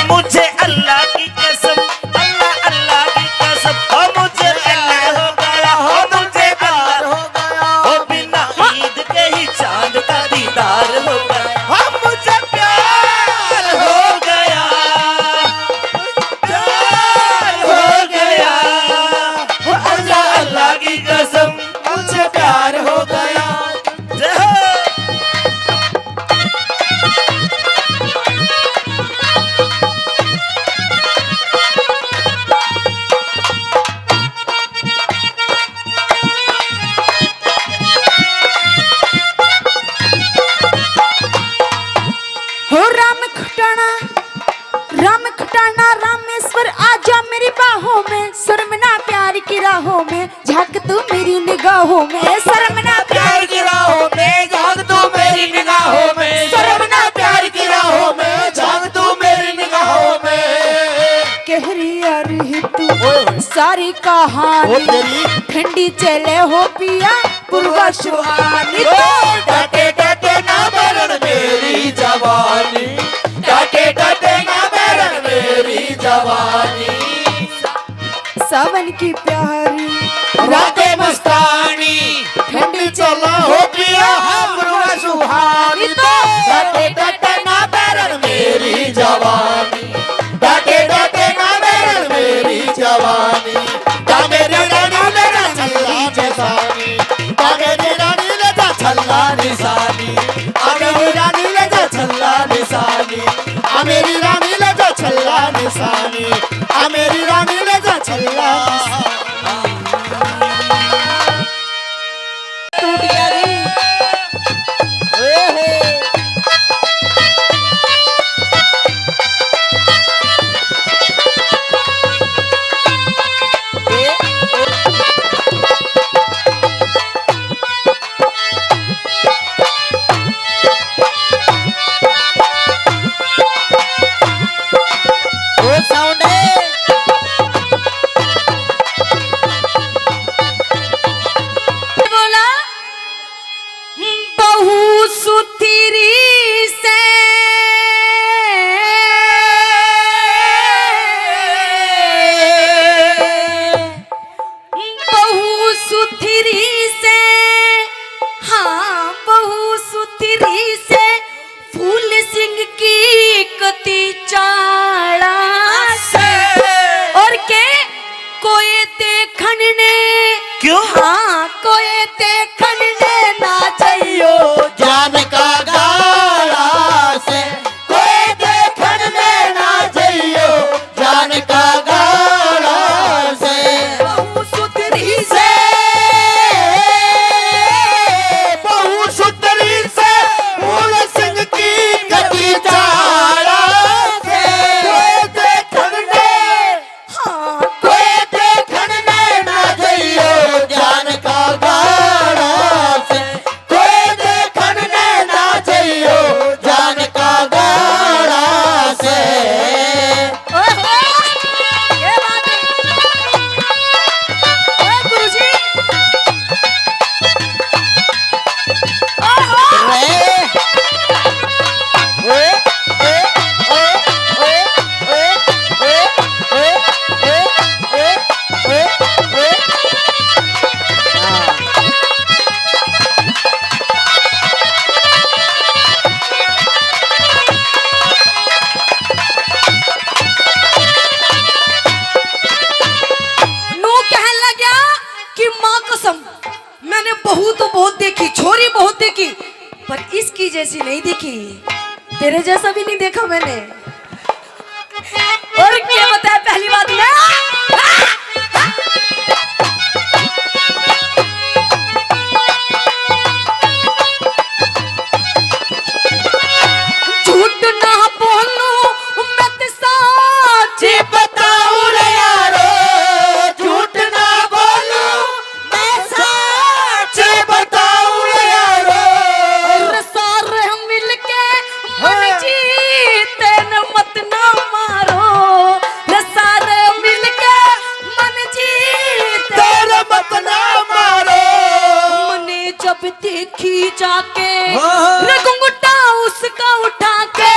मुझे अल्लाह की कसम, अल्लाह, अल्लाह की कसम, ओ मुझे प्यार हो गया, ओ मुझे प्यार हो गया, ओ बिना ईद के ही चांद का दीदार हो गया। ओ मुझे प्यार हो गया, प्यार हो गया, ओ अल्लाह, अल्लाह की कसम, मुझे प्यार हो गया। जय हो। हो राम खटाना, राम खटाना, रामेश्वर आजा मेरी बाहों में, शर्म ना प्यार की राहों में, झांक तू मेरी निगाहों में, शर्म ना प्यार की राहों में, झांक तू मेरी निगाहों में, शर्म ना प्यार की राहों में, झांक तू मेरी निगाहों में। कह रही आ रही तू ओए। सारी कहानी ओ तेरी। ठंडी चले हो पिया, पुरवा सुहानी। ओ डाटे डाटे ना बैरन मेरी जवानी, डाटे डाटे ना बैरन मेरी जवानी। सावन की प्यारी रातें मस्तानी, ठंडी चला हो पिया हमरो सुहानी। तो डाटे डाटे ना बैरन मेरी जवानी, डाटे डाटे ना बैरन मेरी जवानी। जा मेरी रानी ले जा छल्ला निशानी, जा मेरी रानी ले जा छल्ला निशानी, आ मेरी रानी ले जा छल्ला निशानी, आ मेरी रानी ले जा छल्ला निशानी, आ मेरी रानी ले जा छल्ला निशानी। टूट गया जी। ओहो। की कती चाला से। और के कोई देखण ने, क्यों? हाँ, कोई देखण ने ना जाइयो। जान का गाला से कोई देखण ने ना जाइयो, जान का गाला से। बहू सुथरी से, बहू सुथरी से, मूल सिंह की कती चाला से। कोई देखण ने, हाँ, कोई देखण ने ना जाइयो, जान का गाला से। कोई देखण ने ना जाइयो, जान का गाला से। ओहो, ये बात है। ओ गुरुजी। ओहो। रे। ओए, ओए, ओए। नू कहन लग्या कि माँ कसम, मैंने बहू तो बहुत देखी, छोरी बहुत देखी, पर इसकी जैसी नहीं देखी। तेरे जैसा भी नहीं देखा मैंने। और क्या बताया पहली बात में? झूठ ना बोलूं, मैं तो साच बताऊं रे यारो। झूठ ना बोलूं, मैं साच बताऊं रे यारो। और सारे मिलके मन हाँ। जीते न मत ना मारो, रे सारे मिलके मन जीते तेरे मत ना मारो। मने जब देखी जाके हाँ। रे घुंघटा उसका उठा के।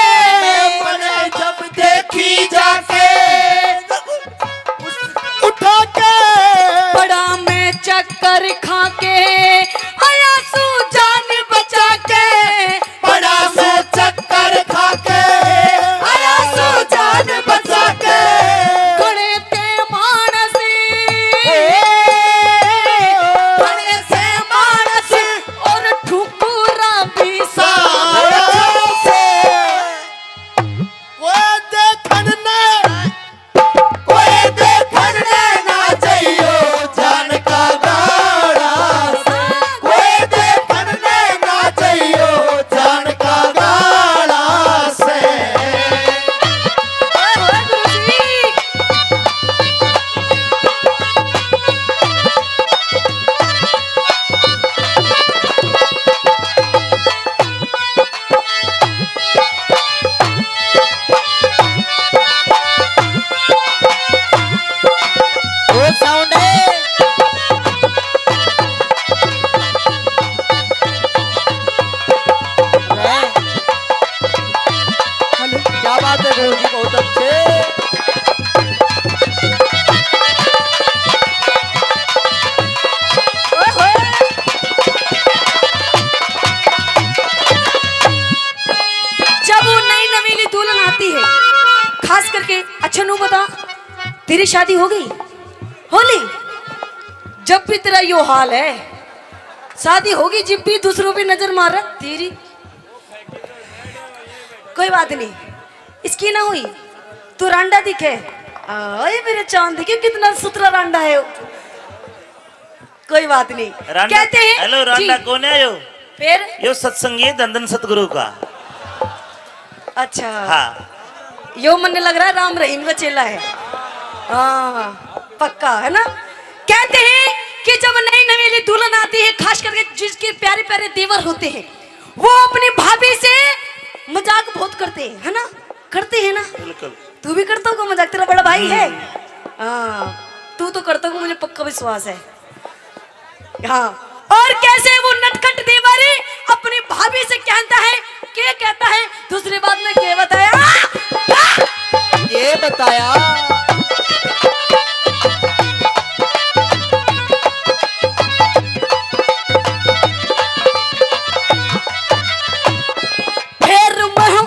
मने जब देखी जाके उठा के। पड़ा मैं चक्कर खा के आया सू जान बचा के। पड़ा मैं चक्कर खा के आया सू जान बचा के। घणे ते मानस, घणे से मानस और ठुकुरा भी सारा से। वो देखण ने कोई देखण ने ना चाहियो जान का गाला से। कोई देखण ने ना चाहियो जान का गाला से। ओए होए गुरु जी। वो साउंड है। हेलो। क्या बात है गुरु जी, बहुत अच्छे। ओए होए। जब वो नई नवेली दुल्हन आती है, खास करके, अच्छा नू बता, तेरी शादी हो गई? हो ली? जब भी तेरा यो हाल है, शादी होगी जिब भी दूसरों पे नजर मार रहा तेरी। कोई बात नहीं, इसकी ना हुई, तू रांडा दिखे। आए मेरे चांद, देखिए कितना सुथरा रांडा है वो। कोई बात नहीं। रांडा, कहते हैं हेलो, रांडा जी। कौन है यो? फिर? यो सत्संगी है धन धन सतगुरु का। अच्छा। हाँ। यो मन्ने लग रहा है राम रहीम का चेला है। हाँ, पक्का है ना। कहते हैं कि जब नई नवेली दुल्हन आती है, खास करके जिसके प्यारे प्यारे देवर होते हैं, वो अपनी भाभी से मजाक बहुत करते हैं, है ना? करते हैं ना? बिल्कुल। तू भी करता होगा मजाक, तेरा बड़ा भाई है। हम्म। हाँ, तू तो करता होगा, मुझे पक्का विश्वास है। हाँ, और कैसे वो नटखट देवर अपनी भाभी से कहता है, क्या कहता है, दूसरी बात में क्या बताया? ये बताया। फिर मैं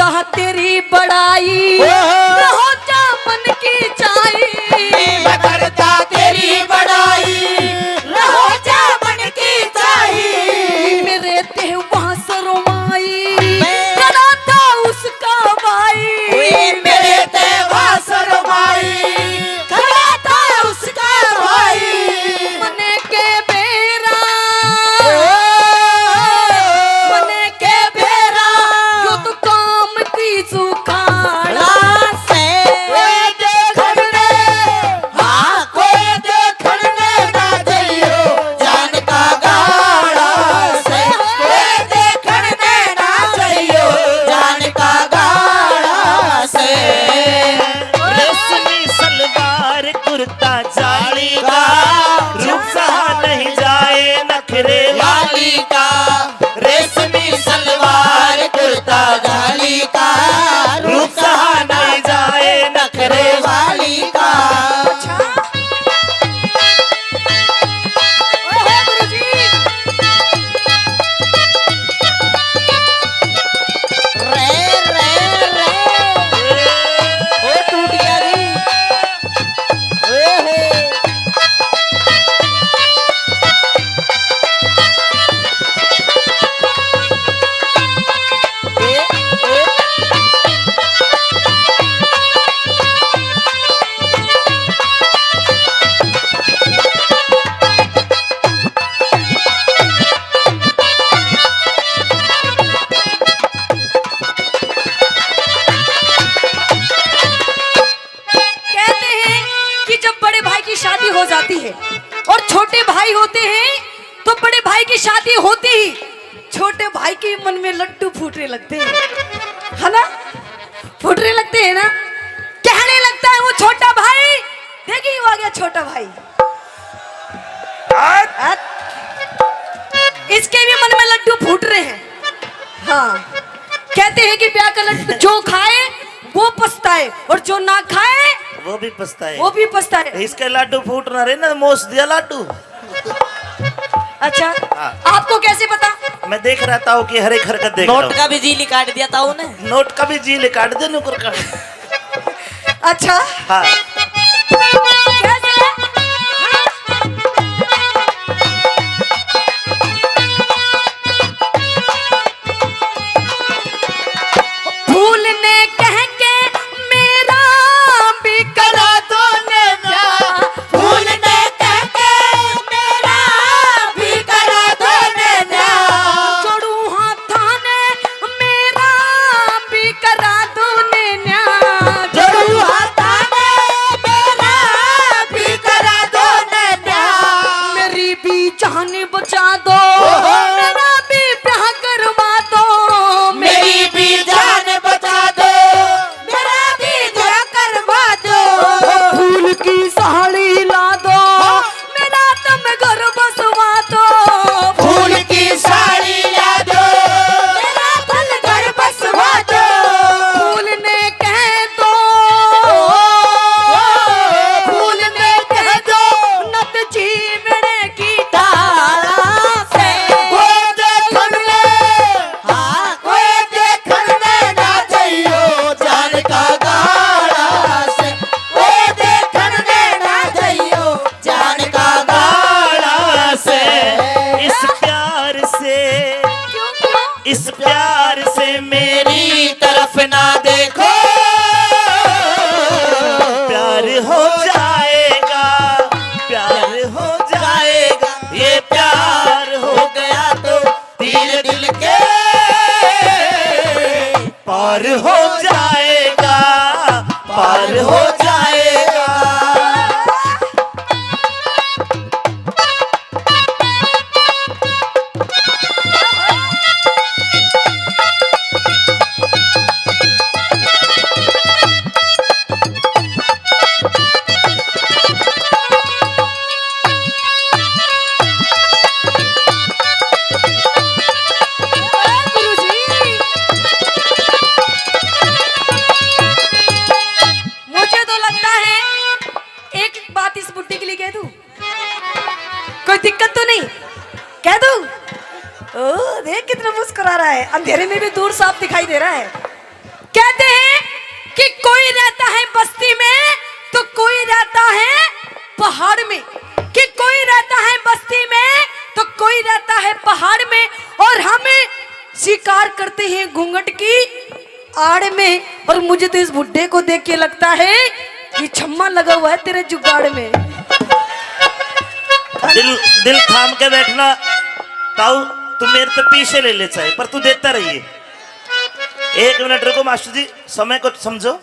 ता तेरी बड़ाई, ओहो। रहो जा मन की चाही। मैं करता तेरी बड़ाई, रहो जा मन की चाही। मेरे ते वहाँ शर्माई, मैं खड़ा था उसका भाई। ओए मेरे ते वहाँ शर्माई, खड़ा था उसका भाई। मने के बेरा, ओ। मने के बेरा, यो तो काम की सुखाड़ा से। कोई देखण ने, हाँ, कोई देखण ने ना जइयो, जान का गाड़ा से। कोई देखण ने ना जइयो, जान का गाड़ा से। रेशमी सलवार कुर्ता जाली का, रूप सहा नहीं जाए नखरे वाली का। रेशमी सलवार कुर्ता जाली का, रूप सहा नहीं जाए नखरे वाली का। अच्छा। ओहो गुरुजी। रे, रे, रे। ओ टूट गया जी। ओहो। ए, ए। कहते हैं कि जब बड़े भाई की शादी हो जाती है और छोटे भाई होते हैं, तो बड़े भाई की शादी होते ही छोटे भाई के मन में लड्डू फूटने लगते हैं, है ना? फूटने लगते हैं ना? कहने लगता है वो छोटा भाई, देखिए वो आ गया छोटा भाई। आज इसके भी मन में लड्डू फूट रहे हैं। हाँ, कहते हैं कि ब्याह का लड्डू जो खाए वो पछताए और जो ना खाए वो भी पछताए। वो भी पछताए। इसके लाडू फूट ना रहे ना, मोस दिया लाडू। अच्छा, हाँ। आपको कैसे पता? मैं देख रहा ताऊ की हर एक हरकत देख रहा नोट हूँ। का भी जील काट दिया ताऊ ने। नोट का भी जील काट दे नुकर का। अच्छा। हाँ। कैसे? फूल ने कह के मेरा भी करा दो ने ब्याह। फूल ने कह के मेरा भी करा दो ने ब्याह। जोड़ू हाथां ने मेरा भी करा दो ने ब्याह। जोड़ू हाथां ने मेरा भी करा दो ने ब्याह। मेरी भी जान बचा दो, ओहो। मेरा भी ब्याह करवा दो। मेरी भी जान बचा दो, मेरा भी ब्याह करवा दो। फूल की साड़ी ला दो, मेरा तुम घर बसवा दो। फूल की साड़ी ला दो, मेरा तुम घर बसवा दो। फूल ने कह दो, फूल ने कह दो, नत जीवण की ढाला से। कोई देखण ने, हाँ, कोई देखण ने ना जइयो, जान का गाला से। कोई देखण ने ना जइयो, जान का गाला से। इस प्यार से, क्यों, क्यों? इस प्यार से मेरी तरफ ना देखो। प्यार हो जाएगा, प्यार हो जाएगा, ये प्यार हो गया तो तीर दिल के पार हो जाएगा, पार हो जाएगा। मुझे तो लगता है एक बात इस बुड्ढे के लिए कह दूं, कोई दिक्कत तो नहीं? कह दूं? ओ, देख कितना मुस्कुरा रहा है, अंधेरे में भी दूर साफ दिखाई दे रहा है। रहता है बस्ती में तो कोई रहता है पहाड़ में, कि कोई रहता है बस्ती में तो कोई रहता है पहाड़ में, और हम शिकार करते हैं घूंघट की आड़ में। और मुझे तो इस बुड्ढे को देख के लगता है ये छम्मा लगा हुआ है तेरे जुगाड़ में। दिल दिल थाम के बैठना ताऊ। तू मेरे तो पीछे ले ले चाहे, पर तू देता रहिए। एक मिनट रुको मास्टर जी, समय को समझो।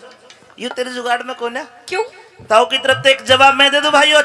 यू तेरे जुगाड़ में कोन्या। क्यों? ताऊ की तरफ से एक जवाब मैं दे दूं भाइयों,